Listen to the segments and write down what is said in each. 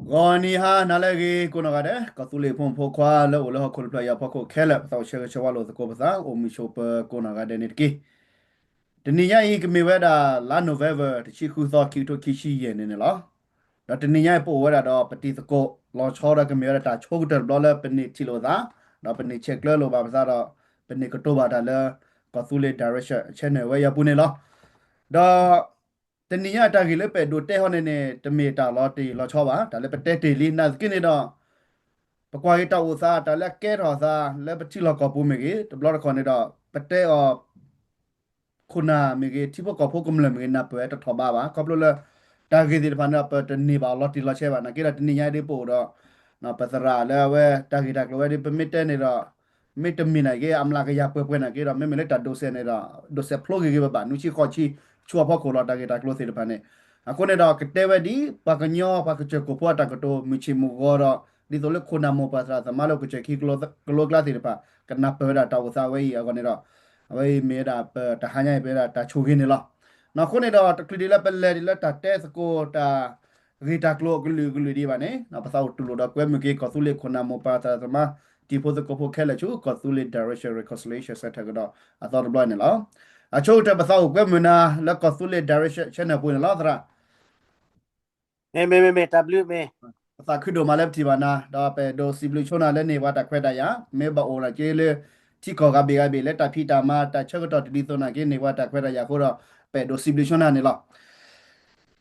ဂီၤနံၤဟါနၤလၢအဂ့ၤ ကိးနီၢ်ဂၤဒဲး ကီၢ်သူလ့ၤဖိမုၣ်ဖိခွါလၢအိၣ်လၢဟီၣ်ခိၣ်တဖျၢၣ်အံၤအဖီခိၣ်ခဲလၢာ် ပသးအိၣ်ဆၢဂ့ၤဆၢဝါလိာ်သကိးပသး အိၣ်မုာ်ဆိးပၢၤကိးနီၢ်ဂၤဒဲးန့ၣ်တက့ၢ်. တနံၤညါအံၤကမ့ၢ်ဝဲဒၣ်လါ November တဆံဃုသီ ခံကထိခံဆံယဲၢ်န့ၣ်န့ၣ်လီၤ. ဒီးတနံၤညါအံၤပအိၣ်ဝဲဒၣ်ဒီးပတံၤသကိး လီၤဆီဒီးကမ့ၢ်ဝဲဒၣ်တၢ်ဆိကတၢၢ်တဘျီလၢပန့ၢ်ထံၣ်လိာ်သး ဒီးပန့ၢ်ဆဲးကျၢလိာ်ဘၣ်ပသးဒီး ပန့ၢ်ကတိၤဘၣ်တၢ်လၢ ကီၢ်သူလ့ၤ Direction Channel ဝဲအံၤအပူၤန့ၣ်လီၤ. ဒီး တနံၤညါတၢ်ဂ့ၢ်လၢပအဲၣ်ဒိးတဲဟီန့ၣ်န့ၣ် တမ့ၢ်တၢ်လီၤတံၢ်လီၤဆီဘၣ်, တၢ်လၢပတဲတ့ၢ်လံ နာ်သက့န့ၣ်ဒီး ပကွၢ်က့ၤတၢ်အိၣ်သး တၢ်လၢအကဲထီၣ်သးလၢပထံလီၢ်ကီၢ်ပူၤမ့ၢ်ဂ့ၤ, တဘျီတခီၣ်န့ၣ်ဒီး ပတဲအီၤ ခိၣ်နၢ်မ့ၢ်ဂ့ၤ, ထံဖိကီၢ်ဖိကမျၢၢ်မ့ၢ်ဂ့ၤ နၢ်ပၢၢ်ဝဲတထီၣ်ဘးဘၣ်. ခီဖျိလၢ တၢ်ဂ့ၢ်သ့ၣ်တဖၣ်န့ၣ်ဒီး ပတန့ၢ်ဘၣ်အီၤလီၤတံၢ်လီၤဆဲးဘၣ်. နာ်သက့ဒီးတနံၤညါဒ်ပအိၣ်ဒီး ပသရၣ်လၢအဝဲတၢ်ဂ့ၢ်တၢ်ကျိၤဝဲဒ် ပမ့ၢ်တဲန့ၣ်ဒီး မ့ၢ်တမ့ၢ်နာ်က့ အမျးကယၤပှဲၤပှဲၤနာ်က့ဒီး မ့မ့ၢ်လၢတၢ်ဒိးစဲးန့ၣ်ဒီး ဒိးစဲးဖျိက့ၤက့ၤဘၣ်ဘၣ် နွံဆံဃိးဆံ ဆူအဖီခိၣ်လီၤ တၢ်ဂ့ၢ်တၢ်ကျိၤသ့ၣ်တဖၣ်န့ၣ်. အဃိန့ၣ်ဒီး ကတဲဝဲဒ် ပှၤကညီပှၤကစၢၢ်ကိၣ်ဖိအတၢ်ကတိၤ မုၢ်ဆ့ၣ်မုၢ်ဂီၤဒီး ဒ်သိးလၢခိၣ်နၢ်မိၢ်ပၢ်သရၣ်သမါလၢပကစၢၢ်ခံကလိကျါသ့ၣ်တဖၣ် ကနၢ်ပၢၢ်ဝဲဒၣ်တၢ်အိၣ်သးဝဲအံၤအဂီၢ်န့ၣ်ဒီး အဝဲအံၤမ့ၢ်ဝဲဒၣ်ပတဟါညါအံၤ ပဝဲဒၣ်တၢ်ဆိၣ်ဂ့ၤန့ၣ်လီၤ. အဃိန့ၣ်ဒီး တချုးဒံးလၢပလဲၤဒ်လၢတၢ်တဲသကိးတၢ် ဂ့ၢ်တၢ်ကျိၤအကလုာ်ကလုာ်ဒံးဘၣ်န့ၣ် ပသးအိၣ်တူၢ်လိာ်ဒီးကွဲမုာ်က့ၤ ကီၢ်သူလ့ၤခိၣ်နၢ်မိၢ်ပၢ်သရၣ်သမါ တံၤဖိသကိးဖိခဲလၢာ်ဆူ ကီၢ်သူလ့ၤ Direction Reconciliation Center ကဒီးအသီတဘျီန့ၣ်လီၤ. အဆိကတၢၢ်ပသးအိၣ်ကွဲမုာ်နၤလၢကီၢ်သူလ့ၤ Direction Channel ပူၤန့ၣ်လီၤ သရၣ်. မ့မ့မ့မ့ တၢ်ဘျုးမ့ၢ် ပသးခုဒိၣ်မးလၢပထံၣ်ဘၣ်နၤ ဒီးပအဲၣ်ဒိးစံးဘျုးဆိနၤလၢန့ၢ်ပှၤတၢ်ခွဲးတၢ်ယာ် မ့ၢ်ဘၣ်အိၣ်နာ်က့လၢ ထံကီၢ်ဂၤဘ့ၣ်ဂၤဘ့ၣ် လၢတၢ်ဖံးတၢ်မၤတၢ်ဆၢကတီၢ်တဒ်သိးနာ်က့ န့ၢ်ပှၤတၢ်ခွဲးတၢ်ယာ်အဃိဒီး ပအဲၣ်ဒိးစံးဘျုးဆိနၤန့ၣ်လီၤ.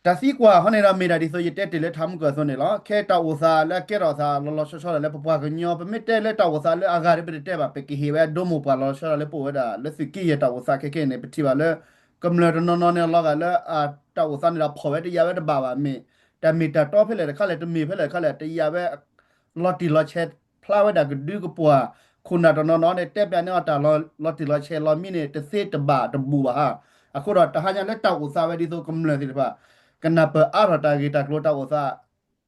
တၢ်သံကွၢ်ဟီန့ၣ်ဒီး မ့ၢ်ဒၣ်ဒ်သိးယတဲတ့ၢ်လၢထးမုၢ်ကၢၢ်အသိးန့ၣ်လီၤ. ခဲတၢ်အိၣ်သးလၢအကဲထီၣ်သးလီၤလီၤဆီဆီဒၣ်လၢပပှၤကညီ ပမ့ၢ်တဲလၢတၢ်အိၣ်သးလၢအဂၤဒီးပတတဲဘၣ် ပကဟ့ၣ်ဝဲအဒိမိၢ်ပှၢ်လီၤလီၤဆီဆီဒၣ်လၢပအိၣ်ဝဲဒၣ်လၢသုးက့ယဲၢ်တၢ်အိၣ်သးခဲခဲန့ၣ် ပထံၣ်ဘၣ်လၢ ကမျၢၢ်တနီၤနီၤန့ၣ် အလီၤဂာ်လၢအတၢ်အိၣ်သးန့ၣ်ဒီးဖီၣ်ဝဲတယာ်ဝဲတဘၣ်ဘၣ် မ့ၢ် တၢ်မ့ၢ်တၢ်တီဖဲလဲၣ်တခါလဲၣ် တမ့ၢ်ဖဲလဲၣ်တခါလဲၣ် တယာ်ဝဲ လီၤတံၢ်လီၤဆဲးဖျါဝဲဒၣ်ကဒုကပှၢ် ခိၣ်နၢ်တနီၤနီၤန့ၣ် တဲပျးန့ၢ်အီၤတၢ်လီၤတံၢ်လီၤဆဲးလီၤမံန့ၣ် တသ့တဘၣ်တဘူၣ်ဘၣ်ဧါ. အဃိဒီးတဟါညါလၢတၢ်အိၣ်သးဝဲဒ်သိးကမျၢၢ်သ့ၣ်တဖၣ် ကနၢ်ပၢၢ်အါထီၣ်တၢ်ဂ့ၢ်တၢ်ကျိၤတၢ်အိၣ်သး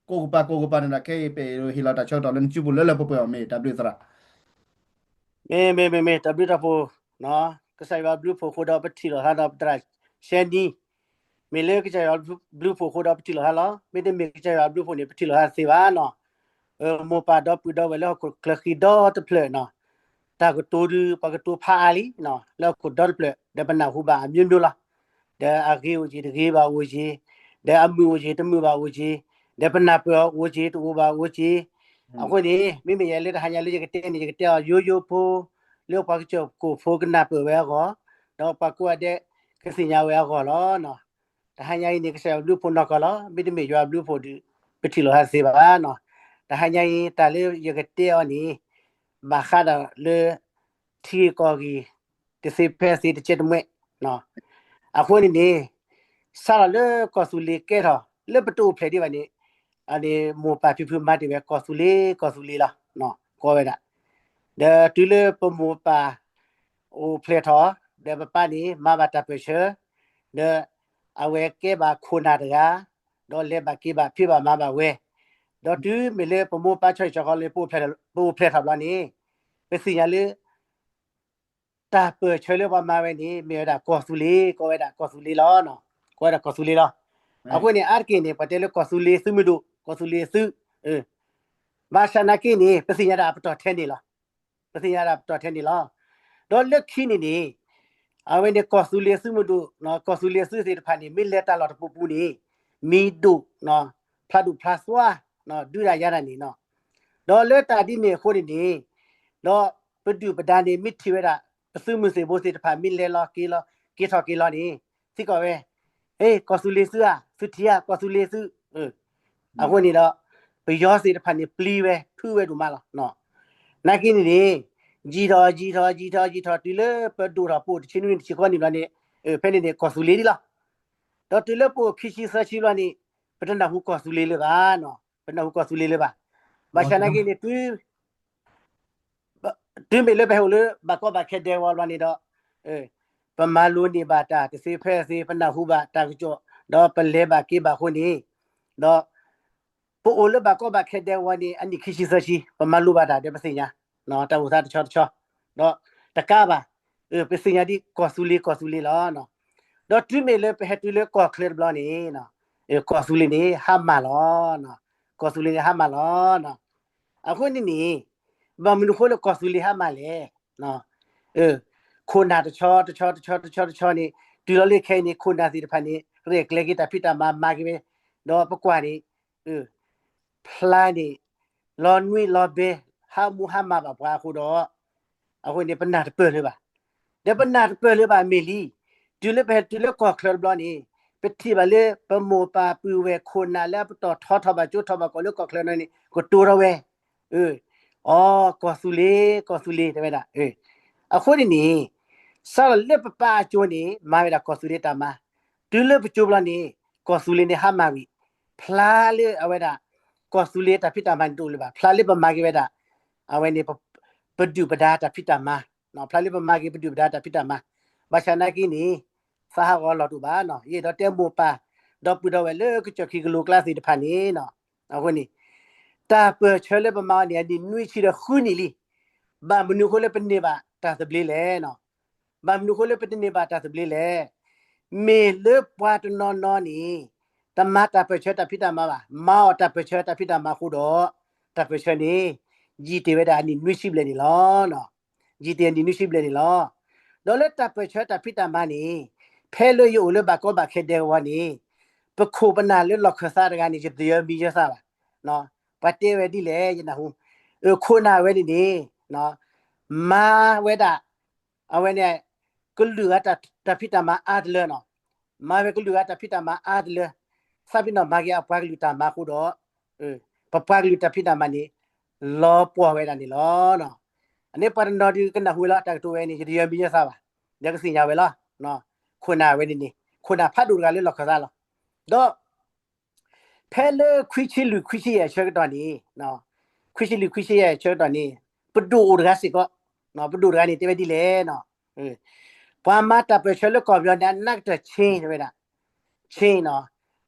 ကိးကပၤကိးကပၤန့ၣ်ဒီး ခဲအံၤပဟ့ၣ်လီၤတၢ်ဆၢကတီၢ်လၢနစုပူၤလၢလၢပှဲၤပှဲၤအီၤ မ့ၢ်တၢ်ဘျုးသရၣ် မ့မ့မ့မ့ တၢ်ဘျုးတၢ်ဖှိၣ်, ကစၢ်ယွၤဘျုးဖှိၣ်အဃိဒီးပထံၣ်လိာ်သးဒီးပသရၣ်ရှဲနံ, မ့ၢ်လၢကစၢ်ယွၤဘျုးဖှိၣ်အဃိဒီးပထံၣ်လိာ်သးလီၤ. မ့တမ့ၢ်ကစၢ်ယွၤဘျုးဖှိၣ်န့ၣ် ပထံၣ်လိာ်သးတသ့ဘၣ်နီၤ. မိၢ်ပၢ်ဒီပုၢ်ဝဲၢ်လၢဟီၣ်ခိၣ်ချၢဃံဒီတဖျၢၣ်နီၤ, တၢ်ကတိၤဒုး ပှၤကတိၤဖးအါလံ လၢဟီၣ်ခိၣ်ဒီတဖျၢၣ် ဒီးပနၢ်ဟူဘၣ်အမျိုးမျိုးလီၤ. ဒီးအဂ့ၤအိၣ်က့ၤ တဂ့ၤဘၣ်အိၣ်က့ၤ, ဒီးအမုာ်အိၣ်က့ၤ တမုာ်ဘၣ်အိၣ်က့ၤ, ဒီးပနၢ်ပၢၢ်အီၤအိၣ်က့ၤ တအိၣ်ဘၣ်အိၣ်က့ၤ, အဃိန့ၣ် မ့မ့ၢ်ယဲလၢတဟါညါလၢယကတဲန့ၣ် ယကတဲအီၤယိယိဖိ လၢပှၤကစၢၢ်ကိၣ်ဖိကနၢ်ပၢၢ်ဝဲအဂီၢ်, ဒီးပှၤကိးဂၤဒဲးကသ့ၣ်ညါဝဲအဂီၢ်လီၤ. တဟါညါအံၤန့ၣ် ကစၢ်ယွၤဘျုးဖှိၣ်နီၢ်ကီၢ်လီၤ. မ့တမ့ၢ်ယွၤဘျုးဖှိၣ်ဒီး ပထံၣ်လိာ်သးတသ့ဘၣ်နီၤ. တဟါညါအံၤ တၢ်လၢယကတဲအီၤန့ၣ် ဘၣ်ဃးဒီးလၢ ထံဂ့ၢ်ကီၢ်ဂ့ၢ် တသ့ဖဲသ့တကဲတမှဲ အဃိန့ၣ်န့ၣ် စးထီၣ်လၢကီၢ်သူလ့ၤကဲထီၣ် လၢပတအိၣ်ဖျဲၣ်ဒံးဘၣ်န့ၣ် အန့ၣ်မိၢ်ပၢ်ဖံဖုမၤတ့ၢ်ဝဲ ကီၢ်သူလ့ၤ ကီၢ်သူလ့ၤလီၤ ကိးဝဲဒၣ်. ဒီးတုၤလၢပမိၢ်ပၢ်အိၣ်ဖျဲၣ်ထီၣ် ဒီးပပၢ်န့ၣ် မၤဘၣ်တၢ်ပၢၢ်ဆၢ ဒီးအဝဲကဲဘၣ်ခိၣ်နၢ်တဂၤ ဒီးလဲၤဘၣ်က့ၤဘၣ်ဖံးဘၣ်မၤဘၣ်ဝဲ ဒီးတုၤမ့ၢ်လၢပမိၢ်ပၢ်ဆီဟံၣ်ဆီဃီလၢ ပအိၣ်ဖျဲၣ်ထီၣ်ဘျီန့ၣ် ပသ့ၣ်ညါလၢ တၢ်ပၢၢ်ဆၢလၢပှၤမၤဝဲန့ၣ် မ့ၢ်ဝဲဒၣ်ကီၢ်သူလ့ၤ ကိးဝဲဒၣ်ကီၢ်သူလ့ၤလီၤ. ကိးဝဲဒၣ်ကီၢ်သူလ့ၤလီၤ. အဃိန့ၣ် အါတက့ၢ်န့ၣ် ပှၤတဲလၢကီၢ်သူလ့ၤသုးမုၢ်ဒိၣ် ကီၢ်သူလ့ၤသုး ဘၣ်ဆၣ်နာ်က့န့ၣ် ပသ့ၣ်ညါဒၣ်အပတီၢ်ထဲန့ၣ်လီၤ. ပသ့ၣ်ညါဒၣ်အပတီၢ်ထဲန့ၣ်လီၤ. ဒီးလၢခံန့ၣ်န့ၣ် အဝဲန့ၣ်ကီၢ်သူလ့ၤသုးမုၢ်ဒိၣ် ကီၢ်သူလ့ၤသုးသ့ၣ်တဖၣ်န့ၣ် မ့ၢ်လဲၤတၢ်လီၢ်တပူၤပူၤန့ၣ် မံၤဒိၣ် ဖျါဒိၣ်ဖျါသွါ ဒုးတၢ်ယၤတၢ်န့ၣ်နီၤ. ဒီးလၢတၢ်ဒ်န့ၣ်အဃိန့ၣ်န့ၣ် ဒီးပဒုၣ်ပဒါန့ၣ် မ့ၢ်ထံၣ်ဝဲဒၣ် ပသုးမုၢ်သံၣ်ဘိသ့ၣ်တဖၣ် မ့ၢ်လဲၤလီၤက့ၤလီၤ က့ၤထီၣ်က့ၤလီၤန့ၣ် သံကွၢ်ဝဲ ဟ့ၣ် ကီၢ်သူလ့ၤသုးဧါ သုထံၣ်ဧါ ကီၢ်သူလ့ၤသုး အဃိန့ၣ်ဒီး ပယီၤသ့ၣ်တဖၣ်န့ၣ် ပျံၤဝဲ ဖုးဝဲဒိၣ်မးလီၤ. နာ်က့န့ၣ်န့ၣ် ယံာ်ထီၣ် ယံာ်ထီၣ် ယံာ်ထီၣ် ယံာ်ထီၣ် တုၤလၢပဒိၣ်ထီၣ် ပအိၣ်တဆံနွံ တဆံဃိးနံၣ်ဘျီန့ၣ် ဖဲန့ၣ်န့ၣ် ကီၢ်သူလ့ၤလံလီၤ. ဒီးတုၤလၢပအိၣ်ခံဆံသၢဆံဘျီန့ၣ် ပတနၢ်ဟူကီၢ်သူလ့ၤလၢၤဘၣ်နီၤ ပနၢ်ဟူကီၢ်သူလ့ၤလၢၤဘၣ်. ဘၣ်ဆၣ်နာ်က့န့ၣ် တုၤမ့ၢ်လၢပဟဲအိၣ်လၢဘၣ်ကီဘၣ်ခဲဒဲကဝီၤဘျီန့ၣ်ဒီး ပမၤလိန့ၢ်ဘၣ်တၢ်တသ့ဖဲသ့ ပနၢ်ဟူဘၣ်တၢ်ကစီၣ် ဒီးပလဲၤဘၣ်က့ၤဘၣ်အဃိန့ၣ် ဒီး ပအိၣ်လၢဘၣ်ကီဘၣ်ခဲဒဲကဝီၤန့ၣ် အနံၣ်ခံဆံသၢဆံ ပမၤလိဘၣ်တၢ်ဒီးပသ့ၣ်ညါ တၢ်အိၣ်သးတဆီတဆီ ဒီးတကးဘၣ် ပသ့ၣ်ညါဒ်ကီၢ်သူလ့ၤ ကီၢ်သူလ့ၤလီၤ. ဒီးတုၤမ့ၢ်လၢပဟဲတုၤလၢကီၢ်ချၢတဘျီန့ၣ် ကီၢ်သူလ့ၤန့ၣ် ဟါမၢ်လီၤ. ကီၢ်သူလ့ၤန့ၣ်ဟါမၢ်လီၤ. အဃိန့ၣ်န့ၣ် ဘၣ်မနုၤအဃိလၢကီၢ်သူလ့ၤဟါမၢ်လဲၣ်. ခိၣ်နၢ်တဆီတဆီတဆီတဆီတဆီန့ၣ် တုၤလီၤလၢခဲအံၤန့ၣ် ခိၣ်နၢ်သ့ၣ်တဖၣ်န့ၣ် ရဲၣ်ကျဲၤက့ၤတၢ်ဖံးတၢ်မၤမၤက့ၤဝဲ, ဒီးပကွၢ်န့ၣ် ဖျါန့ၣ် လီၤနွံလီၤဘဲ ဟးမူဟါမၢ်ဘၣ်ပှၤအဃိဒီး အဃိန့ၣ် ပနၢ်တပၢၢ်လၢၤဘၣ်. ဒီးပနၢ်တပၢၢ်လၢၤဘၣ်မ့ၢ်လံ, တုၤလၢပဟဲတုၤလၢကီၢ်ချၢတဘျီန့ၣ် ပထံၣ်ဘၣ်လၢပမိၢ်ပၢ်ပုၢ်ဝဲၢ်ခိၣ်နၢ်လၢအပတီၢ်ထီထီၣ်ဘၣ် ကၠိထီၣ်ဘၣ်ကီၢ်လၢကီၢ်ချၢန့ၣ် ကတိၤထီၣ်ဝဲ, အီ ကီၢ်သူလ့ၤ ကီၢ်သူလ့ၤ တဲဝဲဒၣ်. အဃိန့ၣ်န့ၣ် စးထီၣ်လၢပပၢ်အကၠိန့ၣ် မၤဝဲဒၣ်ကီၢ်သူလ့ၤတၢ်မၤ, တုၤလၢပကၠိဘျီန့ၣ် ကီၢ်သူလ့ၤန့ၣ်ဟါမၢ်ဝံၤ, ဖျါလၢအဝဲဒၣ် ကီၢ်သူလ့ၤတၢ်ဖံးတၢ်မၤန့ၣ်တအိၣ်လၢၤဘၣ်, ဖျါလၢပမၤက့ၤဝဲဒၣ် အဝဲန့ၣ် ပဒုၣ်ပဒါတၢ်ဖံးတၢ်မၤ, ဖျါလၢပမၤက့ၤပဒုၣ်ပဒါတၢ်ဖံးတၢ်မၤ, ဘၣ်ဆၣ်နာ်က့န့ၣ် သးဟးဂီၤလီၤတအိၣ်ဘၣ်, ယအဲၣ်ဒိးတဲမိၢ်ပၢ် ဒီပုၢ်ဒီဝဲၢ်လၢကစၢၢ်ခံကလိကျါသ့ၣ်တဖၣ်န့ၣ်, အဃိန့ၣ် တၢ်ပၢၢ်ဆၢလၢပမၤအီၤန့ၣ် အနံၣ်နွံဆံဒီးဃုနံၣ်လံ. ဘၣ်မနုၤအဃိလၢပန့ၢ်ဘၣ်တၢ်သဘျ့လဲၣ်. ဘၣ်မနုၤအဃိလၢပတန့ၢ်ဘၣ်တၢ်သဘျ့လဲၣ်. မ့ၢ်လၢပှၤတနီၤနီၤန့ၣ် တမၤတၢ်ပၢၢ်ဆၢတၢ်ဖံးတၢ်မၤဘၣ်, မၤအီၤတၢ်ပၢၢ်ဆၢတၢ်ဖံးတၢ်မၤအဃိဒီး တၢ်ပၢၢ်ဆၢန့ၣ် ယံာ်တ့ၢ်ဝဲဒၣ်အနံၣ်နွံဆံဘျဲၣ်န့ၣ်လီၤ. ယံာ်တ့ၢ်အနံၣ်နွံဆံဘျဲၣ်န့ၣ်လီၤ. ဒီးလၢတၢ်ပၢၢ်ဆၢတၢ်ဖံးတၢ်မၤန့ၣ် ဖဲလၢယအိၣ်လၢဘၣ်ကီဘၣ်ခဲဒဲကဝီၤန့ၣ် ပခိၣ်ပနၢ်လၢလီၢ်ခၢၣ်သးတဂၤန့ၣ် ယတယၢမံယသးဘၣ်. ပှၤတဲဝဲဒ်လဲၣ် ယနၢ်ဟူ, ခိၣ်နၢ်ဝဲန့ၣ်န့ၣ် မၤဝဲဒၣ် အဝဲန့ၣ် ကလုာ်ဂၤတၢ်ဖံးတၢ်မၤအါတလၢနီၤ, မၤဝဲကလုာ်ဂၤတၢ်ဖံးတၢ်မၤအါတလၢ, သးပ့ၤနီၣ်မၤက့ၤအပှၤကလုာ်တၢ်မၤအဃိဒီး ပပှၤကလုာ်တၢ်ဖံးတၢ်မၤန့ၣ် လီၤပှီၢ်ဝဲဒၣ်န့ၣ်လီၤ. အန့ၣ်ပှၤတနီၤဒုးကနၢ်ဟူဝဲလီၤ တၢ်ကတိၤဝဲန့ၣ် ယတယၢမံယသးဘၣ်, ဒီးကသ့ၣ်ညါဝဲလီၤ. ခိၣ်နၢ်ဝဲန့ၣ်န့ၣ် ခိၣ်နၢ်ဖးဒိၣ်တဂၤလၢလီၢ်ခၢၣ်သးလီၤ. ဒီး ဖဲလၢခွံဆံလွံၢ်ခွံဆံယဲၢ်အဆၢကတီၢ်န့ၣ်, ခွံဆံလွံၢ်ခွံဆံယဲၢ်အဆၢကတီၢ်န့ၣ် ပဒိၣ်အိၣ်တဂၤစ့ၢ်ကီး, ပဒိၣ်တဂၤန့ၣ် တဲဝဲဒ်လဲၣ်, ပှၤမၤတၢ်ပၢၢ်ဆၢလၢကီၢ်ပယီၤန့ၣ် အနၢ်ကတၢၢ်ဆ့ တဲဝဲဒၣ်, ဆ့နီၤ,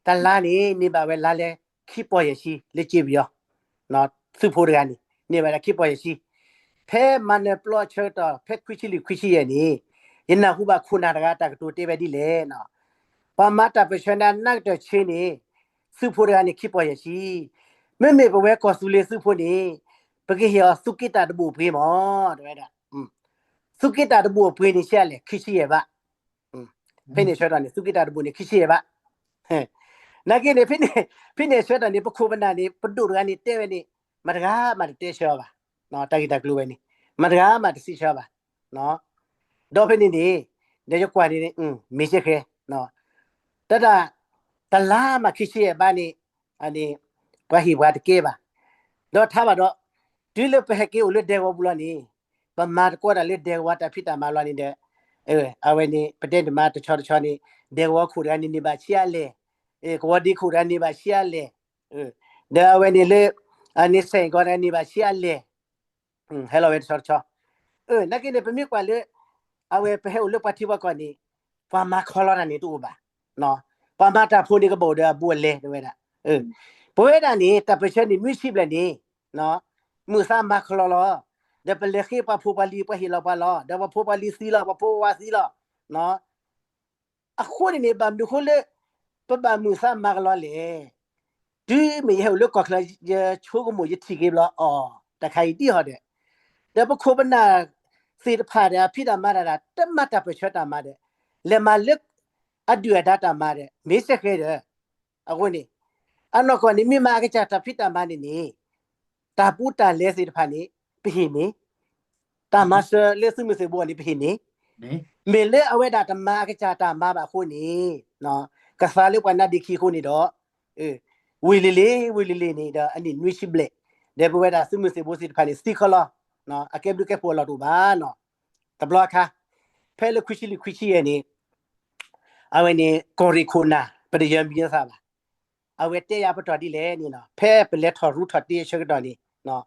တလါန့ၣ် န့ၢ်ဘၣ်ဝဲလါလဲ ခံပီၢ်ယဲၢ်ဆံ လၢကၠ့ပယီၤ, သုးဖိတဂၤန့ၣ် န့ၢ်ဘၣ်ဒၣ်ခံပီၢ်ယဲၢ်ဆံ. ဖဲမၤနၢၤပျီအဆၢကတီၢ် ဖဲခွံဆံလွံၢ်ခွံဆံယဲၢ်န့ၣ် ယနၢ်ဟူဘၣ်ခိၣ်နၢ်တဂၤတၢ်ကတိၤတဲဝဲဒ်လဲၣ်, ပှၤမၤတၢ်ပၢၢ်ဆၢန့ၣ် အနၢ်ကတၢၢ်ဆ့န့ၣ် သုးဖိတဂၤန့ၣ် ခံပီၢ်ယဲၢ်ဆံ, မ့မ့ၢ်ပဝဲကီၢ်သူလ့ၤသုးဖိန့ၣ် ပကဟ့ၣ်အီၤသူၣ်က့တၢ်တဘိၣ်အပှ့ၤမး တဲဝဲဒၣ်. သူၣ်က့တၢ်တဘိၣ်အပှ့ၤန့ၣ် ဆံးအါလဲၣ် ခံဆံယဲၢ်ဘး. ဖဲန့ၣ်အဆၢကတီၢ်န့ၣ် သူၣ်က့တၢ်တဘိၣ်န့ၣ် ခံဆံယဲၢ်ဘး. နာ်က့န့ၣ် ဖဲန့ၣ်အဆၢကတီၢ်န့ၣ် ပခိၣ်ပနၢ်န့ၣ် ပဒိၣ်တဂၤန့ၣ် တဲဝဲန့ၣ် မတၤတဂၤမးတတဲဆှၢအီၤဘၣ်. တၢ်ဂ့ၢ်တၢ်ကျိၤဝဲန့ၣ် မတၤတဂၤမးတစံးဆှၢအီၤဘၣ်. ဒီးဖဲန့ၣ်န့ၣ် ဒီးယကွၢ်န့ၣ် မ့ၢ်စ့ၢ်ကီး တၢ်တၢ် တလါမး ခံဆံယဲၢ်ဘးန့ၣ် န့ၣ် ပှၤဟ့ၣ်ပှၤတကဲဘၣ်. ဒီးထါဘၣ်ဒီး တုၤလၢပဟဲက့ၤအိၣ်လၢဒဲကဝီၤပူၤလီၤန့ၣ် ပမၤသကိးတၢ်လၢဒဲကဝီၤတၢ်ဖံးတၢ်မၤလီၤန့ၣ်ဒီး အဝဲန့ၣ် ပတဲန့ၣ်မးတဆီတဆီန့ၣ် ဒဲကဝီၤခိၣ်တဂၤန့ၣ်န့ၢ်ဘၣ်ဆံးအါလဲၣ်, ကဝီၤဒ့ခိၣ်တဂၤန့ၢ်ဘၣ်ဆံးအါလဲၣ်, ဒီးအဝဲန့ၣ်လၢ အန့ၣ် စဲၣ်ကီးတဂၤန့ၢ်ဘၣ်ဆံးအါလဲၣ် ဟဲလီၤဝဲတဆီတဆီ. နာ်က့န့ၣ် ပမ့ၢ်ကွၢ်လၢ အဝဲပဟဲအိၣ်လၢပှၤထံပှၤကီၢ်န့ၣ် ပှၤမၤခီလီၤတၢ်န့ၣ်တအိၣ်ဘၣ်. ပှၤမၤတၢ်ဖိန့ၣ်ကဘၣ်အိၣ်ဒီးအဘူးအလဲတဲဝဲဒၣ်. ပဝဲဒၣ်န့ၣ် တၢ်ပၢၢ်ဆၢန့ၣ် နွံဆံဘျဲၣ်န့ၣ် မုာ်သးမၤခီလီၤလီၤ. ဒီးပလဲၤဃ့ပှၤဖိပှၤလံၤ ပှၤဟ့ၣ်လီၤပှၤလီၤ. ဒီးပှၤဖိပှၤလံၤသံလီၤ, ပှၤဖိဝါသံလီၤ. အဃိန့ၣ်န့ၣ် ဘၣ်မနုၤအဃိလၢ ပဘၣ်မုာ်သးမၤကလီလဲၣ်. တုၤမ့ၢ်ယဟဲအိၣ်လၢကီၢ်ချၢ ယဆိကမိၣ်ယထံၣ်က့ၤဘျီအီၤ တၢ်ခါအံၤဒ်ဟီဒီး ဒီးပခိၣ်ပနၢ်သ့ၣ်တဖၣ်ဒီး အဖံးတၢ်မၤတၢ်ဒီး တမၤတၢ်ပၢၢ်ဆၢတၢ်မၤဒီး လဲၤမၤလၢ အဒုၣ်အဒါတၢ်မၤဒီး မ့ၢ်စ့ၢ်ကီးဒီး အဃိန့ၣ် အနီၢ်ကီၢ်န့ၣ် မ့ၢ်မၤအကစၢ်တၢ်ဖံးတၢ်မၤန့ၣ်န့ၣ် တၢ်ပူတၢ်လဲသ့ၣ်တဖၣ်န့ၣ် ပဟ့ၣ်န့ၢ်, တၢ်မၤစၢၤလၢသုးမုၢ်သံၣ်ဘိန့ၣ် ပဟ့ၣ်န့ၢ်, မ့ၢ်လၢအဝဲဒၣ်တမၤအကစၢ်တၢ်မၤဘၣ်အဃိန့ၣ် ကသါလၢပှၤနါဒ့ခံအဃိန့ၣ်ဒီး ဝံၤလံၤလံၤ ဝံၤလံၤလံၤန့ၣ်ဒီး အနံၣ်နွံဆံဘျဲၣ် ဒီးပဝဲဒၣ်သုးမုၢ်သံၣ်ဘိသ့ၣ်တဖၣ်န့ၣ် သံခီလီၤ, အကဲဘျုးကဲဖှိၣ်အလီၢ်တအိၣ်ဘၣ်နီၤ. တဘျီအခါ ဖဲလၢခွံဆံလွံၢ်ခွံဆံယဲၢ်န့ၣ် အဝဲန့ၣ် ကီၢ်ရ့ၣ်ခိၣ်နၢ် ပတယၢမံၤသးဘၣ်. အဝဲတဲယၤပတီၢ်ဒ်လဲၣ်န့ၣ်နီၤ, ဖဲပလဲၤထီၣ်ရူထီၣ်တ့အဆၢကတီၢ်န့ၣ်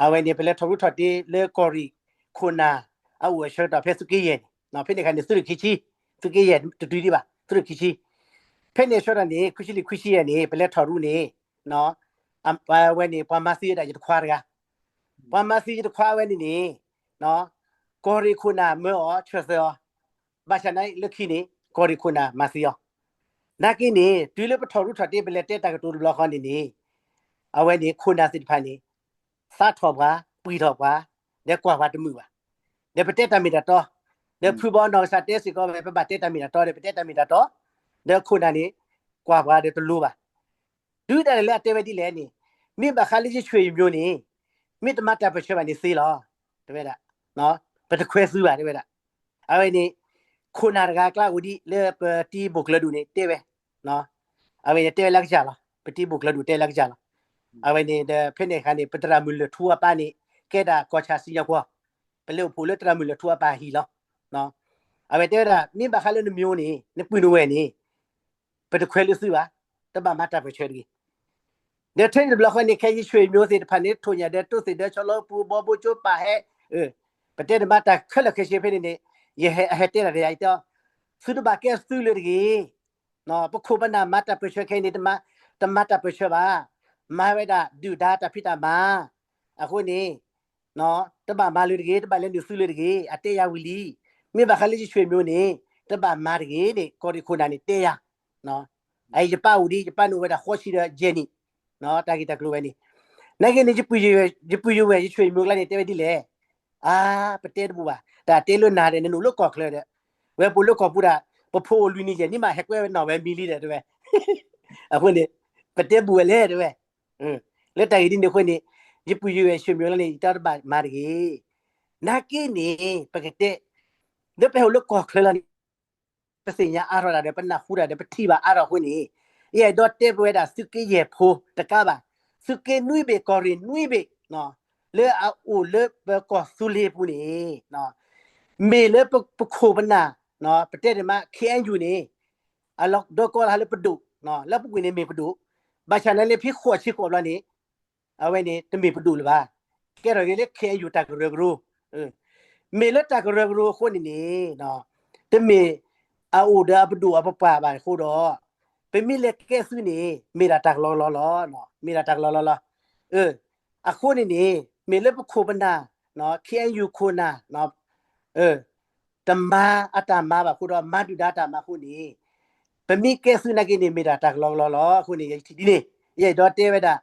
အဝဲန့ၣ် ပလဲၤထီၣ်ရူထီၣ်တ့လၢကီၢ်ရ့ၣ်ခိၣ်နၢ်အအိၣ်အဆၢကတီၢ် ဖဲသုးက့ယဲၢ်န့ၣ် ဖဲန့ၣ်အခါန့ၣ် သုးရ့ၣ်ခံဆံ, သုးက့ယဲၢ်တတုၤဒံးဘၣ် သုးရ့ၣ်ခံဆံ. ဖဲန့ၣ်အဆၢကတီၢ်န့ၣ် ခွံဆံလွံၢ်ခွံဆံယဲၢ်န့ၣ် ပလဲၤထီၣ်ရူန့ၣ် အဝဲန့ၣ် ပှၤမၤသံဝဲဒၣ်ယတခွါတဂၤ, ပှၤမၤသံယတခွါဝဲန့ၣ်န့ၣ် ကီၢ်ရ့ၣ်ခိၣ်နၢ်မၢအီၤဆၢသၢအီၤ, ဘၣ်ဆၣ်နာ်လၢခံန့ၣ် ကီၢ်ရ့ၣ်ခိၣ်နၢ်မၤသံအီၤ. နာ်က့န့ၣ် တုၤလၢပထီၣ်ရူထီၣ်တ့ ပလဲၤတဲတၢ်ကတိၤတဘျီဃီန့ၣ်န့ၣ် အဝဲန့ၣ်ခိၣ်နၢ်သ့ၣ်တဖၣ်န့ၣ် သးထီၣ်ပှၤ ပှံၢ်ထီၣ်ပှၤ ဒီးကွၢ်ပှၤတမုာ်ဘၣ်. ဒီးပတဲတၢ်မ့ၢ်တၢ်တီ, ဒီးဖုဘီနီၢ်ကစၢ်တဲစ့ၢ်ကီးဝဲ ပဘၣ်တဲတၢ်မ့ၢ်တၢ်တီဒီး ပတဲတၢ်မ့ၢ်တၢ်တီ, ဒီးခိၣ်နၢ်န့ၣ် ကွၢ်ပှၤဒီးတလိၤဘၣ်. တုၤဒၣ်လဲာ်လၢအတဲဝဲဒ်လဲၣ်န့ၣ်, မ့ၢ်ဘၣ်ဃးလၢယဆွေမျိုးန့ၣ် မ့ၢ်တမၤတၢ်ပၢၢ်ဆၢဘၣ်န့ၣ်သ့လီၤ. တဲဝဲဒၣ် ပတခွဲသုဘၣ် တဲဝဲဒၣ်. အဝဲန့ၣ် ခိၣ်နၢ်တဂၤအကျါအိၣ်ဒံးလၢပတံၤဘိၣ်ကျၢၤဒိၣ်န့ၣ်တဲဝဲ, အဝဲန့ၣ်တဲဝဲလၢကစၢ်လီၤ. ပတံၤဘိၣ်ကျၢၤဒိၣ်တဲလၢကစၢ်လီၤ. အဝဲန့ၣ်ဒီးဖဲန့ၣ်အခါန့ၣ် ပသရၣ်မုၣ်လၢၢ်ထူအပၢ်န့ၣ် ကဲဒၣ်ကီၢ်ဆၣ်စံၣ်ညီၣ်ကွီၢ်, ပလဲၤအိၣ်ဖှိၣ်လၢသရၣ်မုၣ်လၢၢ်ထူအပၢ်အဟံၣ်လီၤ. အဝဲတဲဝဲဒၣ် မ့ၢ်ဘၣ်ဃးလၢနမျိုးန့ၣ် နပုၢ်နဝဲၢ်န့ၣ် ပတခွဲးလၢသုဘၣ်, တဘၣ်မၤတၢ်ပၢၢ်ဆၢတဂ့ၤ. ဒီးထဲန့ၣ်တဘျီဃီန့ၣ် ခဲယဆွေမျိုးသ့ၣ်တဖၣ်န့ၣ် ထိၣ်ညၣ်ဒီးတိၢ်သ့ၣ်ဒီးဆီလီၤပူၤ ဘီဘိကၠိပာ်ဟဲ, ပတဲန့ၣ်မၤတၢ်ခဲလၢာ်ခဲဆ့ဖဲန့ၣ်န့ၣ်, ယဟဲတဲဒၣ်ယတဲအီၤ, သုတဘၣ်ကဲသုလၢတဂ့ၤ. ပခိၣ်ပနၢ်မၤတၢ်ပၢၢ်ဆၢခဲအံၤန့ၣ် တမၤတၢ်ပၢၢ်ဆၢဘၣ်. မၤဝဲဒၣ်ဒုၣ်ဒါတၢ်ဖံးတၢ်မၤ, အဃိန့ၣ် တဘၣ်မၤလၢတဂ့ၤ, တဘၣ်လဲၤနုာ်သုလၢတဂ့ၤ, အတဲယၤဝံၤလံ. မ့ၢ်ဘၣ်ဃးလၢယဆွေမျိုးန့ၣ် တဘၣ်မၤတဂ့ၤန့ၣ် ကီၢ်ရ့ၣ်ခိၣ်နၢ်န့ၣ်တဲယၤ, အယပၢ်အိၣ်ဒံး ယပၢ်န့ၣ်အိၣ်ဝဲဒၣ်ဃိးဆံဒီးယဲၢ်နံၣ်, တၢ်ဂ့ၢ်တၢ်ကျိၤဝဲန့ၣ်, နာ်က့န့ၣ် ယပုၢ်ယဝဲၢ်ယဆွေမျိုးကျါန့ၣ် တဲဝဲဒ်လဲၣ်, အါ, ပတဲတဘူးဘၣ်, တၢ်တဲလၢနၤဒီး နနုာ်လၢကီၢ်ချၢဒီး, ဝဲပအိၣ်လၢကီၢ်ပူၤဒၣ်, ပဖိအိၣ်လွံၢ်နံၣ်ယဲၢ်နံၣ်မး ဟဲကွဲဝဲနီၢ်ဝဲမံလံဒီး တဲဝဲ, အဃိန့ၣ် ပတဲဘူးဝဲလဲၣ် တဲဝဲ, လၢတၢ်ဂ့ၢ်ဒ်န့ၣ်အဃိန့ၣ်, ယပုၢ်ယဝဲၢ်ဆွေမျိုးလီၤန့ၣ် ယတၢ်တဘၣ်မၤတဂ့ၤ. နာ်က့န့ၣ် ပကတဲ, လၢပဟဲအိၣ်လၢကီၢ်ချၢလီၤန့ၣ်, ပသ့ၣ်ညါအါထီၣ်တၢ်ဒီး ပနၢ်ဟူတၢ်ဒီး ပထံၣ်ဘၣ်အါထီၣ်အဃိန့ၣ်, ယအဲၣ်ဒိးတဲပဝဲဒၣ်သုးက့ယဲၢ်ဖိတကးဘၣ်, သုးက့နွံဘ့ၣ် ကီၢ်ရ့ၣ်နွံဘ့ၣ်, လၢအအိၣ်လၢပကီၢ်သူလ့ၤပူၤန့ၣ်, မ့ၢ်လၢပခိၣ်ပနၢ်, ပတဲန့ၣ်မး ခ့ၣ်အဲၣ်ယူၣ်န့ၣ်, အလီၢ်ဒီကီၢ်လၢဟးလၢပဒိၣ်, လၢပူၤကွံာ်န့ၣ်မ့ၢ်ပဒိၣ်, ဘၣ်ဆၣ်နာ်လၢဖဲဃိးဆံဃိးဘျီန့ၣ်, အဝဲန့ၣ် တမ့ၢ်ပဒိၣ်လၢၤဘၣ်, ကဲထီၣ်က့ၤလၢ ခ့ၣ်အဲၣ်ယူၣ် တၢ်ကရၢကရိ, မ့ၢ်လၢတၢ်ကရၢကရိအဃိန့ၣ်န့ၣ်, တမ့ၢ်အအိၣ်ဒီးအပဒိၣ်အပပှၢ်ဘၣ်အဃိဒီး, ပမ့ၢ်လဲၤကဲသုန့ၣ် မ့ၢ်ဒၣ်တၢ်ကလီကလီလီၤ, မ့ၢ်ဒၣ်တၢ်ကလီကလီလီၤ. အဃိန့ၣ်န့ၣ် မ့ၢ်လၢပခိၣ်ပနၢ်, ခ့ၣ်အဲၣ်ယူၣ် ခိၣ်နၢ် တမၤအတၢ်မၤဘၣ်အဃိဒီး မၤဒုၣ်ဒါတၢ်မၤအဃိန့ၣ်, ပမ့ၢ်ကဲသုနာ်က့န့ၣ် မ့ၢ်ဒၣ်တၢ်ကလီကလီလီၤ. အဃိန့ၣ် ယထံၣ်ဒ်န့ၣ်, ယအဲၣ်ဒိးတဲဝဲဒၣ်,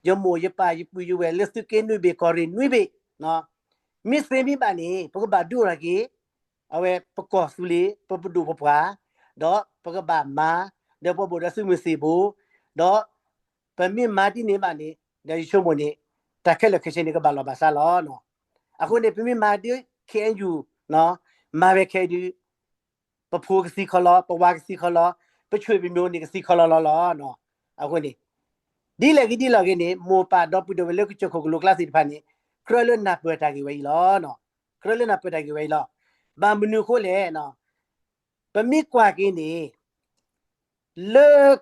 ယမိၢ်ယပၢ်ယပုၢ်ယဝဲၢ်လၢသုးက့နွံဘ့ၣ် ကီၢ်ရ့ၣ်နွံဘ့ၣ်, မ့ၢ်သ့မ့ၢ်ဘၣ်န့ၣ် ပကဘၣ်ဒုးအိၣ်ထီၣ်က့ၤ, အဝဲပကီၢ်သူလ့ၤ ပပဒိၣ်ပပှၢ်, ဒီးပကဘၣ်မၤ, ဒီးပဘိၣ်ဒီးသုးမုၢ်သံၣ်ဘိ, ဒီး ပမ့ၢ်မၤဒ်န့ၣ်ဘၣ်န့ၣ်, ဒီးယဆိကမိၣ်န့ၣ်, တၢ်ခဲလၢာ်ခဲဆ့န့ၣ် ကဘၣ်လီၢ်ဘၣ်စးလီၤ. အဃိန့ၣ် ပမ့ၢ်မၤဒ် ခ့ၣ်အဲၣ်ယူၣ်, မၤဝဲခဲအံၤဒုး, ပဖိကသံခီလီၤ, ပဝၤကသံခီလီၤ, ပဆွေမျိုးန့ၣ်ကသံခီလီၤလီၤလီၤ. အဃိန့ၣ်, ဒ်လဲၣ်ဂ့ၤဒ်လဲၣ်ဂ့ၤန့ၣ် မိၢ်ပၢ်ဒီပုၢ်ဒီဝဲၢ်လၢကစၢၢ်ခိၣ်ကလိကျါသ့ၣ်တဖၣ်န့ၣ်, ကြၢးလၢနၢ်ပၢၢ်တၢ်ဂ့ၢ်ဝဲအံၤလီၤ. ကြၢးလၢနၢ်ပၢၢ်တၢ်ဂ့ၢ်ဝဲအံၤလီၤ. ဘၣ်မနုၤအဃိလဲၣ် ပမ့ၢ်ကွၢ်က့ၤန့ၣ်, လၢ,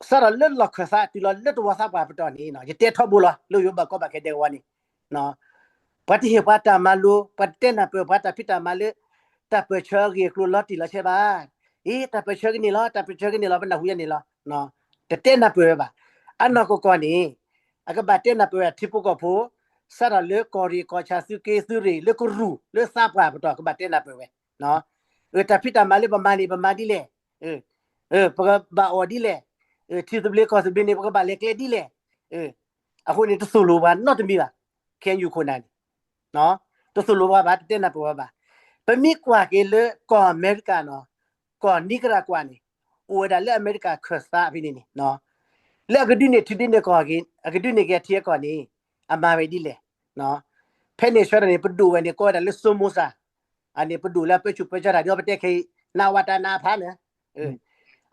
စးထီၣ်လၢလီၢ်ခၢၣ်သးတုၤလီၤလၢသဝီသးပှၢ်ပတီၢ်န့ၣ် ယတဲထီဘိလီၤ လၢယိၤဘၣ်ကီဘၣ်ခဲဒဲကဝီၤန့ၣ်, ပှၤတဟ့ၣ်ပှၤတၢ်မၤလိ, ပှၤတတဲနၢ်ပၢၢ်ပှၤတၢ်ဖံးတၢ်မၤလၢ တၢ်ပၢၢ်ဆၢအဂ့ၢ်အကျိၤလီၤတံၢ်လီၤဆဲးဘၣ်. အ့ တၢ်ပၢၢ်ဆၢကန့ၢ်လီၤ, တၢ်ပၢၢ်ဆၢကန့ၢ်လီၤ ပနၢ်ဟူယဲန့ၣ်လီၤ. တတဲနၢ်ပၢၢ်ဝဲဘၣ်. အနီၢ်ကီၢ်ကီၢ်န့ၣ်, အကဘၣ်တဲနၢ်ပၢၢ်ဝဲဒၣ်ထံဖိကီၢ်ဖိ, စးထီၣ်လၢကီၢ်ရ့ၣ်ကီၢ်ဆၣ်သုးက့သုးရ့ၣ်လၢကရူၢ်လၢသးပှၢ်ပတီၢ် ကဘၣ်တဲနၢ်ပၢၢ်ဝဲ တၢ်ဖံးတၢ်မၤလၢပမၤန့ၣ် ပမၤဒ်လဲၣ်, ပကဘၣ်အီၣ်ဒ်လဲၣ်, ထံသဘျ့ကီၢ်သဘျ့န့ၣ် ပကဘၣ်လဲၤကျဲဒ်လဲၣ်. အဃိန့ၣ် တသိၣ်လိပှၤနီတမံၤဘၣ်. ခဲယူၣ်ခိၣ်နၢ်န့ၣ်, တသိၣ်လိပှၤဘၣ်, တတဲနၢ်ပၢၢ်ဝဲဘၣ်. ပမ့ၢ်ကွၢ်က့ၤလၢကီၢ်အမဲရကၤန့ၣ်, ကီၢ်နံကရၣ်ကွၢ်န့ၣ်, အိၣ်ဝဲဒၣ်လၢအမဲရကၤခၢၣ်သးဖဲန့ၣ်န့ၣ်, လၢအကဒုးန့ၢ်ထံဒုးန့ၢ်ကီၢ်, အကဒုးန့ၢ်က့ၤအထံအကီၢ်န့ၣ်, အမၤဝဲဒ်လဲၣ်. ဖဲန့ၣ်ဆၢကတီၢ်န့ၣ် ပဒိၣ်ဝဲန့ၣ် ကိးဝဲဒၣ်လၢစိမိစၢ်, အန့ၣ်ပဒိၣ်လၢအပၢဆူၣ်ပၢစိးတၢ် ဒ်ပတဲခဲအံၤ နဝတ နအဖ န့ၣ်,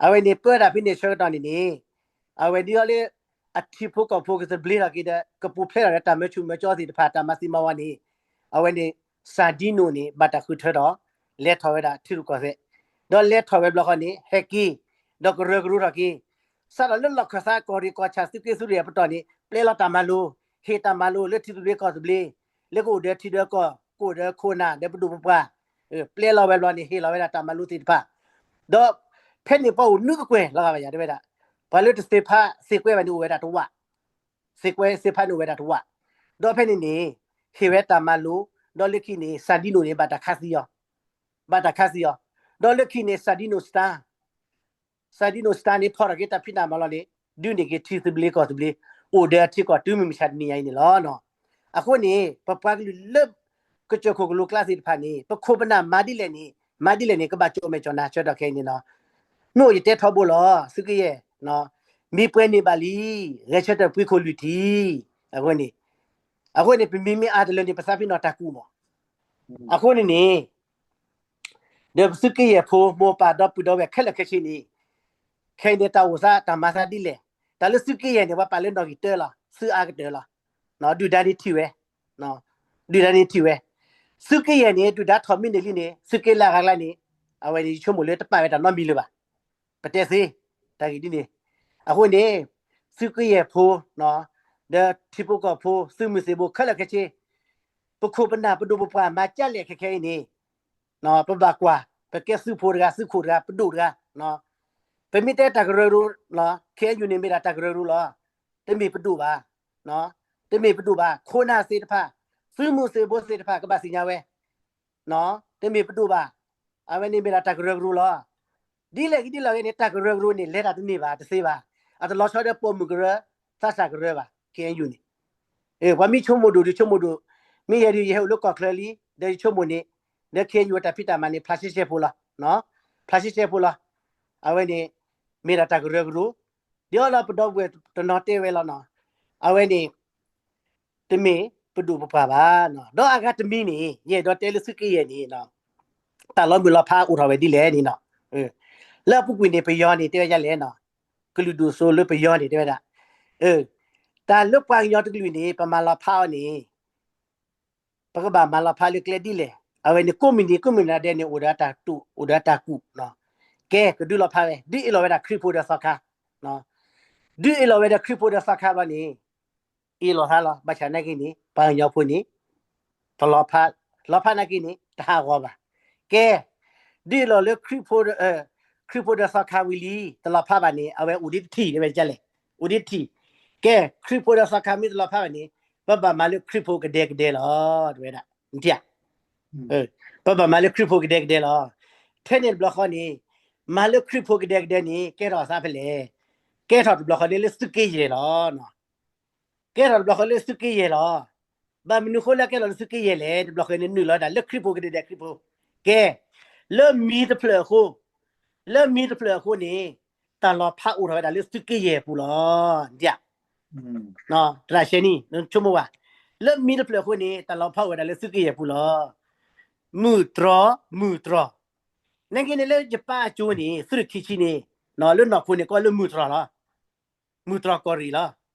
အဝဲန့ၣ်ပၢတၢ်ဖဲန့ၣ်ဆၢကတီၢ်န့ၣ်န့ၣ်, အဝဲဒ်သိးလၢ အထံဖိကီၢ်ဖိကသဘျ့ထီၣ်က့ၤဒီး ကပူၤဖျဲးထီၣ်ဒီးတၢ်မၢဆူၣ်မၢစိသ့ၣ်တဖၣ် တၢ်မၤသံမၤဝီန့ၣ်, အဝဲန့ၣ် စၣ်ဒံနိၣ်န့ၣ် ဘၣ်တၢ်ဃုထၢထီၣ်, လဲၤထီၣ်ဝဲဒၣ်ထံရူၢ်ကီၢ်သဲး, ဒီးလဲၤထီၣ်ဝဲဘျီဃီန့ၣ် ဟဲက့ၤ, ဒီးကရၢကရိထီၣ်က့ၤ စးထီၣ်လၢလီၢ်ခၢၣ်သးကီၢ်ရ့ၣ်ကီၢ်ဆၣ်သုးက့သုးရ့ၣ်အပတီၢ်န့ၣ် ပျဲလီၤတၢ်မၤလိ, ဟ့ၣ်တၢ်မၤလိလၢထံသဘျ့ကီၢ်သဘျ့, လၢကအိၣ်ဒီးထံဒီးကီၢ်, ကအိၣ်ဒီးခိၣ်နၢ်ဒီးပဒိၣ်ပပှၢ်, ပျဲလီၤဝဲဘျီန့ၣ် ဟ့ၣ်လီၤဝဲဒၣ်တၢ်မၤလိသ့ၣ်တဖၣ်, ဒီးဖဲန့ၣ်ပှၤအိၣ်နွံကကွဲၢ်လီၤဂာ်ဘၣ်ယၤတဲဝဲဒၣ်, ပှၤလၢတသ့ဖးသ့ကွဲဘၣ်န့ၣ်အိၣ်ဝဲဒၣ်တဝာ်, သ့ကွဲသ့ဖးန့ၣ်အိၣ်ဝဲဒၣ်တဝာ်, ဒီးဖဲန့ၣ်န့ၣ် ဟ့ၣ်ဝဲတၢ်မၤလိ, ဒီးလၢခံန့ၣ် စၣ်ဒံနိၣ်န့ၣ် ဘၣ်တၢ်ခးသံအီၤ, ဘၣ်တၢ်ခးသံအီၤ, ဒီးလၢခံန့ၣ် စၣ်ဒံနိၣ်စတၢ စၣ်ဒံနိၣ်စတၢန့ၣ် ဖီၣ်ထီၣ်က့ၤတၢ်ဖံးတၢ်မၤလီၤန့ၣ် ဒုးန့ၢ်က့ၤထံသဘျ့ကီၢ်သဘျ့, အိၣ်ဒီးအထံကီၢ်တုၤမုၢ်မဆါတနံၤညါအံၤန့ၣ်လီၤ. အဃိန့ၣ် ပပှၤကလုာ်လၢ ကစၢၢ်ခိၣ်ကလိကျါသ့ၣ်တဖၣ်န့ၣ် ပခိၣ်ပနၢ်မၤဒ်လဲၣ်န့ၣ် မၤဒ်လဲၣ်န့ၣ် ကဘၣ်ကၠီၣ်မဲာ်ကၠီၣ်နါဆၢကတီၢ်ခဲအံၤန့ၣ်လီၤ. မ့ၢ်အိၣ်ယတဲထီဘိလီၤ သုးက့ယဲၢ် မ့ၢ်ပှဲၤန့ၢ်ဘၣ်လံ ဂဲၤဆၢထၢၣ်ပှ့ၤခိၣ်လွံၢ်ထံၣ် အဃိန့ၣ် အဃိန့ၣ် ပမ့မ့ၢ်အါတလၢန့ၣ် ပသးပ့ၤနီၣ်တၢ်ကူၣ်မး. အဃိန့ၣ်န့ၣ် ဒီးပသုးက့ယဲၢ်ဖိ မိၢ်ပၢ်ဒီပုၢ်ဒီဝဲၢ်ခဲလၢာ်ခဲဆ့န့ၣ် ခဲအံၤန့ၣ် တၢ်အိၣ်သးတၢ်မၤသးဒ်လဲၣ်. တၢ်လၢသုးက့ယဲၢ်န့ၣ် ပှၤပာ်လၢနီၣ်ဂံၢ်တၢလီၤ သုးအါကတၢၢ်လီၤ. ဒုၣ်ဒါန့ၣ်ထံၣ်ဝဲ ဒုၣ်ဒါန့ၣ်ထံၣ်ဝဲ သုးက့ယဲၢ်န့ၣ် ဒုၣ်ဒါထီၣ်မံန့ၢ်လံန့ၣ် သုးက့လၢအဂၤကျါန့ၣ် အဝဲန့ၣ် ယဆိကမိၣ်လၢတပာ်ဝဲတၢ်နီတမံၤလၢၤဘၣ်. ပတဲသ့ တၢ်ဂ့ၢ်ဒ်န့ၣ် အဃိန့ၣ် သုးက့ယဲၢ်ဖိ ဒီးထံဖိကီၢ်ဖိ သုးမုၢ်သံၣ်ဘိခဲလၢာ်ခဲဆ့ ပခိၣ်ပနၢ်ပဒိၣ်ပပှၢ်မၤကၢလဲၣ်ခဲခဲအံၤန့ၣ် ပဘၣ်ကွၢ် ပကဲသုးဖိတဂၤ သုးခိၣ်တဂၤ ပဒိၣ်တဂၤ ပမ့ၢ်တဲတၢ်ကရၢကရိလီၤ ခဲအံၤန့ၣ် မ့ၢ်ဒၣ်တၢ်ကရၢကရိလီၤ. တမ့ၢ်ပဒိၣ်ဘၣ် တမ့ၢ်ပဒိၣ်ဘၣ် ခိၣ်နၢ်သ့ၣ်တဖၣ် သုးမုၢ်သံၣ်ဘိသ့ၣ်တဖၣ် ကဘၣ်သ့ၣ်ညါဝဲ တမ့ၢ်ပဒိၣ်ဘၣ်. အဝဲန့ၣ်မ့ၢ်ဒၣ်တၢ်ကရၢကရိလီၤ. ဒ်လဲၣ်ဂ့ၤဒ်လဲၣ်ဂ့ၤန့ၣ် တၢ်ကရၢကရိန့ၣ် လဲၤတၢ်တန့ၢ်ဘၣ် တသ့ဘၣ်. အတလီၤဆီဒီးပိာ်မုၣ်ကရၢ သးစၢ်ကရၢဘၣ် ခဲအံၤန့ၣ် ပှၤမ့ၢ်ဆိကမိၣ်ဒိၣ်ဒုးဆိကမိၣ်ဒိၣ် မ့ၢ်ယဲဒုးယဟဲအိၣ်လၢကီၢ်ချၢလံ ဒီးယဆိကမိၣ်န့ၣ် ဒီးခဲအံၤတၢ်ဖံးတၢ်မၤန့ၣ် ဖျါရှဲရှဲဖိလီၤ ဖျါရှဲရှဲဖိလီၤ. အဝဲန့ၣ် မ့ၢ်ဒၣ်တၢ်ကရၢကရိ ဒ်အီၤလီၤ ပဒီပုၢ်ဝဲၢ်တနီၤတဲဝဲလီၤနီၤ အဝဲန့ၣ် တမ့ၢ်ပဒိၣ်ပပှၢ်ဘၣ်. ဒီးအဂၤတမံၤန့ၣ် ယအဲၣ်ဒိးတဲလၢသုးက့ယဲၢ်န့ၣ် တၢ်လီၤမုၢ်လီၤဖးအိၣ်ထီၣ်ဝဲဒ်လဲၣ်န့ၣ်နီၤ လၢအပူၤကွံာ်န့ၣ် ပယီၤန့ၣ် တဲဝဲဒ်လဲၣ်နီၤ ကလုာ်ဒူၣ်စိၤလၢပယီၤန့ၣ် တဲဝဲဒၣ် တၢ်လၢပှၤကညီတကလုာ်န့ၣ် ပမၤလီၤဖးအီၤန့ၣ် ပကဘၣ်မၤလီၤဖးလၢကျဲဒ်လဲၣ်. အဝဲန့ၣ် ကိးမုၢ်နံၤကိးမုၢ်နၤဒဲးန့ၣ် အိၣ်ဒီးတၢ်တူၣ် အိၣ်ဒီးတၢ်ကူၣ် ကဲ ကဒုးလီၤဖးဝဲ ဒုးအ့ၣ်လီၤဝဲဒၣ်ခရံာ်ဖိဒီးသီခါ ဒုးအ့ၣ်လီၤဝဲဒီးခရံာ်ဖိဒီးသီခါဘျီန့ၣ် အ့ၣ်လီၤသးလီၤ ဘၣ်ဆၣ်နာ်က့န့ၣ် ပှၤကညီဖိန့ၣ် တလီၤဖး လီၤဖးနာ်က့န့ၣ် တဟးဂီၤဘၣ်. ကဲ ဒုးအ့ၣ်လီၤလၢခရံာ်ဖိ ခရံာ်ဖိဒီးသီခါဝံၤလံ တလီၤဖးဘၣ်န့ၣ် အဝဲအိၣ်ဒံးတထံၣ် တဲဝဲဒ်လဲၣ် အိၣ်ဒံးတထံၣ်. ကဲ ခရံာ်ဖိဒီးသီခါမ့ၢ်တလီၤဖးဘၣ်န့ၣ် ပဘၣ်မၤလၢခရံာ်ဖိကဒဲကဒဲလီၤ တဲဝဲဒၣ် နထံၣ်ဧါ ပဘၣ်မၤလၢခရံာ်ဖိကဒဲကဒဲလီၤ. ထဲန့ၣ်တဘျီဃီန့ၣ် မၤလၢခရံာ်ဖိကဒဲကဒဲန့ၣ် ကဲထီၣ်သးဖဲလဲၣ်. ကဲထီၣ်တဘျီဃီန့ၣ်လၢသုးက့ယဲၢ်လီၤ. ကဲထီၣ်တဘျီဃီလၢသုးက့ယဲၢ်လီၤ. ဘၣ်မနုၤအဃိလၢကဲထီၣ်လၢသုးက့ယဲၢ်လဲၣ် တဘျီဃီန့ၣ် နုာ်လီၤဝဲဒၣ်လၢခရံာ်ဖိကဒဲကဒဲခရံာ်ဖိ ကဲ လၢမံၤတဖျၢၣ်အဃိ လၢမံၤတဖျၢၣ်အဃိန့ၣ် တၢ်လီၤဖးအိၣ်ထီၣ်ဝဲဒၣ်လၢသုးက့ယဲၢ်ပူၤလီၤ. ဒ် တရၣ်ရှဲန့ၣ် ဆိကမိၣ်ဝဲ လၢမံၤတဖျၢၣ်အဃိန့ၣ် တၢ်လီၤဖးအိၣ်ဝဲဒၣ်လၢသုးက့ယဲၢ်ပူၤလီၤ. မုၢ်တြီၤ မုၢ်တြီၤ နာ်က့န့ၣ်လၢယပၢ်အကၠိန့ၣ် သုးရ့ၣ်ခံဆံန့ၣ် လၢနီၢ်ခိန့ၣ် ကိးလၢမုၢ်တြီၤလီၤ. မုၢ်တြီၤကီၢ်ရ့ၣ်လီၤ.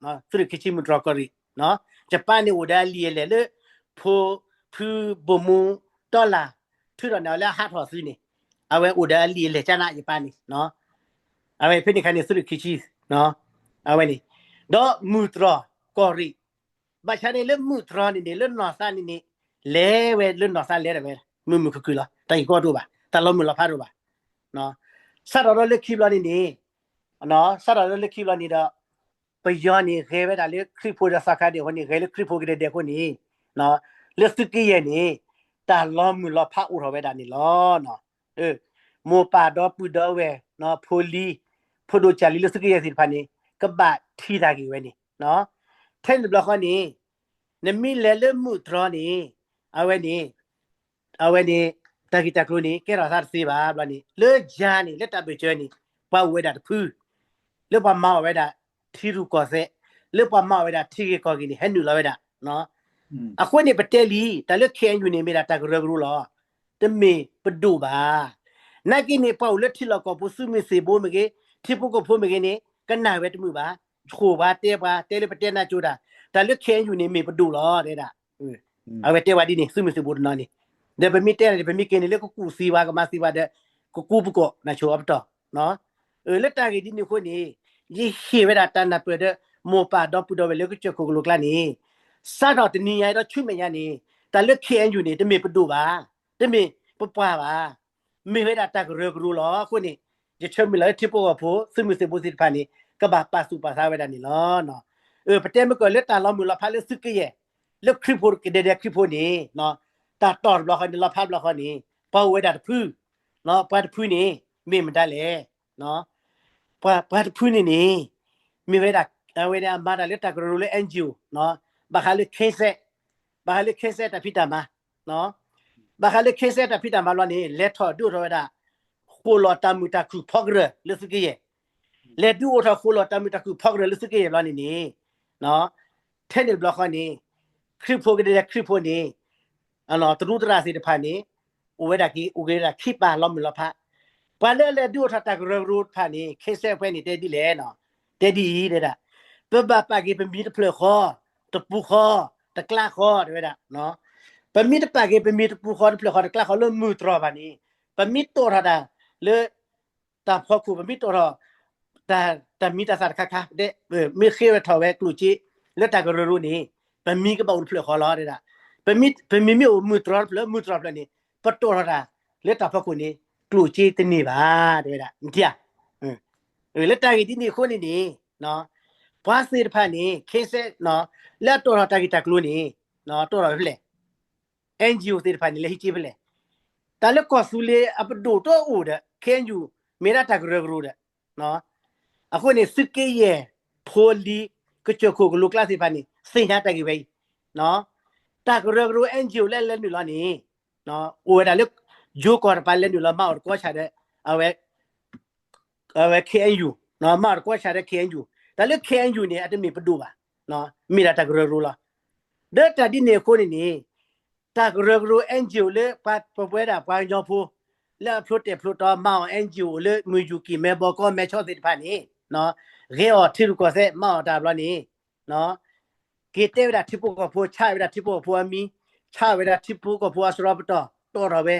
သုးရ့ၣ်ခံဆံမုၢ်တြီၤကီၢ်ရ့ၣ် ယပၢ်န့ၣ်အိၣ်ဒီးအလံာ်အလဲၢ်လၢ ဖိ ဖုဘိၣ်မူတီလၢ် ထုးထီၣ်န့ၢ်အီၤလၢအဟးထီၣ်သုန့ၣ် အဝဲအိၣ်ဒီးအလံာ်အလဲၢ်ကၢ်နး ယပၢ်န့ၣ် အဝဲဖဲန့ၣ်ခါန့ၣ် သုးရ့ၣ်ခံဆံ အဝဲန့ၣ် ဒီးမုၢ်တြီၤကီၢ်ရ့ၣ် ဘၣ်ဆၣ်န့ၣ်လၢမုၢ်တြီၤန့ၣ်န့ၣ် လၢနီၢ်သးန့ၣ်န့ၣ် လဲၤဝဲလၢနီၢ်သးလဲၤဒၣ်ဝဲ မုာ်မုာ်ခုၣ်ခုၣ်လီၤ. တၢ်ဂ့ၢ်ကီတအိၣ်ဘၣ် တၢ်လီၤမုၢ်လီၤဖးတအိၣ်ဘၣ်. စးထီၣ်ဒီးလၢခံဘျီန့ၣ်န့ၣ် စးထီၣ်ဒီးလၢခံဘျီန့ၣ်ဒီး ပယီၤန့ၣ်ဂဲၤဝဲဒၣ်လၢခရံာ်ဖိဒီးသီခါဒဲးအဃိန့ၣ် ဂဲၤလၢခရံာ်ဖိကဒဲကဒဲအဃိန့ၣ် လၢသုးက့ယဲၢ်န့ၣ် တၢ်လီၤမုၢ်လီၤဖးအိၣ်ထီၣ်ဝဲဒၣ်န့ၣ်လီၤ. မိၢ်ပၢ်ဒီပုၢ်ဒီဝဲၢ် ဖိလံၤ ဖိဒိၣ်ကၢ်လံၤလၢသုးက့ယဲၢ်သ့ၣ်တဖၣ်န့ၣ် ကဘၣ်ထံၣ်တၢ်ဂ့ၢ်ဝဲန့ၣ် ထဲန့ၣ်တဘျီဃီန့ၣ် နမ့ၢ်လဲၤလၢမုၢ်တြီၤန့ၣ် အဝဲန့ၣ် အဝဲန့ၣ် တၢ်ဂ့ၢ်တၢ်ကျိၤန့ၣ် ကဲထီၣ်သးတသ့ဘၣ်ဘျီန့ၣ် လၢယၤန့ၣ် လၢတၢ်ဘၢၣ်စၢၤန့ၣ် ပှၤအိၣ်ဝဲဒၣ်တဖု လၢပှၤမၤအီၣ်ဝဲဒၣ် ထံရူၢ်ကီၢ်သဲး လၢပှၤမၤအီၣ်ဝဲဒၣ်ထံဂ့ၢ်ကီၢ်ဂ့ၢ်န့ၣ် ဟဲနုာ်လီၤဝဲဒၣ် အဃိန့ၣ် ပတဲလံ တၢ်လၢ ခ့ၣ်အဲၣ်ယူၣ်န့ၣ် မ့ၢ်ဒၣ်တၢ်ကရၢကရိလီၤ. တမ့ၢ်ပဒိၣ်ဘၣ်. နာ်က့န့ၣ် ပှၤအိၣ်လၢထံလီၢ်ကီၢ်ပူၤ သုးမုၢ်သံၣ်ဘိမ့ၢ်ဂ့ၤ ထံဖိကီၢ်ဖိမ့ၢ်ဂ့ၤန့ၣ် ကနၣ်ဝဲတမုာ်ဘၣ်. ဆိၣ်ပှၤတဲပှၤ တဲလၢပတဲနၢ်ကၠိတၢ် တၢ်လၢ ခ့ၣ်အဲၣ်ယူၣ်န့ၣ် မ့ၢ်ပဒိၣ်လီၤ တဲဒၣ် အဝဲတဲဝဲဒ်န့ၣ် သုးမုၢ်သံၣ်ဘိတနီၤန့ၣ် ဒီးပမ့ၢ်တဲန့ၣ် ပမ့ၢ်က့ၤန့ၣ်လၢကကူၣ်သံဝဲ ကမၤသံဝဲဒီး ကကူပကီၢ် နၢ်ဆိအပတီၢ် လၢတၢ်ဂ့ၢ်ဒ်န့ၣ်အဃိန့ၣ် ယဟ့ၣ်ဝဲဒၣ်တၢ်နၢ်ပၢၢ်ဒီး မိၢ်ပၢ်ဒီပုၢ်ဒီဝဲၢ်လၢကစၢၢ်ခိၣ်ကလိၤကျါန့ၣ် စးထီၣ်တနံၤညါဒီးဆူမဲာ်ညါန့ၣ် တၢ်လၢ ခ့ၣ်အဲၣ်ယူၣ်န့ၣ် တမ့ၢ်ပဒိၣ်ဘၣ်, တမ့ၢ်ပပှၢ်ဘၣ်, မ့ၢ်ဝဲဒၣ်တၢ်ကရၢကရိလီၤ. အဃိန့ၣ် ယဆၢမုၢ်လၢ်လၢထံဖိကီၢ်ဖိ သုးမုၢ်သံၣ်ဘိသ့ၣ်တဖၣ်န့ၣ် ကဘၣ်ပာ်သူၣ်ပာ်သးဝဲဒၣ်န့ၣ်လီၤ. ပတဲမ့ၢ်ကီၢ်လၢတၢ်လီၤမုၢ်လီၤဖးလၢသုးက့ယဲၢ် လၢခရံာ်ဖိကဒဲကဒဲခရံာ်ဖိန့ၣ် တၢ်တီၢ်တဘျီဃီန့ၣ် လီၤဖးတဘျီဃီန့ၣ် ပှၤအိၣ်ဝဲဒၣ်တဖု, ပှၤတဖုန့ၣ် မ့ၢ်မတၤလဲၣ်. ပှၤတဖုန့ၣ်န့ၣ် မ့ၢ်ဝဲဒၣ် အဝဲန့ၣ်အမၤတၢ်လၢတၢ်ကရၢကရိလၢ N G O ဘၣ်ဃးလၢ ခ့စဲး, ဘၣ်ဃးလၢ ခ့စဲး တၢ်ဖံးတၢ်မၤ, ဘၣ်ဃးလၢ ခ့စဲး တၢ်ဖံးတၢ်မၤဘျီန့ၣ် လဲၤထီၣ်ဒုးအိၣ်ထီၣ်ဝဲဒၣ် ဃိၣ်လီၤတၢ်မုာ်တၢ်ခုၣ်ဖီကရၢၢ်လၢသုးက့ယဲၢ်, လဲၤဒုးအိၣ်ထီၣ်ဃိၣ်လီၤတၢ်မုာ်တၢ်ခုၣ်ဖီကရၢၢ်လၢသုးက့ယဲၢ်ဘျီန့ၣ်န့ၣ်, ထဲန့ၣ်တဘျီဃီန့ၣ် ခရံာ်ဖိကဒဲခရံာ်ဖိန့ၣ် တရူးသရၣ်သ့ၣ်တဖၣ်န့ၣ် အိၣ်ဝဲဒၣ်က့ၤ အိၣ်က့ၤဝဲဒၣ်ခံပၤလီၤမုၢ်လီၤဖး, ပှၤလၢအလဲၤဒုးအိၣ်ထီၣ်တၢ်ကရၢကရိတဖၣ်န့ၣ် ခ့စဲး အဖဲန့ၣ် တဲဒ်လဲၣ်, တဲဒ်အံၤတဲဒၣ်, ပဘၣ်ပာ်က့ၤပမံၤတဖျၢၣ်ဃီ, တပူၤဃီ, တကျါဃီ တဲဝဲဒၣ်, ပမ့ၢ်တပာ်က့ၤပမံၤတပူၤဃီတဖျၢၣ်ဃီတကျါဃီလၢမုၢ်တြီၤဘၣ်န့ၣ်, ပမ့ၢ်တီၣ်ထီၣ်တၢ်လၢ တၢ်ဖီခိၣ် ပမ့ၢ်တီၣ်ထီၣ် တၢ်မံၤတၢ်သၣ်တခါခါ မ့ၢ်ဃ့ဝဲထီၣ်ဝဲကျိၣ်စ့ လၢတၢ်ကရၢကရိန့ၣ် ပမံၤကဘၣ်အိၣ်တဖျၢၣ်ဃီလီၤတဲဒၣ်, ပမံၤမ့ၢ်အိၣ်မုၢ်တြီၤတဖျၢၣ် မုၢ်တြီၤတဖျၢၣ်န့ၣ် ပတီၣ်ထီၣ်တၢ်လၢတၢ်ဖီခိၣ်န့ၣ် ကျိၣ်စ့တန့ၢ်ဘၣ် တဲဝဲဒၣ်, နထံၣ်ဧါ, လၢတၢ်ဂ့ၢ်ဒ်န့ၣ်အဃိန့ၣ်န့ၣ် ပှၤသ့ၣ်တဖၣ်န့ၣ် ခ့စဲး လၢအတီၣ်ထီၣ်တၢ်ဂ့ၢ်တၢ်ကျိၤန့ၣ် တီၣ်ထီၣ်ဝဲဖဲလဲၣ် N G O သ့ၣ်တဖၣ်န့ၣ် လဲၤဟံးက့ဖဲလဲၣ်, တၢ်လၢကီၢ်သူလ့ၤအပဒိၣ်တအိၣ်ဒီး K N U မ့ၢ်ဒၣ်တၢ်ကရၢကရိဒီး, အဃိန့ၣ် သုးက့ယဲၢ် ဖိလံၤ ကစၢၢ်ခိၣ်ကလူးကျါသ့ၣ်တဖၣ်န့ၣ် သ့ၣ်ညါတၢ်ဂ့ၢ်ဝဲအံၤ, တၢ်ကရၢကရိ N G O လၢလဲၤနုာ်လီၤန့ၣ် အိၣ်ဝဲဒၣ်လၢ ယိၤကီၢ်တပၤလဲၤနုာ်လီၤ မၤအီၣ်တကီၢ်ဆၣ်ဒီး အဝဲ အဝဲ K N U မၤအီၣ်တကီၢ်ဆၣ်ဒီး K N U တၢ်လၢ K N U န့ၣ် အတမ့ၢ်ပဒိၣ်ဘၣ်, မ့ၢ်ဒၣ်တၢ်ကရၢကရိလီၤ. ဒီးတၢ်ဒ်န့ၣ်အဃိန့ၣ်န့ၣ် တၢ်ကရၢကရိ N G O လၢပဝဲဒၣ်ပှၤကညီဖိ လၢအဖျိတဲာ်ဖျိတီ မၤအီၣ် N G O လၢမုၢ်ယူၢ်ကံၢ်မဲဘီကီမဲဆီသ့ၣ်တဖၣ်န့ၣ် ဂဲၤအီၣ်ထံရူၢ်ကီၢ်သဲး မၤအီၣ်တၢ်ဘျီန့ၣ် က့ၤတဲဝဲဒၣ်ထံဖိကီၢ်ဖိ ဆါဝဲဒၣ်ထံဖိကီၢ်ဖိအမံၤ ဆါဝဲဒၣ်ထံဖိကီၢ်ဖိအစရီပတီၢ် တီၣ်ထီၣ်ဝဲ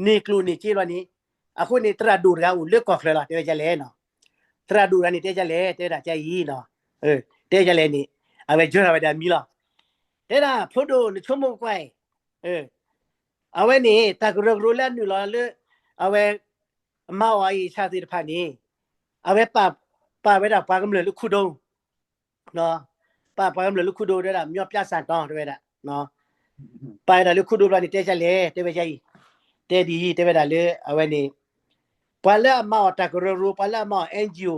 န့ၢ်ကျိၣ်န့ၢ်စ့ဘျီန့ၣ် အဃိန့ၣ် သရၣ်ဒိၣ်တဂၤအိၣ်လၢကီၢ်ချၢလီၤ တဲဝဲဒ်လဲၣ်, သရၣ်ဒိၣ်တဂၤန့ၣ် တဲဒ်လဲၣ် တဲဝဲဒၣ်ကအံၤ, တဲဒ်လဲၣ်န့ၣ် အဝဲယၢၤထီၣ်ဝဲဒၣ်အမံၤလီၤ. တဲဒၣ် ဖိဒိၣ် နဆိကမိၣ်ကွၢ်အံၤ, အဝဲန့ၣ် တၢ်ကရၢကရိလၢအနုာ်လီၤလၢ အဝဲ မၤအီၣ်အအံၤဆၣ်သ့ၣ်တဖၣ်န့ၣ် အဝဲပာ်ဝဲဒၣ်ပှၤကမျၢၢ်လၢခူဒိၣ် ပာ်ပှၤကမျၢၢ်လၢခူဒိၣ်တဲဝဲဒၣ် မညီပြစၢ်တီ တဲဝဲဒၣ်, ပာ်ဝဲဒၣ်လၢခူဒိၣ်ဘျီန့ၣ် တဲဒ်လဲၣ် တဲဝဲဒ်အံၤ, တဲဒ်အံၤ တဲဝဲဒၣ်လၢအဝဲန့ၣ် ပှၤလၢအမၤအီၣ်တၢ်ကရၢကရိ ပှၤလၢအမၤအီၣ် N G O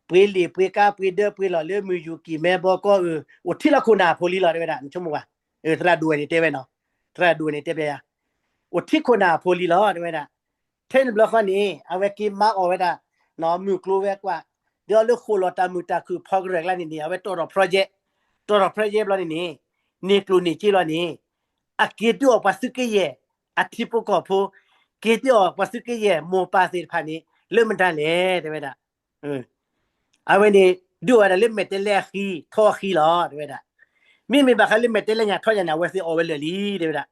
ပှ့ၤလ့ၣ်ပှ့ၤကါ ပှ့ၤဒၢပှ့ၤလီၢ်လၢမုၢ်ယူၢ်ကံၢ်မဲဘီကီ အိၣ်ထံလီၤခိၣ်နၢ်အဖိလံလီၤ တဲဝဲဒၣ် နဆိကမိၣ်ဝဲ, သရၣ်ဒိၣ်ဝဲန့ၣ်တဲဝဲနီၤ, သရၣ်ဒိၣ်ဝဲန့ၣ်တဲဝဲယါ, အိၣ်ထံခိၣ်နၢ်အဖိလံလီၤ တဲဝဲဒၣ်. ထဲန့ၣ်ဘျီဃီန့ၣ် အဝဲက့ၤမၤအီၣ်ဝဲဒၣ် မုၢ်ကျိၤဝဲၤကွာ် ဒီးလၢဃိၣ်လီၤတၢ်မုာ်တၢ်ခုၣ်ဖီကရၢၢ်ကျါန့ၣ်န့ၣ် အဝဲတီၣ်ထီၣ် project, တီၣ်ထီၣ် project ဘျီန့ၣ်န့ၣ် န့ၢ်ကျိၣ်န့ၢ်စ့ဘျီန့ၣ် အက့ၤဒုးအီၣ်ပှၤသုးက့ယဲၢ် အထံဖိကီၢ်ဖိ, က့ၤဒုးအီၣ်ပှၤသုးက့ယဲၢ်မိၢ်ပၢ်သ့ၣ်တဖၣ်န့ၣ် လၢမတၤလဲၣ် တဲဝဲဒၣ်. အဝဲန့ၣ် ဒုးအီၣ်ဝဲဒၣ်လၢမဲာ်တဲးလဲအဃံ ထီအဃံလီၤ တဲဝဲဒၣ်. မ့မ့ၢ်ဘၣ်ဃးလၢမဲာ်တဲးလဲညၣ်ထီညၣ်န့ၣ် အဝဲသ့ၣ်အီၣ်ဝဲလၢာ်လံ တဲဝဲဒၣ်.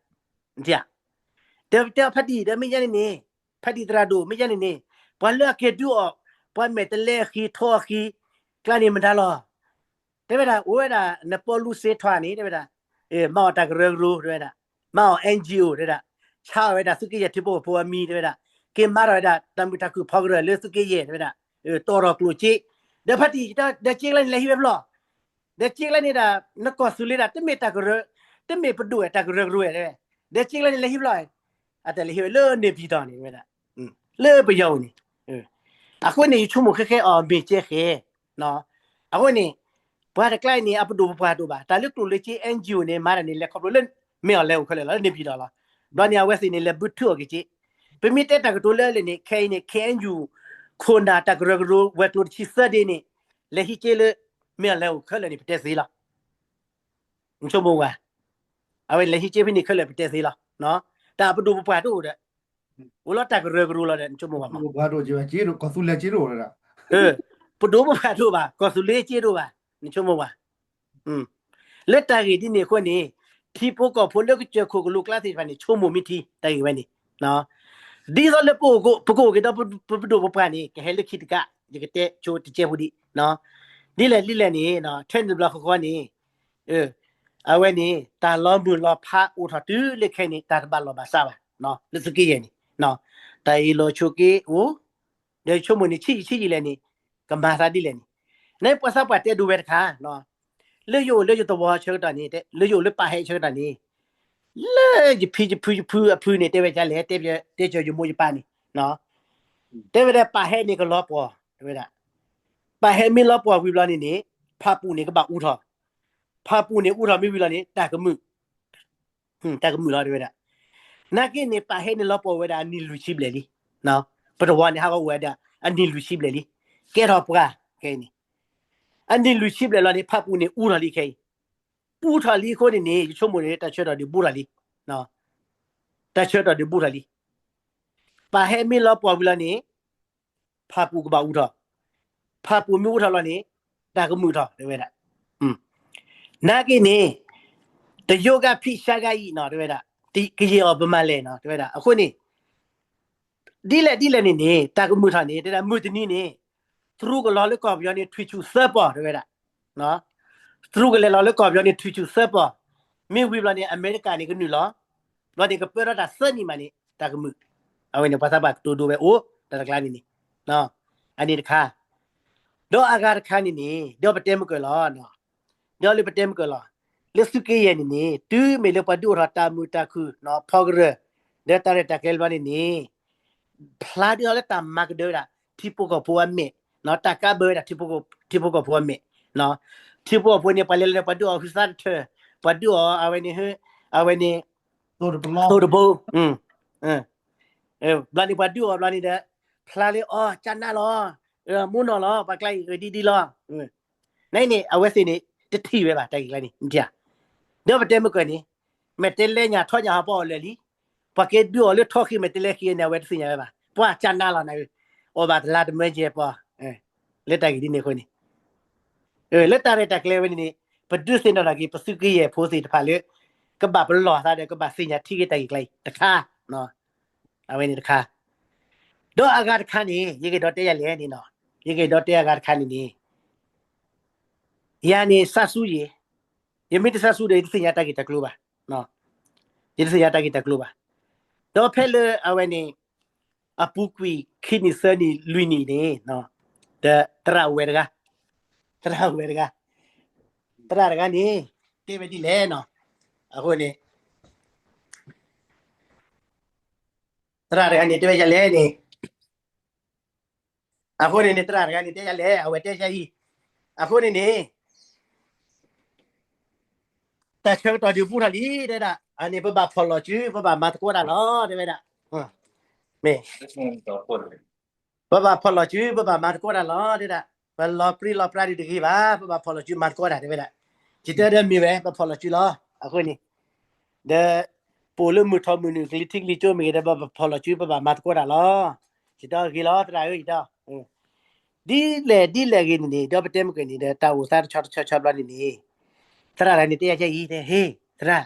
ဒီးပတဲဖါတံၢ် ဒီးမ့ၢ်ယါန့ၣ်န့ၣ် ဖါတံၢ်သရၣ်ဒိၣ် မ့ၢ်ယါန့ၣ်န့ၣ် ပှၤလၢအက့ၤဒုးအီၣ် ပှၤမဲာ်တဲးလဲအဃံ ထီအဃံ ကျါန့ၣ်မတၤလီၤ တဲဝဲဒၣ် အိၣ်ဝဲဒၣ် နပီလူစ့ထွဲန့ၣ် တဲဝဲဒၣ်, မၤအီၣ်တၢ်ကရၢကရိ တဲဝဲဒၣ်, မၤအီၣ် N G O တဲဝဲဒၣ်, ဆါအီၣ်ဝဲဒၣ်သုးက့ယဲၢ်ထံဖိကီၢ်ဖိအမံၤ တဲဝဲဒၣ်, က့ၤမၤထီၣ်ဝဲဒၣ် တၢ်မုာ်တၢ်ခုၣ်ဖီကရၢၢ်လၢသုးက့ယဲၢ် တဲဝဲဒၣ်, တီၣ်ထီၣ်ကျိၣ်စ့, ဒီးဖါတံၢ် ဒီးစ့ကျါန့ၣ် လဲၤဟံးဝဲဖျီၣ်, ဒီးစ့ကျါန့ၣ်ဒၣ် နကီၢ်သူလ့ၤဒၣ် တမ့ၢ်တၢ်ကရၢ, တမ့ၢ်ပဒိၣ်ဝဲတၢ်ကရၢကရိဝဲ တဲဝဲ, ဒီးစ့ကျါန့ၣ် လဲၤဟံးဖျီၣ်, အတၢ်လဲၤဟံးဝဲလၢန့ၣ်ပံၤတီၤန့ၣ် တဲဝဲဒၣ် လၢပယီၤအိၣ်န့ၣ်, အဃိန့ၣ် ယဆိကမိၣ်ဃဲဃဲအီၤမ့ၢ်ကဲဃဲ, အဃိန့ၣ် ပှၤတကျါအံၤန့ၣ် အပဒိၣ်ပပှၢ်တအိၣ်ဘၣ်, တၢ်လၢကျိၣ်လၢစ့ N G O န့ၣ် မၤတၢ်န့ၣ် လဲၤခီဖျိလၢ မ့ၢ်အီၤလဲၤအိၣ်ခဲလၢာ်လီၤ လၢန့ၣ်ပံၤတီၤလီၤ, ဘျီန့ၣ် အဝဲသ့ၣ်န့ၣ် လဲၤဘုထုးအီၣ်က့ၤစ့, ပမ့ၢ်တဲတၢ်ကတိၤလၢလၢန့ၣ် ခဲအံၤန့ၣ် K N U ခိၣ်နၢ်တၢ်ကရၢကရိဝဲၤကျိၤတဆံသၢဒ့န့ၣ် လဲၤဟံးစ့လၢ မ့ၢ်အီၤလဲၤအိၣ်ခဲလၢာ်န့ၣ် ပတဲသ့လီၤ နဆိကမိၣ်ဝဲ, အဝဲလဲၤဟံးက့ဖဲန့ၣ်ခဲလၢာ်ပတဲသ့လီၤ, တၢ်ပဒိၣ်ပပှၢ်တအိၣ်ဒီး, အိၣ်လီၤတၢ်ကရၢကရိလီၤဒီး နဆိကမိၣ်ဝဲမး, ပဒိၣ်ပပှၢ်တအိၣ်ဘၣ် ကီၢ်သူလ့ၤစ့တအိၣ်ဘၣ်, နဆိကမိၣ်ဝဲ, လၢတၢ်ဂ့ၢ်ဒ်န့ၣ်အဃိန့ၣ်, ထံဖိကီၢ်ဖိလၢကစၢၢ်ခိၣ်ကလူးကျါသ့ၣ်တဖၣ်န့ၣ် ဆိကမိၣ်မ့ၢ်ထံ တၢ်ဂ့ၢ်ဝဲန့ၣ်, ဒ်သိးလၢပကအိၣ်က့ၤဒီးပပဒိၣ်ပပှၢ်န့ၣ် ကဟဲလၢခံတကး, ယကတဲဆိတကဲဖိဒံး, ဒ်လဲၣ်ဒ်လဲၣ်န့ၣ် ထဲန့ၣ်တဘျီဃီဃီန့ၣ် အဝဲန့ၣ် တၢ်လီၤမုၢ်လီၤဖးအိၣ်ထီၣ်တုၤလၢခဲအံၤန့ၣ် တၢ်တဘၣ်လိာ်ဘၣ်စးဘၣ်, လၢသုးက့ယဲၢ်န့ၣ်, တၢ်အ့ၣ်လိာ်ဆိးက့အိၣ်, ဒီးယဆိကမိၣ်န့ၣ် ဆံးယံာ်ဆံးယံာ်လဲၣ်န့ၣ် ကမၤသးဒ်လဲၣ်န့ၣ်, န့ၣ်ပှၤသးပှၢ်တဲဒိဝဲတခါ, လၢယအိၣ်လၢယသဝီဆၢကတီၢ်န့ၣ် လၢယအိၣ်လၢပာ်ဟဲဆၢကတီၢ်န့ၣ် လၢယဖံယဖုယဖုအဖုန့ၣ် တဲဝဲဒ်လဲၣ်, တဲစၢၤယမိၢ်ယပၢ်န့ၣ်, တဲဝဲဒၣ်ပာ်ဟဲန့ၣ်ကလီၤပှီၢ်, တဲဝဲဒၣ်, ပာ်ဟဲမ့ၢ်လီၤပှီၢ်ဝံၤဘျီန့ၣ်န့ၣ် ဖၣ်ပူၣ်န့ၣ်ကဘၣ်အူထီၣ်, ဖၣ်ပူၣ်န့ၣ်အူထီၣ်မ့ၢ်ဝံၤလီၤန့ၣ် တၢ်ကမုာ်, တၢ်ကမုာ်လီၤ တဲဝဲဒၣ်. နာ်က့န့ၣ် ပာ်ဟဲန့ၣ်လီၤပှီၢ်ဝဲဒၣ်အနံၣ်လွံၢ်ဆံဘျဲၣ်လံ, ပတဝီန့ၣ် ဟးဂီၤအိၣ်ဝဲဒၣ်အနံၣ်လွံၢ်ဆံဘျဲၣ်လံ, ကဲထီၣ်ပှၤခဲအံၤန့ၣ်, အနံၣ်လွံၢ်ဆံဘျဲၣ်လီၤန့ၣ် ဖၣ်ပူၣ်န့ၣ်အူထီၣ်လံခဲအံၤ, အူထီၣ်လံအဃိန့ၣ်န့ၣ် ယဆိကမိၣ်န့ၣ် တၢ်ဆၢကတီၢ်ဒုးဘူးထီၣ်လံ, တၢ်ဆၢကတီၢ်ဒုးဘူးထီၣ်လံ, ပာ်ဟဲမ့ၢ်လီၤပှီၢ်ဝံၤလီၤန့ၣ် ဖၣ်ပူၣ်ကဘၣ်အူထီၣ်, ဖၣ်ပူၣ်မ့ၢ်အူထီၣ်လီၤန့ၣ် တၢ်ကမုာ်ထီၣ် တဲဝဲဒၣ်. နာ်က့န့ၣ် တယိဂၤဖံးဆါဂၤအံၤနီၤ တဲဝဲဒၣ်, ကယဲၢ်အီၤပမၤလဲၣ်နီၤ တဲဝဲဒၣ်. အဃိန့ၣ် ဒ်လဲၣ်ဒ်လဲၣ်န့ၣ်န့ၣ် တၢ်ကမုာ်ထီၣ်န့ၣ် တဲဒၣ်မုၢ်တနံၤန့ၣ် တရူးကလီၤလၢကီၢ်ပယီၤန့ၣ် ထွံၣ်ဆူၣ်သၢပီၢ် တဲဝဲဒၣ်. တရူးကလဲၤလီၤလၢကီၢ်ပယီၤန့ၣ် ထွံၣ်ဆူၣ်သၢပီၢ်, မ့ၢ်ဝံၤဘျီန့ၣ် အမဲရကၤန့ၣ်ကနုာ်လီၤ, ဘျီန့ၣ်ကပၢထီၣ်တၢ်သၢနံၣ်မးန့ၣ် တၢ်ကမုာ်, အဝဲန့ၣ်ပှၤသးပှၢ်ကတိၤဒိဝဲအိၣ် တၢ်တကျါန့ၣ်န့ၣ်, အန့ၣ်တခါ, ဒီးအဂၤတခါန့ၣ်န့ၣ် ဒီးပတဲမုၢ်ကၢၢ်လီၤ ဒီးလၢပတဲမုၢ်ကၢၢ်လီၤ, လၢသုးက့ယဲၢ်န့ၣ်န့ၣ် တုၤမ့ၢ်လၢပှၤဒုးအိၣ်ထီၣ်တၢ်မုာ်တၢ်ခုၣ်နီၤ ဖီကရၢၢ် ဒီးတၢ်ရဲၣ်တၢ်ကျဲၤဘျီန့ၣ်န့ၣ် ဖျါဒုးထီၣ်လၢတၢ်မၤကဒၢဝဲဒၣ် ထံဖိကီၢ်ဖိအမဲာ်, တၢ်ကးဘၢဝဲဒၣ် ထံဖိကီၢ်ဖိအမဲာ်, ထံဖိကီၢ်ဖိန့ၣ် ပှၤလဲၤလၢန့ၣ် ပှၤဒုးအီၤဟုသးတထၢၣ်, ပှၤဒုးအီၤ အဝဲန့ၣ်, အဝဲန့ၣ်, သိတဘိ, ဘျီန့ၣ်ပှၤဒုးအီၤဘျီန့ၣ်ဒီး ဖျါလၢအီၤကၢ်နါလီၤ, မိၢ်နီၢ်လီၤ ပှၤကျါအံၤ ဒ်ဒ်လီၤ. နန့ၣ် အဝဲသ့ၣ်န့ၣ် တထံၣ်ဝဲဘၣ် တၢ်ဂ့ၢ်ကျါန့ၣ်, ဒီးပတဲမုၢ်ကၢၢ်န့ၣ် မဲာ်တဲလဲညၣ်ထီညၣ်ဟီပီအီၤလၢာ်လံ, ပှၤက့ၤဒုးအီၤလၢထီဃံမဲာ်တဲလဲဃံန့ၣ် အဝဲတသ့ၣ်ညါဝဲဘၣ်, ပှၤကၢ်နါလီၤနၤ, အီၣ်ဘၣ်တလါတမၢကဲပီၤ, လၢတၢ်ဂ့ၢ်ဒ်န့ၣ်အဃိန့ၣ် လၢတၢ်ရဲၣ်တၢ်ကျဲၤဝဲန့ၣ်န့ၣ် ပဒုးသ့ၣ်နီၣ်ထီၣ်က့ၤ ပသုးက့ယဲၢ်ဖိသ့ၣ်တဖၣ်လၢ ကဘၣ်ပလီၢ်သးဒီး ကဘၣ်သ့ၣ်ညါထံက့ၤတၢ်ဂ့ၢ်ကျါအံၤတခါ, အဝဲန့ၣ်တခါ, ဒီးအဂၤတခါန့ၣ် ယက့ၤဒီးတဲယၤလဲၣ်န့ၣ်နီၤ, ယက့ၤဒီးတဲအဂၤတခါန့ၣ်န့ၣ် ယၤန့ၣ်စးဆူယံၤ, ယမ့ၢ်တစးဆူဒီး ယတသ့ၣ်ညါတၢ်ဂ့ၢ်တၢ်ကျိၤဘၣ်, ယတသ့ၣ်ညါတၢ်ဂ့ၢ်တၢ်ကျိၤဘၣ်, ဒီးဖဲလၢအဝဲန့ၣ် အပူၤကွံာ်ခံနံၣ်သၢနံၣ်လွံၢ်နံၣ်န့ၣ်, ဒီးသရၣ်အိၣ်ဝဲတဂၤ, သရၣ်အိၣ်ဝဲတဂၤ, သရၣ်တဂၤန့ၣ် တဲဝဲဒ်လဲၣ်နီၤ, အဃိန့ၣ် သရၣ်တဂၤန့ၣ် တဲဝဲဒ်လဲၣ်န့ၣ်, အဃိန့ၣ်န့ၣ် သရၣ်တဂၤန့ၣ် တဲဒ်လဲၣ်, အဝဲတဲဒ်အံၤ, အဃိန့ၣ်န့ၣ် တၢ်ဆၢကတီၢ်ဒုးဘူးထီၣ်လံ တဲဒၣ်, အန့ၣ် ပဘၣ်ဖီၣ်လီၤစု ပဘၣ်မၤသကိးတၢ်လီၤ တဲဝဲဒၣ်, မ့ၢ် ပဘၣ်ဖီၣ်လီၤစု ပဘၣ်မၤသကိးတၢ်လီၤ တဲဒၣ်, ပလီၤပြံလီၤပြါဒုးတဂ့ၤဘၣ် ပဘၣ်ဖီၣ်လီၤစုမၤသကိးတၢ် တဲဝဲဒၣ်, ယတဲဒီးမ့ၢ်ဝဲ ပဖီၣ်လီၤစုလီၤ အဃိန့ၣ်, ဒီး ပအိၣ်လၢမုၢ်ထီၣ်မုၢ်နုာ် ကလံၤထံးကလံၤကၠိမ့ၢ်ဂ့ၤဒီး ပဘၣ်ဖီၣ်လီၤစု ပဘၣ်မၤသကိးတၢ်လီၤ, ယတဲဂ့ၤလီၤ သရၣ်ဧၢ ယတဲ ဒ်လဲၣ်ဒ်လဲၣ်ဂ့ၤန့ၣ်န့ၣ် ဒီးပတဲမုၢ်ကၢၢ်န့ၣ်ဒီး တၢ်အိၣ်သးတဆီတဆီဆီဘျီန့ၣ်န့ၣ်, သရၣ်တဂၤန့ၣ် တဲယၤအံၤ တဲ ဟ့ၣ် သရၣ်,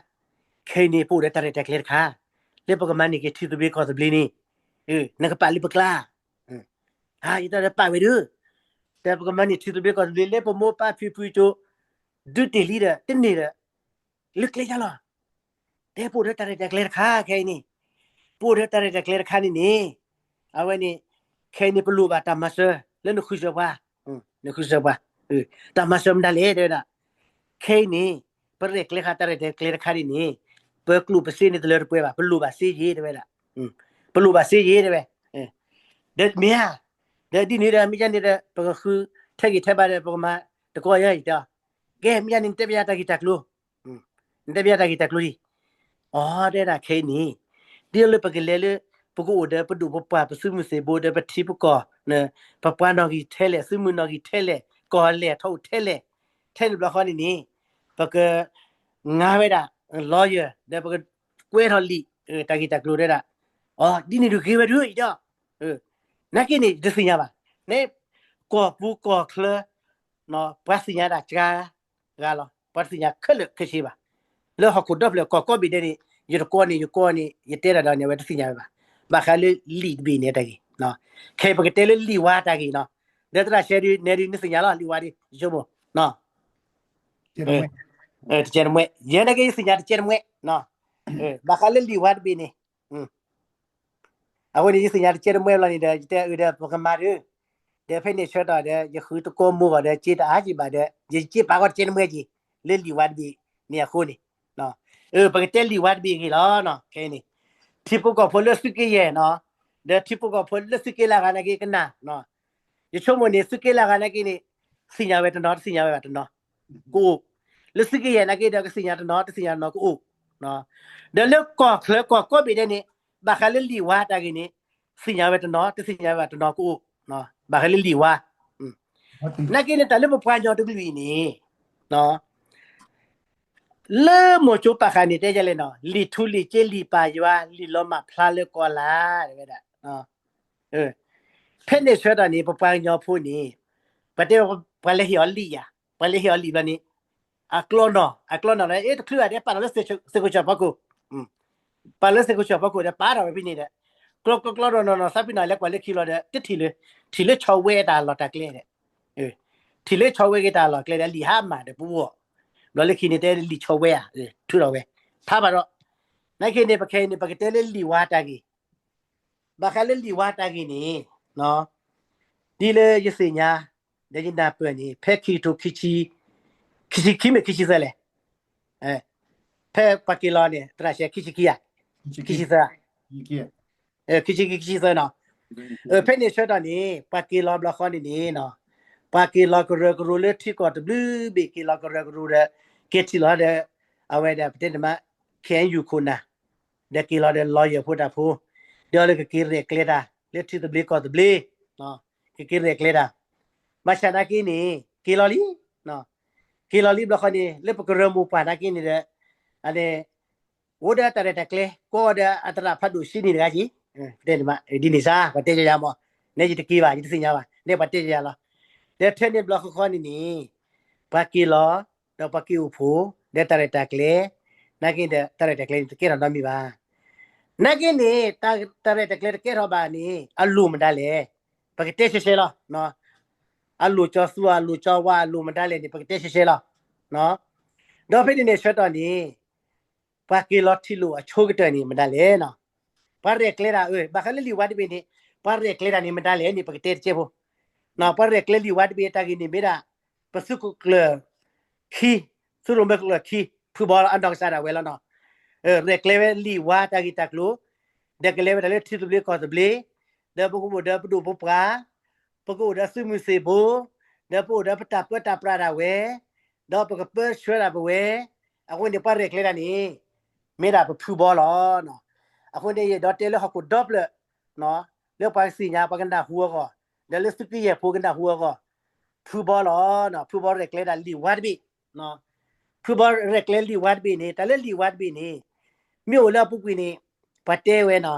ခဲအံၤန့ၣ် ပအိၣ်ဒီးတၢ်ရဲၣ်တၢ်ကျဲၤတခါ, လၢပကမၤန့ၢ်က့ၤထံသဘျ့ကီၢ်သဘျ့န့ၣ်, နကပာ်လၢပကျါ, ယတဲဒီးပာ်ဝဲဒုး, ဒီးပကမၤန့ၢ်ထံသဘျ့ကီၢ်သဘျ့ လၢပမိၢ်ပၢ်ဖံဖုကၠိ ဒုးတ့ၢ်လံဒီး တန့ၢ်ဒီး လၢကျဲယါလီၤ, တဲပအိၣ်ဒီးတၢ်ရဲၣ်တၢ်ကျဲၤတခါ ခဲအံၤန့ၣ်, ပအိၣ်ဒီးတၢ်ရဲၣ်တၢ်ကျဲၤတခါန့ၣ်န့ၣ်, အဝဲန့ၣ်, ခဲအံၤန့ၣ် ပလိၣ်ဘၣ်တၢ်မၤစၢၤ လၢနဃုစၢၤပှၤ, နဃုစၢၤပှၤ, တၢ်မၤစၢၤမတၤလဲၣ် တဲဝဲဒၣ်, ခဲအံၤန့ၣ်, ပရဲၣ်ကျဲၤဃာ်တၢ်ရဲၣ်တၢ်ကျဲၤတခါန့ၣ်န့ၣ်, ပကျိၣ်ပစ့န့ၣ်တလၢတပှဲၤဘၣ် ပလိၣ်ဘၣ်စ့ယ့ၤ တဲဝဲဒၣ်, ပလိၣ်ဘၣ်စ့ယ့ၤ တဲဝဲ, ဒီးမ့ၢ်ဧါ, ဒီးဒ်န့ၣ်ဒီး မ့ၢ်ယါန့ၣ်ဒီး ပကဃုထဲဂ့ၤထဲဘါဒီး ပကမၤတကီယဲ ယတဲ, ကဲ မ့ၢ်ယါန့ၣ် နတဲပယါတၢ်ဂ့ၢ်တၢ်ကျိၤ နတဲပယါတၢ်ဂ့ၢ်တၢ်ကျိၤလံ, အီ တဲဒၣ်ခဲအံၤန့ၣ်, ဒ်လၢပကလဲၤလၢ ပကအိၣ်ဒီးပဒိၣ်ပပှၢ် ပသုးမုၢ်သံၣ်ဘိဒီးပထံပကီၢ်, ပပှၤနီၣ်ဂံၢ်ထဲလဲၣ် သုးမုၢ်နီၣ်ဂံၢ်ထဲလဲၣ် ကီၢ်လဲၢ်ထီၣ်အိၣ်ထဲလဲၣ်, ထဲန့ၣ်ဘျီဃီန့ၣ်န့ၣ်, ပက ငါဝဲဒၣ် lawyer ဒီးပကကွဲးထီၣ်လံာ် တၢ်ဂ့ၢ်တၢ်ကျိၤတဲဒၣ်, အီ ဒ်န့ၣ်ဒုးဂ့ၤဝဲဒုး ယတဲ, နာ်က့န့ၣ် ယတသ့ၣ်ညါဘၣ်, န့ၣ် ကီၢ်ပူၤကီၢ်ချၢ ပှၤသ့ၣ်ညါဒၣ်စှၤဂၤလီၤ, ပှၤတသ့ၣ်ညါခဲလၢာ်ခဲဆ့ဘၣ်, လၢဟီၣ်ခိၣ်ဒီဖျၢၣ်ကီၢ်ကိးဘ့ၣ်ဒဲးန့ၣ် ယတကိးန့ၣ် ယကိးန့ၣ် ယတဲဒၣ်ဒီးန့ၣ် အဝဲတသ့ၣ်ညါဝဲဘၣ်, ဘၣ်ဃးလၢလံာ်တဘ့ၣ်န့ၣ်တၢ်ဂ့ၢ်, ခဲအံၤပကတဲလၢလံာ်ဝါတၢ်ဂ့ၢ်နီၤ, ဒီးသရၣ်ဆဲဒုး နဲဒုးနသ့ၣ်ညါလီၤ လံာ်ဝါဒုး ယဆိကမိၣ် တကဲတမှဲ, ယဲနာ်က့ယသ့ၣ်ညါတကဲတမှဲ, ဘၣ်ဃးလၢလံာ်ဝါတဘ့ၣ်န့ၣ်, အဃိန့ၣ် ယသ့ၣ်ညါတကဲတမှဲလီၤန့ၣ်ဒီး ယတဲအၢဒီးပကမၤဒုး, ဒီးဖဲန့ၣ်ဆၢကတီၢ်ဒီး ယဃုသကိးမိၢ်ဂီၢ်ဒီး စ့တအါက့ဘၣ်ဒီး ယစ့ပာ်ကီတကဲတမှဲက့ၤ လၢလံာ်ဝါတဘ့ၣ်န့ၣ်အဃိန့ၣ်, ပကတဲလံာ်ဝါတဘ့ၣ်အဂ့ၢ်လီၤ, ခဲအံၤန့ၣ် ထံဖိကီၢ်ဖိလၢသုးက့ယဲၢ်နီၤ, ဒီးထံဖိကီၢ်ဖိလၢသုးက့လၢဂၤနာ်က့ကနၣ်, ယဆိကမိၣ်န့ၣ် သုးက့လၢဂၤနာ်က့န့ၣ်, သ့ၣ်ညါဝဲတနီၤ တသ့ၣ်ညါဝဲဘၣ်တနီၤ ကအိၣ်, လၢသုးကယဲၢ်နာ်က့ဒီး ကသ့ၣ်ညါတနီၤ တသ့ၣ်ညါတနီၤကအိၣ်, ဒီးလၢကီၢ်ချၢကီၢ်ကိးဘ့ၣ်ဒဲးန့ၣ် ဘၣ်ဃးလၢလံာ်ဝါတၢ်ဂ့ၢ်န့ၣ် သ့ၣ်ညါဝဲတနီၤ တသ့ၣ်ညါဝဲဘၣ်တနီၤကအိၣ်, ဘၣ်ဃးလၢလံာ်ဝါ, နာ်က့န့ၣ် တၢ်လၢပပှၤကညီတကလုာ်အံၤန့ၣ် လၢမိၤစိပာ်ဃာ်န့ၣ် တဲယလဲၣ်နီၤ လံာ်ထူလံာ်ကၠ့လံာ်ပာ်ယွၤ လံာ်လီၤမၢ်ဖျါလၢကီၢ်လၢ် တဲဝဲဒၣ်, ဖဲန့ၣ်ဆၢကတီၢ်န့ၣ် ပပှၤကညီဖိန့ၣ် ပှၤတဲပှၤလဲၤဟ့ၣ်အီၤလံာ်ယၤ, ပှၤလဲၤဟ့ၣ်အီၤလံာ်ဘျီန့ၣ် အကျီနီၢ် အကျီနီၢ်လၢ အ့ တချုးဘၣ် တဲပာ်လီၤလၢသ့ၣ်ခိၣ်ဆၢၣ်ဖီခိၣ်, ပာ်လၢသ့ၣ်ခိၣ်ဆၢၣ်ဖီခိၣ်ဒီး ပာ်ထီၣ်ဝဲဖဲန့ၣ်ဒီး ကျီကျီကျီနီၢ်နီၢ်နီၢ် သးပ့ၤနီၣ်လဲၤကွၢ်လၢခံလီၤဒီး တထံၣ်လၢ ထံၣ်လၢဆီဝဲတၢ်လီၢ်တၢ်ကျဲဒီး ထံၣ်လၢဆီဝဲက့ၤတၢ်လီၢ်ကျဲဒီး လံာ်ဟါမၢ်ဒီးပအိၣ်, ဘျီလၢခံန့ၣ်တဲလံာ်ဆီဝဲဧါ, ထုးထီၣ်ဝဲ, ဖးဘၣ်ဒီး, နာ်က့န့ၣ် ပခဲအံၤန့ၣ် ပကတဲလၢလံာ်ဝါတၢ်ဂ့ၢ်, ဘၣ်ဃးလၢလံာ်ဝါတၢ်ဂ့ၢ်န့ၣ် ဒ်လၢယသ့ၣ်ညါ ဒီးယနၢ်ပၢၢ်န့ၣ် ဖဲခံကထိခံဆံ, ခံဆံခံမ့ၢ်ခံဆံသၢလဲၣ်, ဖဲပှၤက့ၤလီၤန့ၣ် သရၣ်ရှဲ ခံဆံခံဧါ, ခံဆံသၢ, ခံဆံခံ ခံဆံသၢနီၤ, ဖဲန့ၣ်ဆၢကတီၢ်န့ၣ် ပှၤက့ၤလီၤဘျီဃီန့ၣ်န့ၣ် ပှၤက့ၤလီၤကရၢကရိလၢထံကီၢ်တဘျုးဘ့ၣ် က့ၤလီၤကရၢကရိဒီး က့ၤထံၣ်လီၤဒီး အဝဲဒၣ်ပတဲန့ၣ်မး ခဲအံၤယူၤခိၣ်နၢ် ဒီးက့ၤလီၤဒီး lawyer ဖိတၢ်ဖိ, ဒီးလၢကက့ၤရဲၣ်ကျဲၤတၢ် လၢထံသဘျ့ကီၢ်သဘျ့, ကက့ၤရဲၣ်ကျဲၤတၢ်, ဘၣ်ဆၣ်နာ်က့န့ၣ် က့ၤလီၤလံ, က့ၤလီၤလံဘျီဃီန့ၣ် လၢပကရၢမိၢ်ပှၢ်နာ်က့န့ၣ်ဒီး အန့ၣ် အိၣ်ဒီးတၢ်ရဲၣ်တၢ်ကျဲၤ ကိးဒီးအသရၣ်ဖးဒိၣ်ဆံနံၣ်တဂၤက့ၤ, ပတဲန့ၣ်မး ဒ်န့ၣ်စါ ပှၤတဲယၤယၤမး, နဲယတက့ၤဘၣ် ယတသ့ၣ်ညါဘၣ် နဲပှၤတဲယၤယၤလီၤ, ဒီးထဲန့ၣ်ဘျီဃီဃီန့ၣ်န့ၣ် ပှၤက့ၤလီၤ ဒီးပှၤက့ၤအိၣ်ဖှိၣ် ဒီးတၢ်ရဲၣ်တၢ်ကျဲၤ နာ်က့ဒီး တၢ်ရဲၣ်တၢ်ကျဲၤန့ၣ် တကဲထီၣ်နီတမံၤဘၣ်. နာ်က့န့ၣ် တၢ်ရဲၣ်တၢ်ကျဲၤတကဲထီၣ်ဘၣ်န့ၣ် အလိၣ်မတၤလဲၣ်. ပကတဲရှဲရှဲလီၤ. အလိၣ်ကၠီသူ အလိၣ်ကၠီဝါ အလိၣ်မတၤလဲၣ်န့ၣ် ပကတဲရှဲရှဲလီၤ. ဒီးဖဲန့ၣ်န့ၣ်ဆၢကတီၢ်န့ၣ် ပှၤက့ၤလီၤထံၣ်လိာ်အဆိကတၢၢ်န့ၣ် မတၤလဲၣ်. ပှၤရဲၣ်ကျဲၤတၢ် အၢ ဘၣ်ဃးလၢလံာ်ဝါတဘ့ၣ်န့ၣ် ပှၤရဲၣ်ကျဲၤတၢ်န့ၣ် မတၤလဲၣ်န့ၣ် ပကတဲတကဲဖိ ပှၤရဲၣ်ကျဲၤလံာ်ဝါတဘ့ၣ်တၢ်ဂ့ၢ်န့ၣ်မ့ၢ်ဒၣ် ပသုးခိၣ်ကျၢၢ်ခံ, သုးရိၣ်မဲခိၣ်ကျၢၢ်ခံ ဖုဘီလၢအနီၢ်ကစၢ်ဒၣ်ဝဲလီၤနီၤ. ရဲၣ်ကျဲၤဝဲလံာ်ဝါတၢ်ဂ့ၢ်တၢ်ကျိၤ, ဒီးကလဲၤဝဲဒၣ်လၢထံသဘျ့ကီၢ်သဘျ့, ဒီးပကအိၣ်ဒီးပဒိၣ်ပပှၢ်, ပကအိၣ်ဒီးသုးမုၢ်သ့ၣ်ဘိ, ဒီးပအိၣ်ဒီးပတၢ်ပၢတၢ်ပြးဒၣ်ဝဲ, ဒီးပကပၢဆှၢဒၣ်ပဝဲ, အဃိန့ၣ်ပှၤရဲၣ်ကျဲၤတၢ်န့ၣ် မ့ၢ်ဒၣ်ပဖုဘီလီၤ. အဃိန့ၣ် ယအဲၣ်ဒိးတဲလၢဟီၣ်ခိၣ်ဒီဖျၢၣ် လၢပှၤကသ့ၣ်ညါ ပှၤကနၢ်ဟူအဂီၢ်, ဒီးလၢသုးက့ယဲၢ်ဖိကနၢ်ဟူအဂီၢ်, ဖုဘီလီၤ. ဖုဘီရဲၣ်ကျဲၤဒၣ်လံာ်ဝါတဘ့ၣ်, ဖုဘီရဲၣ်ကျဲၤလံာ်ဝါတဘ့ၣ်န့ၣ် တၢ်လၢလံာ်ဝါတဘ့ၣ်န့ၣ် မ့ၢ်အိၣ်လၢအပူၤကွံာ်န့ၣ် ပှၤတဲဝဲနီၤ,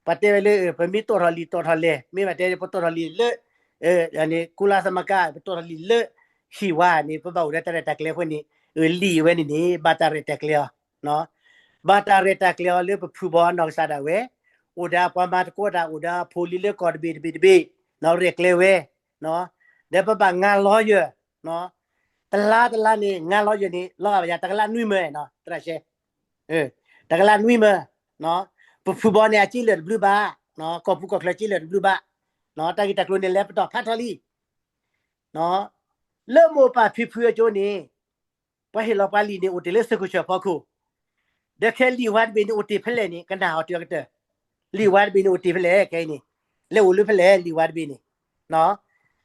ပှၤတဲဝဲလၢ ပမ့ၢ်တီၣ်ထီၣ်လံာ်တီၣ်ထီၣ်လဲၢ် မ့ၢ်ဘၣ်တဲ ပတီၣ်ထီၣ်လံာ်လၢ ကုလသမဂ္ဂ ပတီၣ်ထီၣ်လံာ်လၢ ဟံၣ်ဝါန့ၣ် ပဘၣ်အိၣ်ဒီးတၢ်ရဲၣ်တၢ်ကျဲၤအဃိန့ၣ် လံာ်ဝဲန့ၣ်န့ၣ် ဘၣ်တၢ်ရဲၣ်တၢ်ကျဲၤအီၤ, ဘၣ်တၢ်ရဲၣ်တၢ်ကျဲၤအီၤလၢပဖုဘီအနီၢ်ကစၢ်ဒၣ်ဝဲ, အိၣ်ဒီးအပှၤမၤသကိးတၢ် အိၣ်ဒီးအဖိလံၤလၢကီၢ်တဘ့ၣ်တဘ့ၣ်တဘ့ၣ် ရဲၣ်ကျဲၤဝဲ, ဒီးပဘၣ်ငါ lawyer, တလါတလါန့ၣ် ငါ lawyer န့ၣ် လီၤဂာ်ဘၣ်ယၤ တကလးနွံမၢ သရၣ်ရှဲ, တကလးနွံမၢ, ပဖုဘီန့ၣ် အစ့လၢာ်တဘျုးဘၣ်, ကီၢ်ပူၤကီၢ်ချၢစ့လၢာ်တဘျုးဘၣ်, တၢ်ဂ့ၢ်တၢ်ကျိၤန့ၣ် လဲၤပတီၢ်ဖးထီလံ လၢမိၢ်ပၢ်ဖံဖုအကၠိန့ၣ် ပှၤဟ့ၣ်လီၤပှၤလံာ်န့ၣ် အိၣ်တ့ၢ်လၢသ့ၣ်ခိၣ်ဆၢၣ်ဖီခိၣ်, ဒီးခဲလံာ်ဝါတဘ့ၣ်န့ၣ် အိၣ်တ့ၢ်ဖဲလဲၣ်န့ၣ် ကနၣ်အီၤတုၤအကတၢၢ်, လံာ်ဝါတဘ့ၣ်န့ၣ်အိၣ်တ့ၢ်ဖဲလဲၣ်ခဲအံၤန့ၣ်, လဲၤအိၣ်လၢဖဲလဲၣ်လံာ်ဝါတဘ့ၣ်န့ၣ်,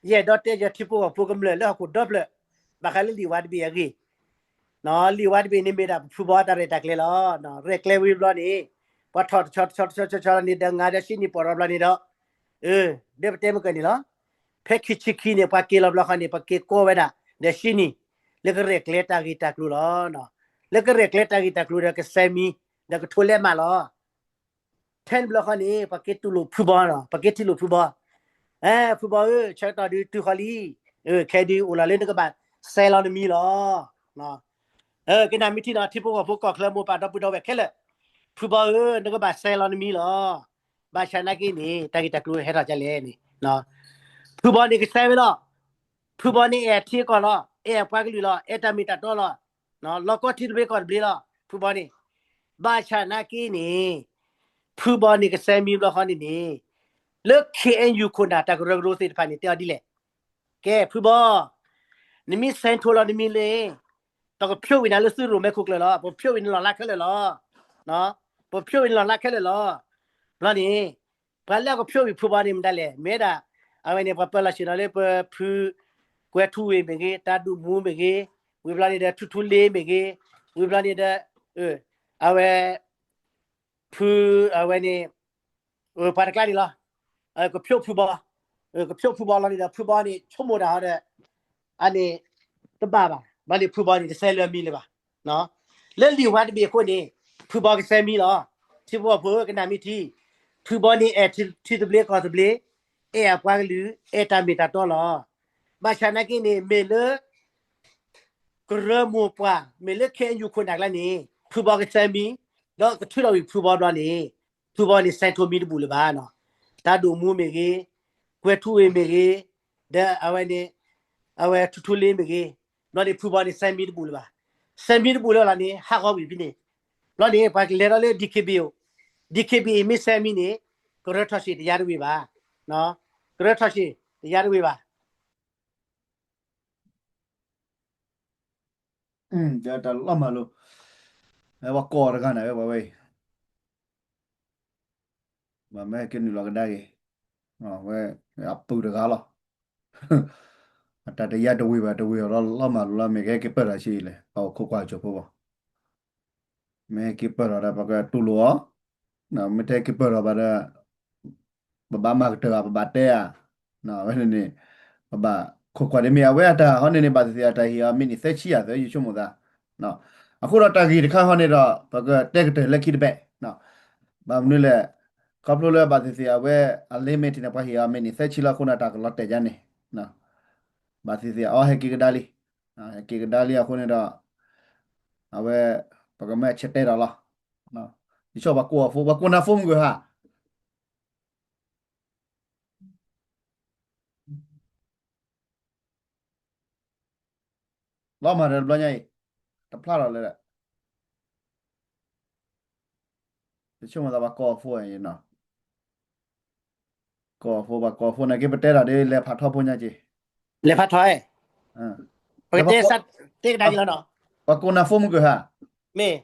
ယအဲၣ်ဒိးတဲယထံဖိကီၢ်ဖိကမျၢၢ်လၢဟီၣ်ခိၣ်ဒီဖျၢၣ်, ဘၣ်ဃးလၢလံာ်ဝါတဘ့ၣ်အဂ့ၢ် လံာ်ဝါတဘ့ၣ်န့ၣ်မ့ၢ်ဒၣ်ပဖုဘီတၢ်ရဲၣ်တၢ်ကျဲၤလီၤ. ရဲၣ်ကျဲၤဝံၤဘျီန့ၣ် ပှၤထီၣ်တဆီတဆီတဆီတဆီန့ၣ်ဒီး ငါဒီးရှ့နံၣ်ပီၢ်ရီဘျီန့ၣ်ဒီး, ဒ်ပတဲမ့ၢ်ကၢၢ်န့ၣ်လီၤ. ဖဲခံဆံခံန့ၣ် ပှၤက့ၤလီၤဘျီဃီန့ၣ် ပှၤက့ၤကိးဝဲဒၣ် ဒီးရှ့နံၣ် လၢကရဲၣ်ကျဲၤတၢ်ဂ့ၢ်တၢ်ကျိၤလီၤ. လၢကရဲၣ်ကျဲၤတၢ်ဂ့ၢ်တၢ်ကျိၤဒီးကစဲးမံၤ ဒီးကထိလဲးမးလီၤ. ထဲန့ၣ်ဘျီဃီန့ၣ် ပှၤက့ၤတူၢ်လိာ်ဖုဘီနီၤ, ပှၤက့ၤထံၣ်လိာ်ဖုဘီ, ဖုဘီဧၢ, ဆၢကတီၢ်ဒုးတုၤဃီလံ, ခဲဒုးအိၣ်လီၤလၢနကဘၣ်စဲးလီၤနမံၤလီၤ. ကနၣ်မ့ၢ်ထံနီၤ ထံဖိကီၢ်ဖိကီၢ်ချၢမိၢ်ပၢ်ဒီပုၢ်ဒီဝဲၢ်ခဲလၢာ်, ဖုဘီဧၢ, နကဘၣ်စဲးလီၤနမံၤလီၤ. ဘၣ်ဆၣ်နာ်က့န့ၣ် တၢ်ဂ့ၢ်တၢ်ကျိၤဟဲထီၣ်ဒ်လဲၣ်န့ၣ်, ဖုဘီန့ၣ်ကစဲးဝဲလီၤ. ဖုဘီန့ၣ်အဲၣ်ထံကီၢ်လီၤ, အဲၣ်ပှၤကလုာ်လီၤ, အဲၣ်တၢ်မ့ၢ်တၢ်တီလီၤ, လီၤကီထံသဘျ့ကီၢ်သဘျ့လီၤ, ဖုဘီန့ၣ်. ဘၣ်ဆၣ်နာ်က့န့ၣ် ဖုဘီန့ၣ်ကစဲးမံၤဘျီဃီန့ၣ်န့ၣ်, လၢ ခ့ၣ်အဲၣ်ယူၣ် ခိၣ်နၢ်တၢ်ကရၢကရိသ့ၣ်တဖၣ်န့ၣ် တဲအီၤဒ်လဲၣ်. ကဲ ဖုဘီ, နမ့ၢ်စဲးထိးလီၤနမံၤလၢ ပကဖျိဝံၤနၤလၢသုးရိၣ်မဲခိၣ်ကျၢၢ်လီၤ. ပဖျိဝံၤနလီၢ်လၤခဲလၢာ်လီၤ. ပဖျိဝံၤနလီၢ်လၤခဲလၢာ်လီၤ. ဘျီန့ၣ် ပှၤလၢအကဖျိဝံၤဖုဘီန့ၣ်မတၤလဲၣ်. မ့ၢ်ဒၣ် အဝဲန့ၣ် ပှၤပၢလီၢ်ဆ့ၣ်နီၤလၢပဖု ကွဲၤထူဝ့ၤမ့ၢ်ဂ့ၤ, တၢ်ဒုးမူမ့ၢ်ဂ့ၤ, ဝံၤဘျီန့ၣ်ဒီး ထူထူလ့မ့ၢ်ဂ့ၤ, ဝံၤဘျီန့ၣ်ဒီး အဝဲ ဖု အဝဲန့ၣ် ပှၤတကျါန့ၣ်လီၤ. ကဖျိးဖုဘီ, ကဖျိးဖုဘီလီၤန့ၣ်ဒီး ဖုဘီန့ၣ် ဆိကမိၣ်တၢ်ဟီဒီး အန့ၣ် တဘၣ်ဘၣ်, ဘျီန့ၣ်ဖုဘီန့ၣ် တစဲးလၢအမံၤလၢၤဘၣ်. လၢလံာ်ဝါတဘ့ၣ်အဃိန့ၣ် ဖုဘီကစဲးမံၤလီၤ. ထံဖိကီၢ်ဖိကနၣ်မ့ၢ်ထံ, ဖုဘီန့ၣ်အဲၣ်ထံသဘျ့ကီၢ်သဘျ့, အဲၣ်အပှၤကလုာ်, အဲၣ်တၢ်မ့ၢ်တၢ်တီလီၤ. ဘၣ်ဆၣ်နာ်က့န့ၣ် မ့ၢ်လၢ ကရၢမိၢ်ပှၢ် မ့ၢ်လၢ ခ့ၣ်အဲၣ်ယူၣ်ခိၣ်နၢ်ကျါန့ၣ် ဖုဘီကစဲးမံၤ, ဒီးကထုးထီၣ်ဝံၤဖုဘီဘျီန့ၣ် ဖုဘီန့ၣ်စဲးထိးမံၤတဘူၣ်လၢၤဘၣ်နီၤ. တၢ်ဒိၣ်မူမ့ၢ်ဂ့ၤ, ကွဲၤထူဝ့ၤမ့ၢ်ဂ့ၤ, ဒီးအဝဲန့ၣ် အဝဲထူထူလ့မ့ၢ်ဂ့ၤ, ဘျီန့ၣ်ဖုဘီန့ၣ်စဲးမံၤတဘူၣ်လၢၤဘၣ်. စဲးမံၤတဘူၣ်လၢၤလီၤန့ၣ် ဟးဂီၤဝံၤဖဲန့ၣ်, ဘျီန့ၣ် ပှၤကလဲၤဒီးလၢ DKBA, DKBA မ့ၢ်စဲးမံၤန့ၣ် ကရၢထီၣ်ဆံးတယါတဝ့ၤဘၣ်. ကရၢထီၣ်ဆံးတယါတဝ့ၤဘၣ်. တၢ်လီၤမၢ်လိၤ, ပှၤကိးတဂၤန့ၣ်ဝဲပှၤဝဲအံၤ, မ့ၢ်ဟဲက့ၤနုာ်လီၤကဒါက့ၤ, ဝဲအပုၢ်တဂၤလီၤ. အတၢ်တယါတဝ့ၤဘၣ်တဝ့ၤအီၤလီၤ လီၤမၢ်လိၤလီၤ မ့ၢ်ကဟဲက့ၤပၢၢ်ထီၣ်ဆံးအံၤလဲၣ် ပှၤအိၣ်ခိးကွၢ်ကၠိဖိဘၣ်. မ့ၢ်ဟဲက့ၤပၢၢ်ထီၣ်ဒီး ပကတူၢ်လိာ်အီၤ, မ့ၢ်တဟဲက့ၤပၢၢ်ထီၣ်ဘၣ်ဒီး ပဘၣ်မၤကတၢၢ်ဘၣ် ပဘၣ်တဲဧါ, ဝဲန့ၣ်န့ၣ် ပဘၣ်ခိးကွၢ်ဒ်မ့ၢ်အဝဲအတၢ်ဟီန့ၣ်န့ၣ် ဘၣ်သ့ၣ်သ့ၣ်အတၢ်ဟ့ၣ်အီၤ မ့ၢ်နံၣ်သၢဆံယၤသၢ ယဆိကမိၣ်သး, အဃိဒီးတၢ်ဂ့ၢ်တခါဟီန့ၣ်ဒီး ပကတဲကတၢၢ်လၢခံတဘ့ၣ်, ဘၣ်မနုၤလဲၣ်, ခီဖျိလၢဘၣ်သ့ၣ်သ့ၣ်အဝဲ အ limit န့ၣ် ပှၤဟ့ၣ်အီၤမ့ၢ်နံၣ်သၢဆံလီၤအဃိန့ၣ် တၢ်ကလီၤတဲာ်ယါန့ၣ်, ဘၣ်သ့ၣ်သ့ၣ်အီၤဟဲက့ၤကဒါလံ, ဟဲက့ၤကဒါလံအဃိန့ၣ်ဒီး အဝဲ ပကမၢဆဲးတဲဒီးလီၤ, ယဆိပှၤကိးအီၤဖိ ပှၤကိးနၤဖိမုၢ်ကွံာ်ဟါ လီၤမၢ်ဒီးတဘျီညါအံၤ တဖျါလီၤလၢ ယဆိကမိၣ်သးပှၤကိးအီၤဖိအံၤနီၤ, ကိးအီၤဖိ ပှၤကိးအီၤဖိန့ၣ်က့ ပတဲတၢ်ဒ်လဲၤဖးထီဖိညါက့, လဲၤဖးထီ, ပကတဲစးတဲကဒါက့ၤလီၤနီၤ, ပှၤကိးနၤဖိမုၢ်ကွံာ်ဟါ, မ့ၢ်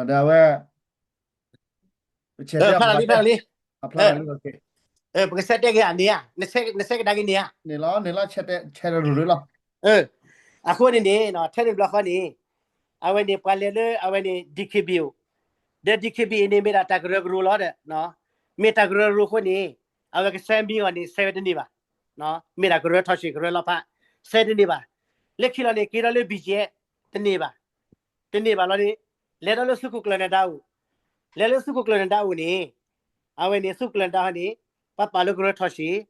ဒီးအဝဲ ဖျါလံ ဖျါလံ, ပကစဲးတဲက့ၤဧါန့ၣ်ဧါ, နစဲးကဒါက့ၤန့ၣ်ဧါ, န့ၣ်လီၤ ဆဲးတဲရူၤရူၤလီၤ, အဃိန့ၣ်န့ၣ် ထဲန့ၣ်ဘျီဃီန့ၣ် အဝဲန့ၣ် ပှၤလဲၤလၢအဝဲန့ၣ် DKBA အိၣ်, ဒီး DKBA န့ၣ် မ့ၢ်ဒၣ်တၢ်ကရၢကရိလီၤဒီး မ့ၢ်တၢ်ကရၢကရိအဃိန့ၣ် အဝဲကစဲးမံၤအီၤန့ၣ် စဲးဝဲတန့ၢ်ဘၣ်, မ့ၢ်ဒၣ်ကရၢထီၣ်ဆံးကရၢလီၤဖး, စဲးတန့ၢ်ဘၣ်, လၢခံလီၤန့ၣ် က့ၤဒီးလၢ BGF တန့ၢ်ဘၣ်, တန့ၢ်ဘၣ်လီၤန့ၣ် လဲၤဒီးလၢသုးခိၣ်ကျၢၢ်နၢၤဒါအိၣ်, လဲၤလၢသုးခိၣ်ကျၢၢ်နၢၤဒါအိၣ်န့ၣ် အဝဲန့ၣ်သုးခိၣ်ကျၢၢ်နၢၤဒါဟီန့ၣ် ပှၤပာ်လၢကရၢထီၣ်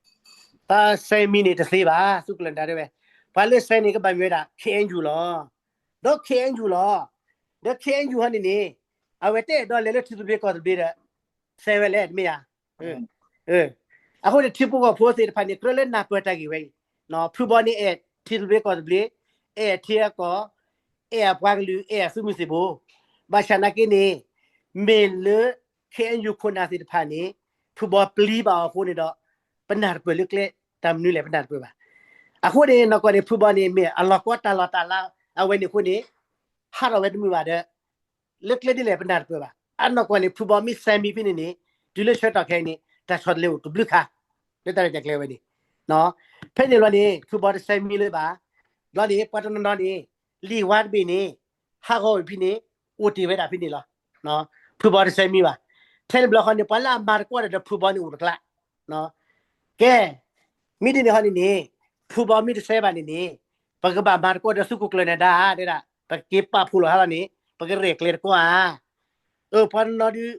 ဆံး တၢ်စဲးမံၤန့ၣ်တသ့ဘၣ် သုးခိၣ်ကျၢၢ်နၢၤဒါတဲဝဲ, ပှၤလၢစဲးန့ၣ်ကဘၣ်မ့ၢ်ဝဲဒၣ် ခ့ၣ်အဲၣ်ယူၣ်လီၤ, ဒီးခ့ၣ်အဲၣ်ယူၣ်လီၤ, ဒီးခ့ၣ်အဲၣ်ယူၣ်ဟီန့ၣ်န့ၣ် အဝဲတအဲၣ်ဒိးလဲၤလၢထံသဘျ့ကီၢ်သဘျ့ဒီး စဲးဝဲလဲၣ် တမ့ၢ်ဧါ, အဃိန့ၣ် ထံဖိကီၢ်ဖိသ့ၣ်တဖၣ်န့ၣ် ကြၢးလၢနၢ်ပၢၢ်တၢ်ဂ့ၢ်ဝဲအံၤ, ဖုဘီန့ၣ်အဲၣ်ထံသဘျ့ကီၢ်သဘျ့, အဲၣ်ထံအကီၢ်, အဲၣ်အပှၤကလုာ်, အဲၣ်အသုးမုၢ်သံၣ်ဘိ, ဘၣ်ဆၣ်နာ်က့န့ၣ် မ့ၢ်လၢ ခ့ၣ်အဲၣ်ယူၣ်ခိၣ်နၢ်သ့ၣ်တဖၣ်န့ၣ် ဖုဘီပျံၤဘၣ်အီၤအဃိန့ၣ်ဒီး ပနၢ်တပၢၢ်လၢကျဲ တၢ်မနုၤလဲၣ်ပနၢ်တပၢၢ်ဘၣ်. အဃိန့ၣ် နီၢ်ကီၢ်န့ၣ် ဖုဘီန့ၣ် မ့ၢ်အလီၢ်ကီတၢ်လီၢ်တၢ်လၤ အဝဲန့ၣ်အဃိန့ၣ် ဟးထီၣ်ဝဲတမုာ်ဘၣ်ဒီး လၢကျဲဒ်လဲၣ်ပနၢ်တပၢၢ်ဘၣ်. အနီၢ်ကီၢ်န့ၣ် ဖုဘီမ့ၢ်စဲးမံၤဖဲန့ၣ်န့ၣ် တုၤလၢဆၢကတီၢ်ခဲအံၤန့ၣ် တၢ်ဆီတလဲအိၣ်တဘျုးခါ လၢတၢ်ရဲၣ်တၢ်ကျဲၤဝဲန့ၣ် ဖဲန့ၣ်လီၤန့ၣ် ဖုဘီတစဲးမံၤလၢၤဘၣ်. ဘျီန့ၣ် ပှၤတနီၤနီၤန့ၣ် လံာ်ဝါတဘ့ၣ်န့ၣ် ဟးဂီၤဝံၤဖဲန့ၣ် အိၣ်တ့ၢ်ဝဲဒၣ်ဖဲန့ၣ်လီၤ. ဖုဘီတစဲးမံၤဘၣ်. ထဲန့ၣ်ဘျီဃီန့ၣ် ပှၤလၢအမၤသကိးတၢ်ဒီးဖုဘီန့ၣ်အိၣ်တကျါ ကဲ မ့ၢ်ဒ်န့ၣ်ဟီန့ၣ်န့ၣ် ဖုဘီမ့ၢ်တစဲးဘၣ်န့ၣ်န့ၣ် ပကဘၣ်မၤသကိးဒီးသုးခိၣ်ကျၢၢ်နၢၤဒါ တဲဒၣ် ပကက့ၤပာ်ဖှိၣ်လီၤဟါလီၤန့ၣ် ပကရဲၣ်ကျဲၤသကိးဧါ. အၢ ပှၤတနီၤဒုး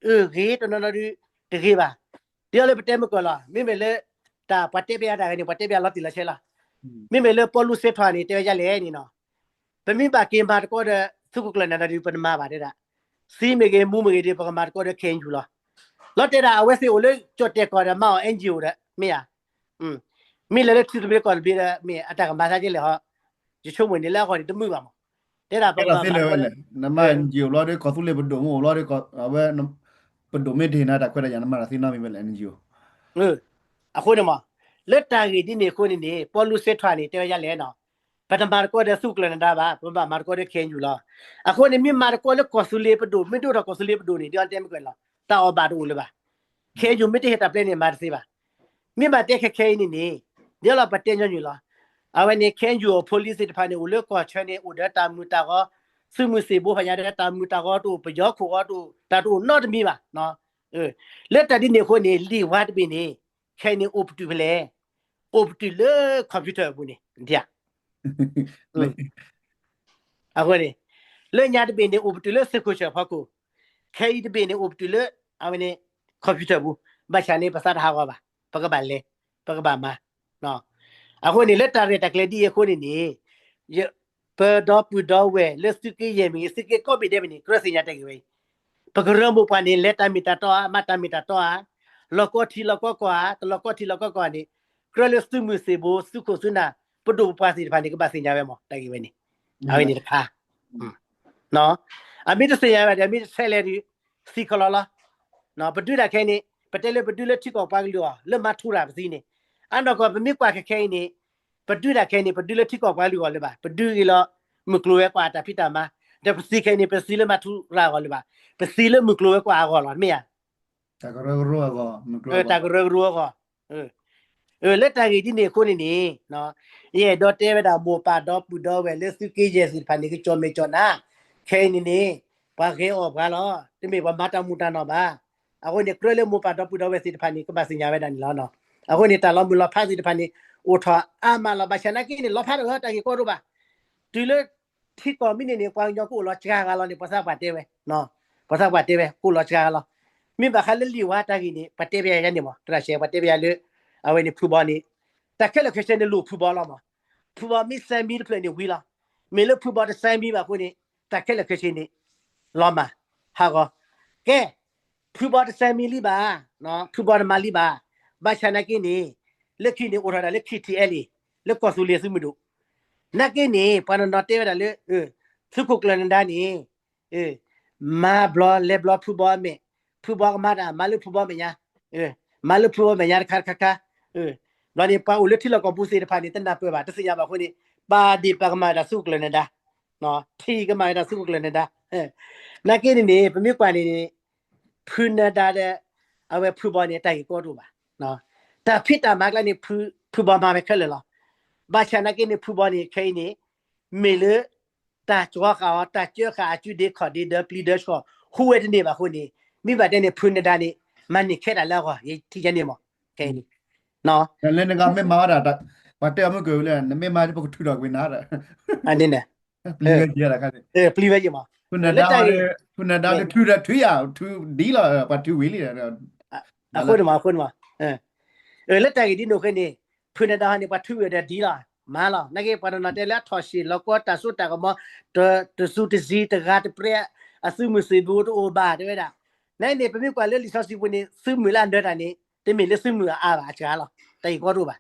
အၢ ဂ့ၤ တနီၤနီၤဒုး တဂ့ၤဘၣ်. ဒ်အီၤလၢပတဲမုၢ်ကီၢ်လီၤ မ့မ့ၢ်လၢ တၢ်ပှၤတဲပယါတၢ်ဂ့ၢ်န့ၣ် ပှၤတဲပယါလီၤတံၢ်လီၤဆဲးလီၤ. မ့မ့ၢ်လၢပီလူးစ့ထွဲန့ၣ် တဲဝဲဒ်လဲၣ်န့ၣ်နီၤ ပမ့ၢ်ဘၣ်က့ၤမၤသကိးဒီးသုးခိၣ်ကျၢၢ်နၢၤဒါဒီး ပတမၤဘၣ်တဲဒၣ်. သံမ့ၢ်ဂ့ၤ မူမ့ၢ်ဂ့ၤဒီး ပကမၤသကိးဒီး ခ့ၣ်အဲၣ်ယူၣ်လီၤ. လီၤတဲဒၣ် အဝဲသ့ၣ်အိၣ်လၢကၠီၣ်တဲၣ်ကီၢ်ဒီး မၤအီၤ အၣ်အၣ်ယံၣ်အိၣ်ဒီး မ့ၢ်ဧါ. မ့ၢ်လဲၤလၢထံသဘျ့ကီၢ်သဘျ့ဒီး မ့ၢ်အတၢ်ကမၤသးဒ်လဲၣ်ဟီ. ယဆိကမိၣ်န့ၣ်လၢအဂီၢ်န့ၣ် တမုာ်ဘၣ်မး. တဲဒၣ်ပကမၤသးလၢ နမၤ အၣ်အၣ်ယံၣ်အိၣ်ဘျီဒီး ကီၢ်သူလ့ၤပဒိၣ်မ့ၢ်အိၣ်ဘျီဒီး အဝဲ ပဒိၣ်မ့ၢ်တဟ့ၣ်နၤတၢ်ခွဲးတၢ်ယာ် နမၤတၢ်သ့နီတမံၤဘၣ်လဲၣ် အၣ်အၣ်ယံၣ်အိၣ်. အဃိန့ၣ်မး လၢတၢ်ဂ့ၢ်ဒ်န့ၣ်အဃိန့ၣ်န့ၣ် ပီလူးစ့ထွဲန့ၣ် တဲဝဲဒ်လဲၣ်နီၤ ပတမၤသကိးဒီးသုးခိၣ်ကျၢၢ်နၢၤဒါဘၣ် ပဘၣ်မၤသကိးဒီး ခ့ၣ်အဲၣ်ယူၣ်လီၤ. အဃိန့ၣ် မ့ၢ်မၤသကိးလၢကီၢ်သူလ့ၤပဒိၣ် မ့ၢ်ဒိၣ်ထီၣ်ကီၢ်သူလ့ၤပဒိၣ်န့ၣ် ဒ်အီၤတဲမုၢ်ကီၢ်လီၤ တၢ်အီၣ်ဘၣ်တအိၣ်လၢၤဘၣ်. ခဲအံၤယိၤမ့ၢ်တဟ့ၣ်တၢ်ပျဲန့ၣ် မၤတသ့ဘၣ်. မ့ၢ်ဘၣ်တဲခဲခဲအံၤန့ၣ်န့ၣ်, ဒ်လီၤပတဲညီနုၢ်လီၤ. အဝဲန့ၣ် ခဲအံၤယိၤအဖိလံသ့ၣ်တဖၣ်န့ၣ် အိၣ်လၢကီၢ်ဆၢန့ၣ် အိၣ်ဒီးတၢ်မုာ်တၢ်ဂီၤ, သုးမုၢ်သ့ၣ်ဘိဖးညါဒီးတၢ်မုာ်တၢ်ဂီၤတအိၣ်, ပယီၤခိၣ်ဂီၤတအိၣ်, တၢ်တအိၣ်နီတမံၤဘၣ်. လၢတၢ်ဒ်န့ၣ်အဃိန့ၣ် လံာ်ဝါတဘ့ၣ်န့ၣ် ခဲအံၤန့ၣ်အိၣ်ပတုာ်ဖဲလဲၣ်, အိၣ်ပတုာ်လၢ computer အပူၤန့ၣ်, အဃိန့ၣ် လၢညါတဘ့ၣ်န့ၣ် အိၣ်ပတုာ်လၢသုးခိၣ်ဆၢၣ်ဖီခိၣ်, ခဲအံၤတဘ့ၣ်န့ၣ် အိၣ်ပတုာ်လၢ အဝဲန့ၣ် computer ပူၤ, ဘၣ်ဆၣ်န့ၣ် ပသးတဟးဂီၤဘၣ်, ပကဘၣ်လဲၤ, ပကဘၣ်မၤ. အဃိန့ၣ် လၢတၢ်ရဲၣ်တၢ်ကျဲၤဒ်အံၤအဃိန့ၣ်န့ၣ် ပဒီပုၢ်ဒီဝဲၢ်လၢသုးက့ယဲၢ်မ့ၢ်ဂ့ၤ သုးက့ကိးဘ့ၣ်ဒဲးမ့ၢ်ဂ့ၤန့ၣ် ကြၢးသ့ၣ်ညါတၢ်ဂ့ၢ်ဝဲအံၤ, ပကရၢမိၢ်ပှၢ်န့ၣ် လဲၤတၢ်မ့ၢ်တၢ်တီဧါ, မၤတၢ်မ့ၢ်တၢ်တီဧါ, လီၤကီထံလီၤကီကီၢ်ဧါ, တလီၤကီထံလီၤကီကီၢ်ဧါန့ၣ်, ကြၢးလၢသုးမုၢ်သ့ၣ်ဘိ သုးခိၣ်သုးနၢ် ပဒိၣ်ပပှၢ်သ့ၣ်တဖၣ်န့ၣ် ကဘၣ်သ့ၣ်ညါဝဲမး တၢ်ဂ့ၢ်ဝဲန့ၣ်, အဝဲန့ၣ်တခါ အမ့ၢ်တသ့ၣ်ညါဝဲဒီး အမ့ၢ်တဆဲးလဲၤဒီး သံခီလီၤလီၤ. ပဒုးတၢ်ခဲအံၤန့ၣ် ပတဲလၢပဒုးလၢထံကီၢ်ပှၤကလုာ်အဂီၢ် လၢမၤထူရၤပသံန့ၣ်, အနီၢ်ကီၢ်ပမ့ၢ်ကွၢ်ခဲခဲအံၤန့ၣ် ပဒုးတၢ်ခဲအံၤန့ၣ် ပဒုးလၢထံကီၢ်ပှၤကလုာ်အဂီၢ်လၢၤဘၣ်, ပဒုးဂ့ၤလီၤ မုၢ်ကျိၤဝဲၤကွာ်အတၢ်ဖံးတၢ်မၤ, ဒီးပသံခဲအံၤန့ၣ် ပသံလၢမၤထူရၤအဂီၢ်လၢၤဘၣ်, ပသံလၢမုၢ်ကျိၤဝဲၤကွာ်အဂီၢ်လီၤ မ့ၢ်ဧါ. တၢ်ကရၢကရိအဂီၢ် လၢတၢ်ဂ့ၢ်ဒ်န့ၣ်အဃိန့ၣ်န့ၣ်, ယအဲၣ်ဒိးတဲဝဲဒၣ်မိၢ်ပၢ်ဒီပုၢ်ဒီဝဲၢ်လၢသုးက့ယဲၢ်သ့ၣ်တဖၣ်န့ၣ် ကကၠီၣ်မဲာ်ကၠီၣ်နါ, ခဲအံၤန့ၣ်န့ၣ် ပှၤဂဲၤအီၣ်ပှၤလီၤ, တမ့ၢ်ပှၤမၤတၢ်မူးတၢ်နီၢ်ဘၣ်. အဃိန့ၣ် ကြၢးလၢမိၢ်ပၢ်ဒီပုၢ်ဒီဝဲၢ်သ့ၣ်တဖၣ်န့ၣ် ကဘၣ်သ့ၣ်ညါဝဲဒၣ်န့ၣ်လီၤ. အဃိန့ၣ် တၢ်လီၤမုၢ်လီၤဖးသ့ၣ်တဖၣ်န့ၣ် အိၣ်ထီၣ်အါမးလီၤ. ဘၣ်ဆၣ်နာ်က့န့ၣ် လီၤဖးတၢ်ဂ့ၢ်တၢ်ဂ့ၢ်ကီတအိၣ်ဘၣ်. တုၤလၢ ထံကီၢ်မ့ၢ်န့ၢ်န့ၣ် ပှၤကညီကအိၣ်လီၤစှၤဂၤလီၤန့ၣ် ပှၤသးပှၢ်တဲဝဲ, ပှၤသးပှၢ်တဲဝဲ ကအိၣ်လီၤစှၤဂၤလီၤ. မ့ၢ်ဘၣ်ဃးလၢလံာ်ဝါတၢ်ဂ့ၢ်န့ၣ် ပှၤတဲပယၤယၤန့ၣ်မး သရၣ်ရှဲ ပှၤတဲပယၤလၢ အဝဲန့ၣ်ဖုဘီန့ၣ် တၢ်ခဲလၢာ်ခဲဆ့န့ၣ်လိၣ်ဖုဘီလီၤမး. ဖုဘီမ့ၢ်စဲမံတဖျၢၣ်န့ၣ်ဝံၤလီၤ. မ့ၢ်လၢဖုဘီတစဲမံဘၣ်အဃိန့ၣ် တၢ်ခဲလၢာ်ခဲဆ့န့ၣ် လီၤမၢ် ဟးဂီၤ. ကဲ ဖုဘီတစဲမံလံဘၣ်, ဖုဘီတမၤလံဘၣ်. ဘၣ်ဆၣ်နာ်က့န့ၣ် လၢခံန့ၣ် အိၣ်ထီၣ်ဒၣ်လၢ KTLA လၢကီၢ်သူလ့ၤသုးမုၢ်ဒိၣ် နာ်က့န့ၣ် ပှၤနီၢ်နီၢ်တဲဝဲဒၣ်လၢ သုးခိၣ်ကျၢၢ်နဒါန့ၣ် မၤဘျီလဲၤဘျီဖုဘီအမဲာ်, ဖုဘီကမၤတၢ် မၤလၢဖုဘီမဲာ်ညါ, မၤလၢဖုဘီမဲာ်ညါတခါတခါခါ, ဘျီန့ၣ် ပှၤအိၣ်လၢထံလီၢ်ကီၢ်ပူၤသ့ၣ်တဖၣ်န့ၣ် တနၢ်ပၢၢ်ဘၣ် တသ့ၣ်ညါဘၣ်အဃိန့ၣ် ပာ်ဒ့ၣ်ပာ်ကမၣ်ဝဲဒၣ်သုးခိၣ်ကျၢၢ်နဒါ, ထံၣ်ကမၣ်ဝဲဒၣ်သုးခိၣ်ကျၢၢ်နဒါ. နာ်က့န့ၣ်န့ၣ် ပမ့ၢ်ကွၢ်န့ၣ်န့ၣ် ဖုနဒါဒီး အဝဲဖုဘီန့ၣ် တၢ်ဂ့ၢ်ကီတအိၣ်ဘၣ်. တၢ်ဖံးတၢ်မၤကျါန့ၣ် ဖုဘီမၤဝဲခဲလၢာ်လီၤ. ဘၣ်ဆၣ်နာ်က့န့ၣ် ဖုဘီန့ၣ် ခဲအံၤန့ၣ် မ့ၢ်လၢ တၢ်ကီဃာ်အီၤ တၢ်ကၢဃာ်အစုဒ့ခီၣ်ဒ့ ဒီးပျံၤဒီးဆှီၣ် ဟူးဝဲတန့ၢ်ဘၣ်အဃိန့ၣ် မ့ၢ်ဘၣ်တဲန့ၣ် ဖုနဒါန့ၣ် မၤန့ၢ်ခဲတၢ်လၢအဂီၢ် ယထံၣ်ယဲန့ၣ်မး ခဲအံၤန့ၣ် လၢနဂၤမ့ၢ်မၤဝဲဒၣ် ပှၤတဲအီၤမုၢ်ကၢၢ်ဝံၤလၢ နမ့ၢ်မၤပကထုးထီၣ်ကွံာ်နၤဒီး န့ၣ် ပျံၤဝဲယဲ ပျံၤဝဲယဲမး ဖုနဒါ ဖုနဒါလၢထုးဒီးထုးယၤ ထုးဒ်လီၤ ပှၤထုးဝံၤလံ အဃိန့ၣ်မး အဃိန့ၣ်မး လၢတၢ်ဂ့ၢ်ဒ်န့ၣ်အဃိန့ၣ် ဖုနဒါဟီန့ၣ် ပှၤထုးဝံၤဒီးဒ်လီၤ မၤလီၤ နာ်က့ ပှၤတနီၤတဲလၢအထီၣ်စ့ၢ် လီၤကီတၢ်စိတၢ်ကမီၤ တစူၤတစံၤ တဂၤတပြဲး အသုးမုၢ်သ့ၣ်ဘိတအိၣ်ဘၣ် တဲဝဲဒၣ် နန့ၣ် ပမ့ၢ်ကွၢ်လၢလံာ်စီဆှံပူၤန့ၣ် သုးမုၢ်လၢအနၢၤတၢ်န့ၣ် တမ့ၢ်လၢသုးမုၢ်အအါဘၣ် အစှၤလီၤ တၢ်ဂ့ၢ်ကီတအိၣ်ဘၣ်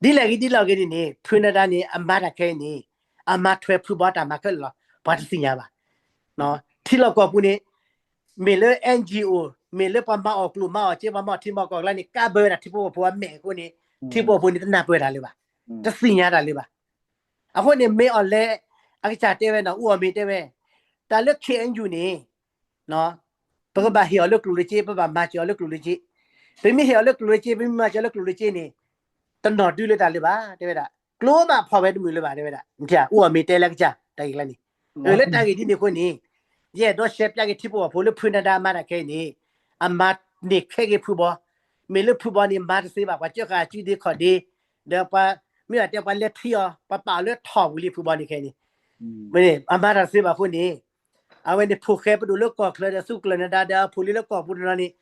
ဒ်လဲၣ်ဂ့ၤဒ်လဲၣ်ဂ့ၤန့ၣ်န့ၣ် ဖုနဒါန့ၣ် အမၤတၢ်ခဲအံၤန့ၣ် အမၤထွဲဖုဘီတၢ်မၤခဲလၢာ်လီၤ ပှၤတသ့ၣ်ညါဘၣ် ထံလီၢ်ကီၢ်ပူၤန့ၣ် မ့ၢ်လၢ NGO မ့ၢ်လၢပှၤမၤအီၣ်ကျိၣ်မၤအီၣ်စ့ ပှၤမၤအီၣ်ထံမၤအီၣ်ကီၢ်ကျါန့ၣ် ကးဘၢဝဲဒၣ်ထံဖိကီၢ်ဖိအမဲာ်အဃိန့ၣ် ထံဖိကီၢ်ဖိန့ၣ် တနၢ်ပၢၢ်တၢ်လၢၤဘၣ် တသ့ၣ်ညါတၢ်လၢၤဘၣ် အဃိန့ၣ် မ့ၢ်အီၤလဲ အကစၢ်တဲဝဲနီၤ အူအီၣ်မ့ၢ်တဲဝဲ တၢ်လၢ KNU န့ၣ် ပကဘၣ်ဟ့ၣ်အီၤလၢကျိၣ်လၢစ့ ပဘၣ်မၤစၢၤအီၤလၢကျိၣ်လၢစ့ ပမ့ၢ်ဟ့ၣ်အီၤလၢကျိၣ်လၢစ့ ပမ့ၢ်မၤစၢၤအီၤလၢကျိၣ်လၢစ့န့ၣ် တနီၣ်ဒုလၢတၢ်လၢၤဘၣ် တဲဝဲဒၣ် ကျိမးဖီၣ်ဝဲတမုာ်လၢၤဘၣ် တဲဝဲဒၣ် အူအီၣ်မ့ၢ်တဲလၢကစၢ် တၢ်ဂ့ၢ်ကျါန့ၣ် လၢတၢ်ဂ့ၢ်ဒ်န့ၣ်အဃိန့ၣ် ယအဲၣ်ဒိးရှဲပျးက့ၤထံဖိကီၢ်ဖိလၢ ဖုနဒါမၤတၢ်ခဲအံၤန့ၣ် အမၤန့ၢ်ခဲက့ၤဖုဘီ မ့ၢ်လၢဖုဘီန့ၣ် မၤတသ့ဘၣ် ပှၤကၢဃာ်အစုဒ့ခီၣ်ဒ့ ဒီးပှၤ မ့ၢ်ဘၣ်တဲပှၤလဲၤထံအီၤ ပှၤပာ်အီၤလၢထီၣ်ပူၤလံဖုဘီန့ၣ်ခဲအံၤန့ၣ် အမၤတၢ်တသ့ဘၣ်အဃိန့ၣ် အဝဲန့ၣ် ဖိၣ်ဃဲပဒိၣ်လၢကီၢ်ချၢဒီးသုးကျၢၢ်နဒါဒီးအဖိလံလၢကီၢ်ပူၤတနီၤန့ၣ်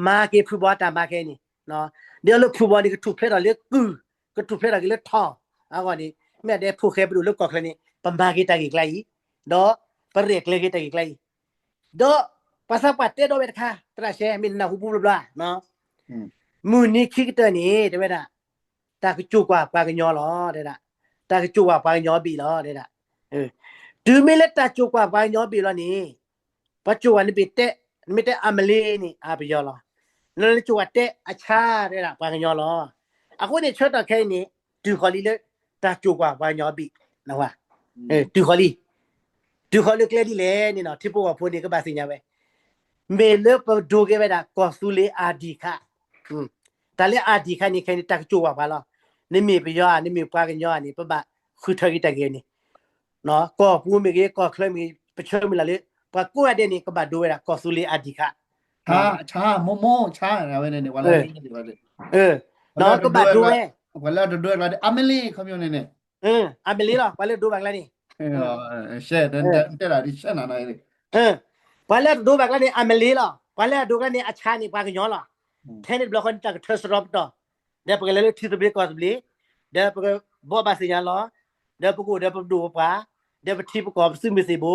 မၤက့ၤဖုဘီတၢ်မၤခဲအံၤန့ၣ် ဒီးလၢဖုဘီန့ၣ် ကထူၣ်ဖျဲးထီၣ်လၢကုၢ် ကထူၣ်ဖျဲးထီၣ်က့ၤလၢထီၣ် အဂီၢ်န့ၣ် မ့ၢ်ဘၣ်တဲဖိၣ်ဃဲပဒိၣ်လၢကီၢ်ချၢန့ၣ် ပမၤက့ၤတၢ်ဂ့ၢ်ကျါအံၤ ဒီးပရဲၣ်ကျဲၤက့ၤတၢ်ဂ့ၢ်ကျါအံၤ ဒီးပှၤသးပှၢ်တဲဒီးဝဲတခါ သရၣ်ရှဲ မ့ၢ်နနၢ်ဟူပူၤဘျီဘျီ မုၢ်နံၤခံကတၢၢ်န့ၣ် တဲဝဲဒၣ် တၢ်ကစိာ်ကွၢ်ပှၤကညီလီၤ တဲဒၣ် တၢ်ကစိာ်ကွၢ်ပှၤကညီအဘ့ၣ်လီၤ တဲဒၣ် တုၤမ့ၢ်လၢတၢ်ကစိာ်ကွၢ်ပှၤကညီအဘ့ၣ်လီၤန့ၣ် ပှၤကစိာ်ကွၢ်နဘ့ၣ်တဲ နမ့ၢ်တဲအမလ့န့ၣ် အပယီၤလီၤ နလၢကစိာ်ကွၢ်တဲအဆါ တဲဒၣ် ပှၤကညီလီၤ အဃိန့ၣ် ဆၢကတီၢ်ခဲအံၤန့ၣ် တုၤဃီၤလံလၢ တၢ်ကစိာ်ကွၢ်ပှၤကညီအဘ့ၣ် တုၤဃီၤလံ တုၤဃီၤလၢကျဲဒ်လဲၣ်န့ၣ်နီၤ ထံဖိကီၢ်ဖိန့ၣ် ကဘၣ်သ့ၣ်ညါဝဲ မ့ၢ်လၢပဒိကဲဝဲဒၣ်ကီၢ်သူလ့ၤ ID card, တၢ်လၢ ID card န့ၣ် ခဲအံၤန့ၣ် တၢ်ကစီၣ်ပာ်ပှၤလီၤ. နမ့ၢ်ပယီၤဧါ နမ့ၢ်ပှၤကညီဧါန့ၣ် ပဘၣ်ဃုထၢက့ၤတၢ်ဂ့ၢ်န့ၣ်, ကီၢ်ပူၤမ့ၢ်ဂ့ၤ ကီၢ်ချၢမ့ၢ်ဂ့ၤ ပဆၢမုၢ်လၢ်လၢ ပှၤကိးဂၤဒဲးန့ၣ် ကဘၣ်ဒိဝဲဒၣ်ကီၢ်သူလ့ၤ ID card, ဆါ မိၢ်မိၢ် ဆါ ဝဲန့ၣ်န့ၣ် ပှၤလၢ ဒီးကဘၣ်ဒိဝဲ, ပှၤလၢတဒိဝဲကျါဒီး အမလ့ ခီပညီန့ၣ်န့ၣ်, အမလ့လီၤ ပှၤလၢဒိဘၣ်ကျါန့ၣ်, တဲဒၣ်ဒ်ဆဲနၤန့ၣ်, ပှၤလၢတဒိဘၣ်ကျါန့ၣ် အမလ့လီၤ, ပှၤလၢအဒိကျါန့ၣ် အဆါန့ၣ် ပှၤကညီလီၤ. ထဲန့ၣ်တဘျီဃီန့ၣ် တၢ်ကထၢစရီပတီၢ်, ဒီးပကလဲၤလၢထံသဘျ့ကီၢ်သဘျ့, ဒီးပကဘိးဘၣ်သ့ၣ်ညါလီၤ, ဒီးပကအိၣ်ဒီးပဒိၣ်ပပှၢ်, ဒီးပထံပကီၢ်ပသုးမုၢ်သံၣ်ဘိ,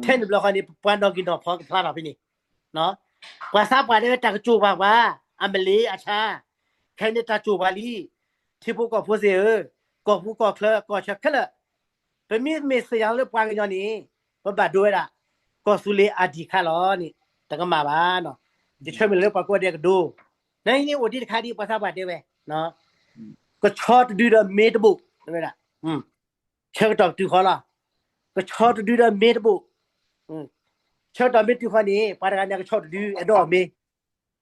ထဲန့ၣ်တဘျီဃီန့ၣ် ပပှၤနီၣ်ဂံၢ်နီၣ်ဖီကဖျါထီၣ်ဖဲန့ၣ် ပှၤသးပှၢ်တဲဝဲတၢ်ကစီၣ်ပာ်ပှၤ, အမလ့အဆါ, ခဲအံၤန့ၣ်တၢ်ကစီၣ်ပာ်လံ, ထံဖိကီၢ်ဖိသ့ၣ်ဧၢ, ကီၢ်ပူၤကီၢ်ချၢ ကီၢ်ဆၢခဲလၢာ်, ပမ့မ့ၢ်သ့ၣ်ညါလၢပှၤကညီန့ၣ် ပဘၣ်ဒိဝဲဒၣ် ကီၢ်သူလ့ၤ ID card လီၤန့ၣ် တကမၣ်ဘၣ်, ယဆၢမုၢ်လၢ်လၢပှၤကိးဂၤဒဲးကဒိ, နန့ၣ်အိၣ်ဒံးတခါဒံး ပှၤသးပှၢ်တဲဝဲ, ကဆီတဒုဒီးမ့ၢ်တဘိၣ်, ဝဲဒၣ် ဆၢကတီၢ်ကတုၤဃီလီၤ, ကဆီတဒုဒီးမ့ၢ်တဘိၣ်, ဆၢကတီၢ်မ့ၢ်တုၤဃီန့ၣ် ပှၤတဂၤန့ၣ် ကဆီတဒု အဲၣ်ဒိးအီၣ်မ့ၤ,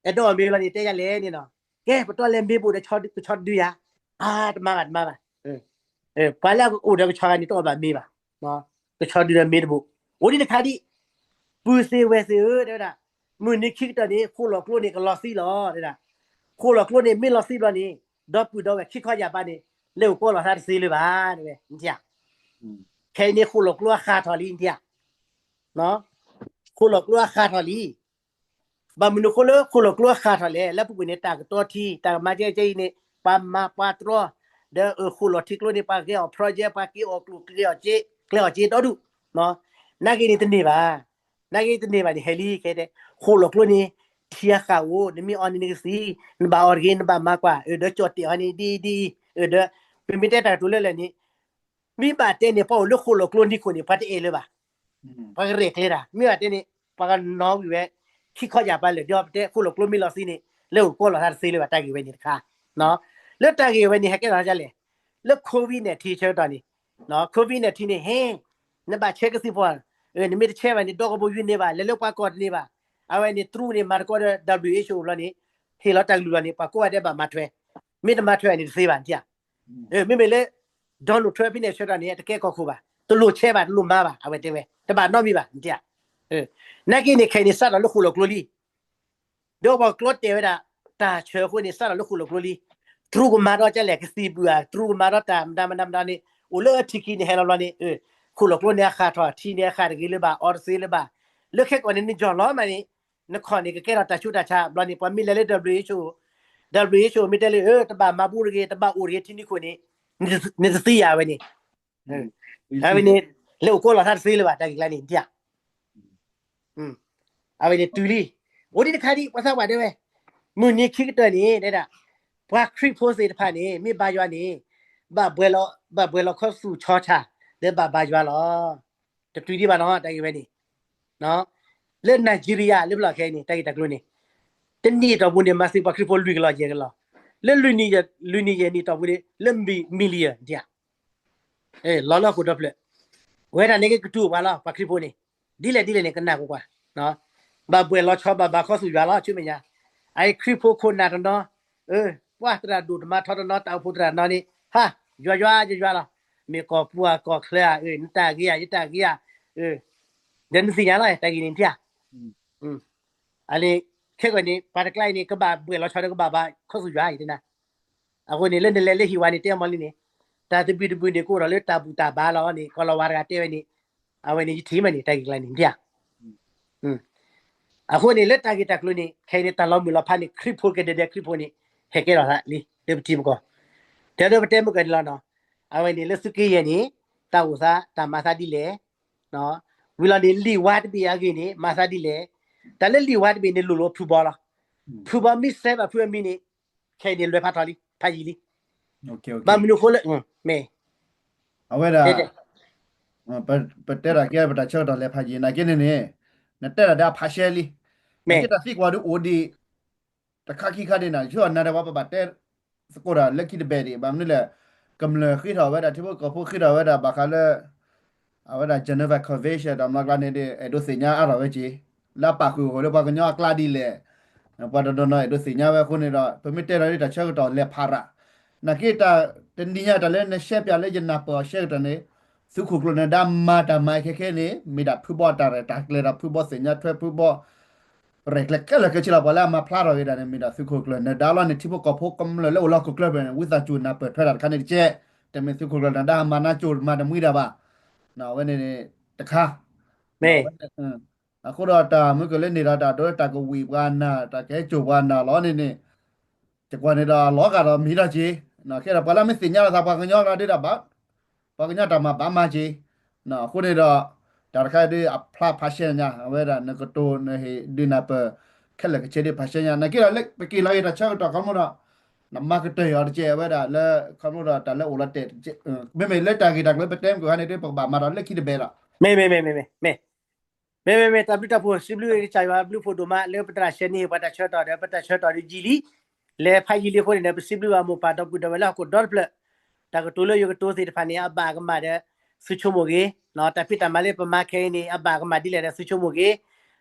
အဲၣ်ဒိးအီၣ်မ့ၤလီၤန့ၣ် တဲယၤလဲၣ်န့ၣ်နီၤ, ကဲ ပတီၢ်လဲၤမ့ၢ်ဘိၣ်ဒီးကဆီတဒုယၤ, အါ တမၤဘၣ် တမၤဘၣ်, ပှၤလၢအအိၣ်ဒီးကဆီဂၤန့ၣ် တအီၣ်ဘၣ်မ့ၤဘၣ်, ကဆီတဒုဒီးမ့ၢ်တဘိၣ်, အိၣ်ဒံးတခါဒံး, ပုၢ်သ့ၣ်ဝဲၢ်သ့ၣ်ဧၢ တဲဝဲဒၣ်, မုၢ်နံၤခံကတၢၢ်န့ၣ် ဃိၣ်လီၤကျိန့ၣ် ကလီၤသံလီၤ တဲဒၣ်, ဃိၣ်လီၤကျိန့ၣ် မ့ၢ်လီၤသံဘျီန့ၣ် ဒီပုၢ်ဒီဝဲၢ်ခံခီယၢ်ပၤန့ၣ် လဲၤအိၣ်ကိးလီၤသးတသ့လၢၤဘၣ် တဲဝဲ, ခဲအံၤန့ၣ် ဃိၣ်လီၤကျိအဃၣ်ထီၣ်လံ တဲ, ဃိၣ်လီၤကျိအဃၣ်ထီၣ်လံ, ဘၣ်မနုၤအဃိလၢဃိၣ်လီၤကျိအဃၣ်ထီၣ်လဲၣ်, လၢပူၤကွံာ်န့ၣ် တၢ်ကတီထံ တၢ်ကမၤကဲကဲအံၤန့ၣ် ပှၤမၤပှၤတြီ, ဒီးဃိၣ်လီၤထံကျိန့ၣ် ပှၤဂဲၤအီၣ် project ပှၤက့ၤအီၣ်ကျိၣ်ကျဲအီၣ်စ့ ကျဲအီၣ်စ့ဒီဒူၣ်, နာ်က့န့ၣ်တန့ၢ်ဘၣ်, နာ်က့တန့ၢ်ဘၣ်န့ၣ် ဟဲလံခဲတဲ, ဃိၣ်လီၤကျိန့ၣ် ထံအဃၣ်အိၣ် နမ့ၢ်အီၣ်န့ၣ်နကသံ, နဘၣ်အီၣ်တဂ့ၤ နဘၣ်မၤကွၢ်, ဒီးကၠီၣ်တဲာ်အီၤန့ၣ် ဒ်အံၤဒ်အံၤ, ဒီး ပမ့ၢ်တဲတၢ်ကတိၤလၢလၢ်န့ၣ် မ့ၢ်ဘၣ်တဲန့ၣ် ပှၤအိၣ်လၢဃိၣ်လီၤကျိနံၣ်ခိၣ်န့ၣ် ပှၤတအဲၣ်လၢၤဘၣ်, ပှၤကရဲၣ်ကျဲၤတၢ်, မ့ၢ်ဘၣ်တဲန့ၣ် ပှၤကနီၤဝံၤဝဲ ခံခီယၢ်ပၤလၢာ် ဒီးပတဲဃိၣ်လီၤကျိမ့ၢ်လီၤသံန့ၣ် လဲၤအိၣ်ကိးလီၤသးတသ့လၢၤဘၣ် တၢ်ဂ့ၢ်ဝဲန့ၣ်တခါ, လၢတၢ်ဂ့ၢ်ဝဲန့ၣ် ဟဲကဲထီၣ်ဒ်လဲၣ်, လၢ COVID nineteen ဆၢကတီၢ်န့ၣ်, COVID nineteen န့ၣ် ဟဲ နဘၣ်ဆဲးကသံၣ်ဖီ, နမ့ၢ်တဆဲးဘၣ်န့ၣ် ဒီကဘိယူၢ်န့ၢ်ဘၣ် လဲၤလၢပှၤကီၢ်တန့ၢ်ဘၣ်, အဝဲန့ၣ် တရူးန့ၣ် မၤသကိးဒီး WHO ဘျီန့ၣ်, ဟ့ၣ်လီၤတၢ်ကလုၢ်လီၤန့ၣ် ပှၤကိးဂၤဒဲးဘၣ်မၤထွဲ, မ့ၢ်တမၤထွဲန့ၣ်တသ့ဘၣ် နထံၣ်ဧါ, မ့မ့ၢ်လၢ Donald Trump ဖဲန့ၣ်ဆၢကတီၢ်န့ၣ် တကဲကီၢ်ခိၣ်ဘၣ် တလိၣ်ဆဲးဘၣ် တလိၣ်မၤဘၣ် အဝဲတဲဝဲ တဘၣ်နီတမံၤဘၣ် နထံၣ်ဧါ, နာ်က့န့ၣ် ခဲအံၤန့ၣ် စးထီၣ်လၢဃိၣ်လီၤကျိလံ ဒီးပှၤကျိတဲာ်ဝဲဒၣ် တၢ်ဆၢအဃိန့ၣ် စးထီၣ်လၢဃိၣ်လီၤကျိလံ, တရူးကမၤဒီးကလဲၣ် ကသံၣ်ဘုၣ်ဧါ တရူးကမၤဒီးတၢ်မတၤမတၤမတၤန့ၣ် အိၣ်လၢထံခံန့ၣ် ဟဲလီၤဘျီန့ၣ်, ဃိၣ်လီၤကျိန့ၣ်အဃၣ်ထီၣ် ထံန့ၣ်အဃၣ်တဂ့ၤလၢၤဘၣ် အီတသ့လၢၤဘၣ်, လၢခဲကိာ်န့ၣ် နယီၢ်လီၤမးန့ၣ်, နခီၣ်န့ၣ် ကကဲထီၣ်တၢ်ဆူးတၢ်ဆါ ဘျီန့ၣ် ပှၤမ့ၢ်လဲၤလၢ WHO, WHO မ့ၢ်တဲလၢ တဘၣ်မၤဘူၣ်တဂ့ၤ တဘၣ်အိၣ်တဂ့ၤထံနံၣ်ခိၣ်န့ၣ်, နတသံယၤဝဲန့ၣ် အဝဲန့ၣ် လဲၤအိၣ်ကိးလီၤသးတသ့လၢၤဘၣ် တၢ်ဂ့ၢ်ကျါန့ၣ် ဒ်ဧါ, အဝဲန့ၣ်တုၤလံ, အိၣ်ဒံးတခါဒံး ပှၤသးပှၢ်တဲဝဲ, မုၢ်နံၤခံကတၢၢ်န့ၣ် တဲဒၣ်, ပှၤခရံာ်ဖိသ့ၣ်တဖၣ်န့ၣ် မ့ၢ်ဘါယွၤန့ၣ်, ဘၣ်ဘှဲးလီၤခီဆူၣ်ဆီဆၣ် လၢဘၣ်ဘါယွၤလီၤ, တတုၤဒံးဘၣ်နီၤ တၢ်ဂ့ၢ်ဝဲန့ၣ် လၢ Nigeria လၢပလီၢ်ခဲအံၤန့ၣ် တၢ်ဂ့ၢ်တၢ်ကျိၤန့ၣ်, တနံၣ်အတီၢ်ပူၤန့ၣ် မၤသံပှၤခရံာ်ဖိလွံၢ်ကလီၤယဲၢ်ကလီၤ, လၢလွံၢ်နံၣ်ယဲၢ်နံၣ်အတီၢ်ပူၤန့ၣ် လၢ million ဒ်ဧါ, လီၤလၢဟီၣ်ခိၣ်ဒီဖျၢၣ်, ဝဲဒၣ်န့ၣ်က့ၤကတူၢ်ပှၤလီၤ ပှၤခရံာ်ဖိန့ၣ်, ဒ်လဲၣ်ဒ်လဲၣ်န့ၣ် ကနၣ်ကွၢ်ကွၢ်, ဘၣ်ဘှဲးလီၤဆီ ဘၣ်ဘါခီဆူၣ်ယွၤလီၤ ဆူမဲာ်ညါ, အအံၤခရံာ်ဖိခိၣ်နၢ်တနီၤ, ပှၤသရၣ်ဒိၣ်တမၤထီတနီၤ တၢ်အိၣ်ဖှိၣ်သရၣ်တနီၤန့ၣ်, ဟါ, ယွၤယွၤယွၤယွၤလီၤ, မ့ၢ်ကီၢ်ပူၤဧါ ကီၢ်ချၢဧါ, နတၢ်ဂ့ၤဧါ ယတၢ်ဂ့ၤဧါ, ဒီးနသ့ၣ်ညါလီၤ တၢ်ဂ့ၢ်န့ၣ်ဒ်ဧါ အန့ၣ်, ခဲကီၢ်န့ၣ် ပှၤတကျါအံၤန့ၣ် ကဘၣ်ဘှဲးလီၤဆီဒီးကဘၣ်ဘါခီဆူၣ်ယွၤအံၤတနၤ, အဃိန့ၣ် လၢနလဲၤလၢဟံၣ်ဝါန့ၣ် တဲမီၢ်လံန့ၣ်, တၢ်သဘံၣ်သဘုၣ်န့ၣ် ကအိၣ်ထီၣ်လၢတၢ်ဘူၣ်တၢ်ဘါလီၤန့ၣ် ကီၢ်လီၤဝါတဂၤတဲဝဲန့ၣ်, အဝဲန့ၣ်ယထံၣ်မးန့ၣ် တၢ်ဂ့ၢ်ကျါန့ၣ်ဒ်ဧါ အဃိန့ၣ် လၢတၢ်ဂ့ၢ်တၢ်ကျိၤန့ၣ် ခဲအံၤန့ၣ် တၢ်လီၤမုၢ်လီၤဖးန့ၣ် ခရံာ်ဖိကဒဲဒဲခရံာ်ဖိန့ၣ် ဟဲကဲထီၣ်သးလံ လၢပထံပကီၢ်, တဲဒီးပတဲမုၢ်ကနံၤလီၤနီၤ, အဝဲန့ၣ်လၢသုးက့ယဲၢ်န့ၣ် တၢ်အိၣ်သးတၢ်မၤသးဒ်လဲၣ်, ဝံၤလီၤန့ၣ် လံာ်ဝါတဘ့ၣ်အဂ့ၢ်န့ၣ် မၤသးဒ်လဲၣ်, တၢ်လၢလံာ်ဝါတဘ့ၣ်န့ၣ် လိၣ်လီၤဖုဘီလီၤ, ဖုဘီမ့ၢ်စဲဘၣ်ဖုအမံၤန့ၣ် ခဲအံၤန့ၣ် လွဲၤဖးထီၣ်လံ ဖးယံာ်လံ, ဘၣ်မနုၤအဃိလၢ မ့ၢ် အဝဲဒၣ် ပတဲတၢ်ကဲ ပတၢ်ဆၢကတီၢ်လဲၤဖးယံာ် နာ်က့န့ၣ်န့ၣ် နတဲတၢ်ဒီးအဖးရှဲလံ, နာ်က့တၢ်သံကွၢ်ဒုးအိၣ်ဒံး တခါခံခါဒံးနၤ ယဆိကမိၣ်နၤဒီးပှၤပဘၣ်တဲ သကိးဒီးလၢခံတဘ့ၣ်ဒံး ဘၣ်မနုၤလဲၣ်, ကမျၢၢ်ဃ့ထီၣ်ဝဲဒၣ် ထံဖိကီၢ်ဖိဃ့ထီၣ်ဝဲဒၣ် ဘၣ်ဃးလၢ အဝဲဒၣ် Geneva Convention တၢ်မျီကျါန့ၣ်ဒီး အဲၣ်ဒိးသ့ၣ်ညါအါထီၣ်ဝဲက့ၤ လၢအပာ်ဃုာ်အဃိလၢပှၤကညီအကျါဒ်လဲၣ်, ပှၤတနီၤနီၤအဲၣ်ဒိးသ့ၣ်ညါဝဲအဃိန့ၣ်ဒီး ပမ့ၢ်တဲဒီးတၢ်ဆၢကတီၢ်လဲၤဖးရၤ, နာ်က့တၢ်တနံၤညါ တၢ်လၢနရှဲပၠးလၢယနၢ်ပၢၢ်အီၤရှဲကတၢၢ်န့ၣ်, သုးခိၣ်ကျၢၢ်နၢၤဒါမၤတၢ်မၤခဲခဲန့ၣ် မ့ၢ်ဒၣ်ဖုဘီတၢ်ရဲၣ်တၢ်ကျဲၤဒီးဖုဘီသ့ၣ်ညါထွဲဖုဘီ ရဲၣ်ကျဲၤခဲလၢာ်ခဲဆ့လီၤ. ပှၤလၢအမၤဖျါထီၣ်က့ၤတၢ်န့ၣ် မ့ၢ်ဒၣ်သုးခိၣ်ကျၢၢ်နၢၤဒါလီၤန့ၣ် ထံဖိကီၢ်ဖိကမျၢၢ်လၢအိၣ်လၢဟီၣ်ခိၣ်ချၢဖဲန့ၣ် ဝံသးစူၤနၢ်ပၢၢ်ထွဲတၢ်တခါန့ၣ်တက့ၢ်. တမ့ၢ်သုးခိၣ်ကျၢၢ်နၢၤဒါမၤနၢၤကၠိမၤတမှံတၢ်ဘၣ်. အဝဲန့ၣ်တခါ အဃိဒီးတၢ်မုၢ်ကလၢန့ၣ်ဒီးတၢ်ဒိတၢ်ကဝံၣ်ပှၤနၢ် တၢ်ကဟဲစိာ်ပှၤနၢ်လီၤန့ၣ်န့ၣ် ယကွၢ်န့ၣ်ဒီးလီၤဂာ်ဒီးမံၤဒီးက့ၤ, ခဲဒီးပှၤလၢမ့ၢ်သ့ၣ်ညါလီၤသးပှၤကညီကျါဒ်ဒီးဘၣ်, ပှၤကညီတၢ်မၤဘၣ်မၤက့ၤ, အဃိန့ၣ်ဒီး တၢ်တခါဒ်အဖျါဖးရှဲညါ အဝဲဒၣ်နကတိၤနဟ့ၣ်ဒုးနၢ်ပၢၢ် ခဲလၢာ်ခဲဆ့ဒ်ဖးရှဲညါ နာ်က့ဒီးပက့ၤလီၤဂ့ၤတၢ်ဆၢကတီၢ်ခီမ့ၢ်ဒီး နမၤကတၢၢ်အီၤတက့ၢ် အဝဲဒၣ်လၢခီဖျိဒီးတၢ်လၢအိၣ်လီၤတဲာ်တက့ၢ်, မ့မ့ၢ်လၢတၢ်ဂ့ၢ်တၢ်ကျိၤပတဲမုၢ်ကဟါန့ၣ်ဒ်ပကဘၣ်မၤဒီးလၢခံတဘဲလီၤ. မ့မ့ၢ် မ့မ့ၢ် မ့မ့ၢ် တၢ်ဘျုးတၢ်ဖှိၣ်စံးဘျုးကစၢ်ယွၤဘျုးဖှိၣ်ဒိၣ်မးလၢပသရၣ်ဆှၢန့ၢ်ပှၤတၢ်ဆၢကတီၢ်ဒီးပတၢ်ဆၢကတီၢ်ဒ်ယံာ်လံ, လဲၤဖးယံာ်လံအဃိန့ၣ်ဒီး ပစံးဘျုးဘၣ်မိၢ်ပၢ်ဒီပုၢ်ဒီဝဲၢ်လၢဟီၣ်ခိၣ်ဒီတဖျၢၣ်, တၢ်ကတိၤလၢယကတိၤသ့ၣ်တဖၣ်န့ၣ် အဘၣ်ကမၣ်ဒီး သုဆိကမိၣ်ဂ့ၤ, တၢ်ဖံးတၢ်မၤလၢပမၤခဲအံၤန့ၣ် အဘၣ်ကမၣ်ဒ်လဲၣ်ဒီးသုဆိကမိၣ်ဂ့ၤ,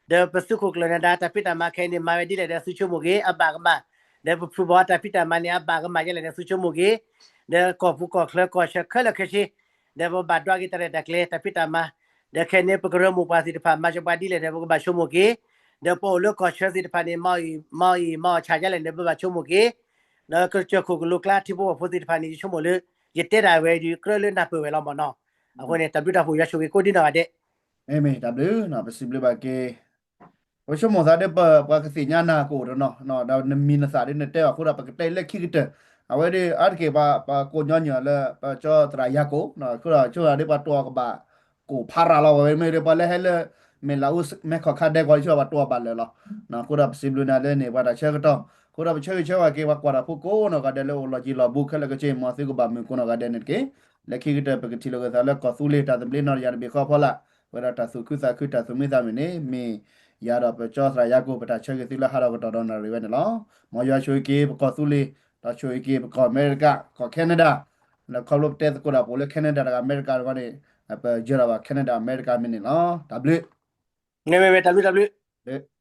ဒီးပသုးခိၣ်ကျၢၢ်နၢၤဒါ တၢ်ဖံးတၢ်မၤခဲအံၤန့ၣ် မၤဝဲဒ်လဲၣ်ဒီးသုဆိကမိၣ်ဂ့ၤ အဘၣ်ကမၣ်, ဒီးပဖုဘီတၢ်ဖံးတၢ်မၤန့ၣ် အဘၣ်ကမၣ်ဒ်လဲၣ်ဒီးသုဆိကမိၣ်ဂ့ၤ, ဒီးကီၢ်ပူၤကီၢ်ချၢကီၢ်ဆၢခဲလၢာ်ခဲဆ့ ဒီးပဘၣ်ဒွးက့ၤတၢ်ရဲၣ်တၢ်ကျဲၤ တၢ်ဖံးတၢ်မၤ, ဒီးခဲအံၤန့ၣ် ပကရၢမိၢ်ပှၢ်သ့ၣ်တဖၣ် မၤစၢၤပှၤဒ်လဲၣ်ဒီးပကဘၣ်ဆိကမိၣ်က့ၤ, ဒီးပအိၣ်လၢကီၢ်ဆၢသ့ၣ်တဖၣ်န့ၣ် မၤအီၣ်မၤအီၣ်ဆၣ်ဒ်လဲၣ်န့ၣ် ပဘၣ်ဆိကမိၣ်က့ၤ, ဒီးကစၢၢ်ခိၣ်ကလိကျါထံဖိကီၢ်ဖိသ့ၣ်တဖၣ်န့ၣ် ယဆိကမိၣ်လၢ ယတဲဒၣ်ဝဲဒီး ကြၢးလၢနၢ်ပၢၢ်ဝဲလီၤမ့ၢ်နီၤ. အဃိန့ၣ် တၢ်ဘျုးတၢ်ဖှိၣ်ယွၤဆိၣ်ဂ့ၤကိးဒ်နီၢ်ဂၤဒဲး. မ့မ့ၢ်တၢ်ဘျုး ပစံးဘျုးဘၣ်က့ၤ ပဆိကမိၣ်သးဒီးပှၤကသ့ၣ်ညါနၤကအိၣ်တနီၤ, ဒီးနမံၤနသၣ်ဒ်နတဲအီၤအဃိဒီး ပကတဲလၢခံကတၢၢ်, အဝဲဒၣ်အါတက့ၢ်ပှၤကိးညီနုၢ်အီၤလၢ ပကၠီသရၣ်ယၤကိာ်, အဃိဒီးဆိကမိၣ်သးဒီးပှၤတိၢ်အီၤကဘၣ်ကိၢ်ဖးရၤလီၤဝဲ မ့ၢ်ဒီးပှၤလၢဟဲလၢ မဲၢ်လးအူမဲၢ်ခီၣ်ခါဒဲကီး ဆိကမိၣ်သးပှၤတိၢ်အီၤဘၣ်လၢာ်လီၤ. အဃိဒီးပစံးဘျုးနၤလၢန့ၣ် ပှၤတၢ်ဆၢကတီၢ်, အဃိဒီးပဆၢဂ့ၤဆၢဝါက့ၤ ပှၤကွၢ်တၢ်ဖိကိးနီၢ်ဂၤဒဲးလၢအိၣ်လီၤယံၤလီၤဘူးခဲလၢာ်ခဲဆ့ မ်သုကဘၣ်မုာ်ကိးနီၢ်ဂၤဒဲးန့ၣ်တက့ၢ်. လၢခံကတၢၢ်ပကထံၣ်လိာ်က့ၤသးလၢကီၢ်သူလ့ၤ တၢ်သဘျ့နီၢ်တယၤတဘ့ၣ်ဃီအဖီလာ်, ဝဲဒၣ်တၢ်သူၣ်ခုသးခုတၢ်သူၣ်မံသးမုာ်န့ၣ် မ့ၢ်ယၤဒီးပကၠီသရၣ်ယၤကိာ် ပတၢ်ဆၢဂ့ၤသုလၢဟးထီၣ်ကတီၢ်ဒီးနၣ်ရံၣ်ဝဲန့ၣ်လီၤ. မ်ယွၤဆိၣ်ဂ့ၤက့ၤ ပကီၢ်သူလ့ၤ, ဒီးဆိၣ်ဂ့ၤက့ၤပကီၢ်အမဲရကၤ, ကီၢ် Canada, လၢခီဖျိပတဲသကိးတၢ်ပအိၣ်လၢ Canada တဂၤ အမဲရကၤတဂၤန့ၣ်, ပယၢၤထီၣ်ဘၣ် Canada အမဲရကၤမ့ၢ်န့ၣ်လီၤ. တၢ်ဘျုး မ့မ့ၢ်တၢ်ဘျုးတၢ်ဘျုး.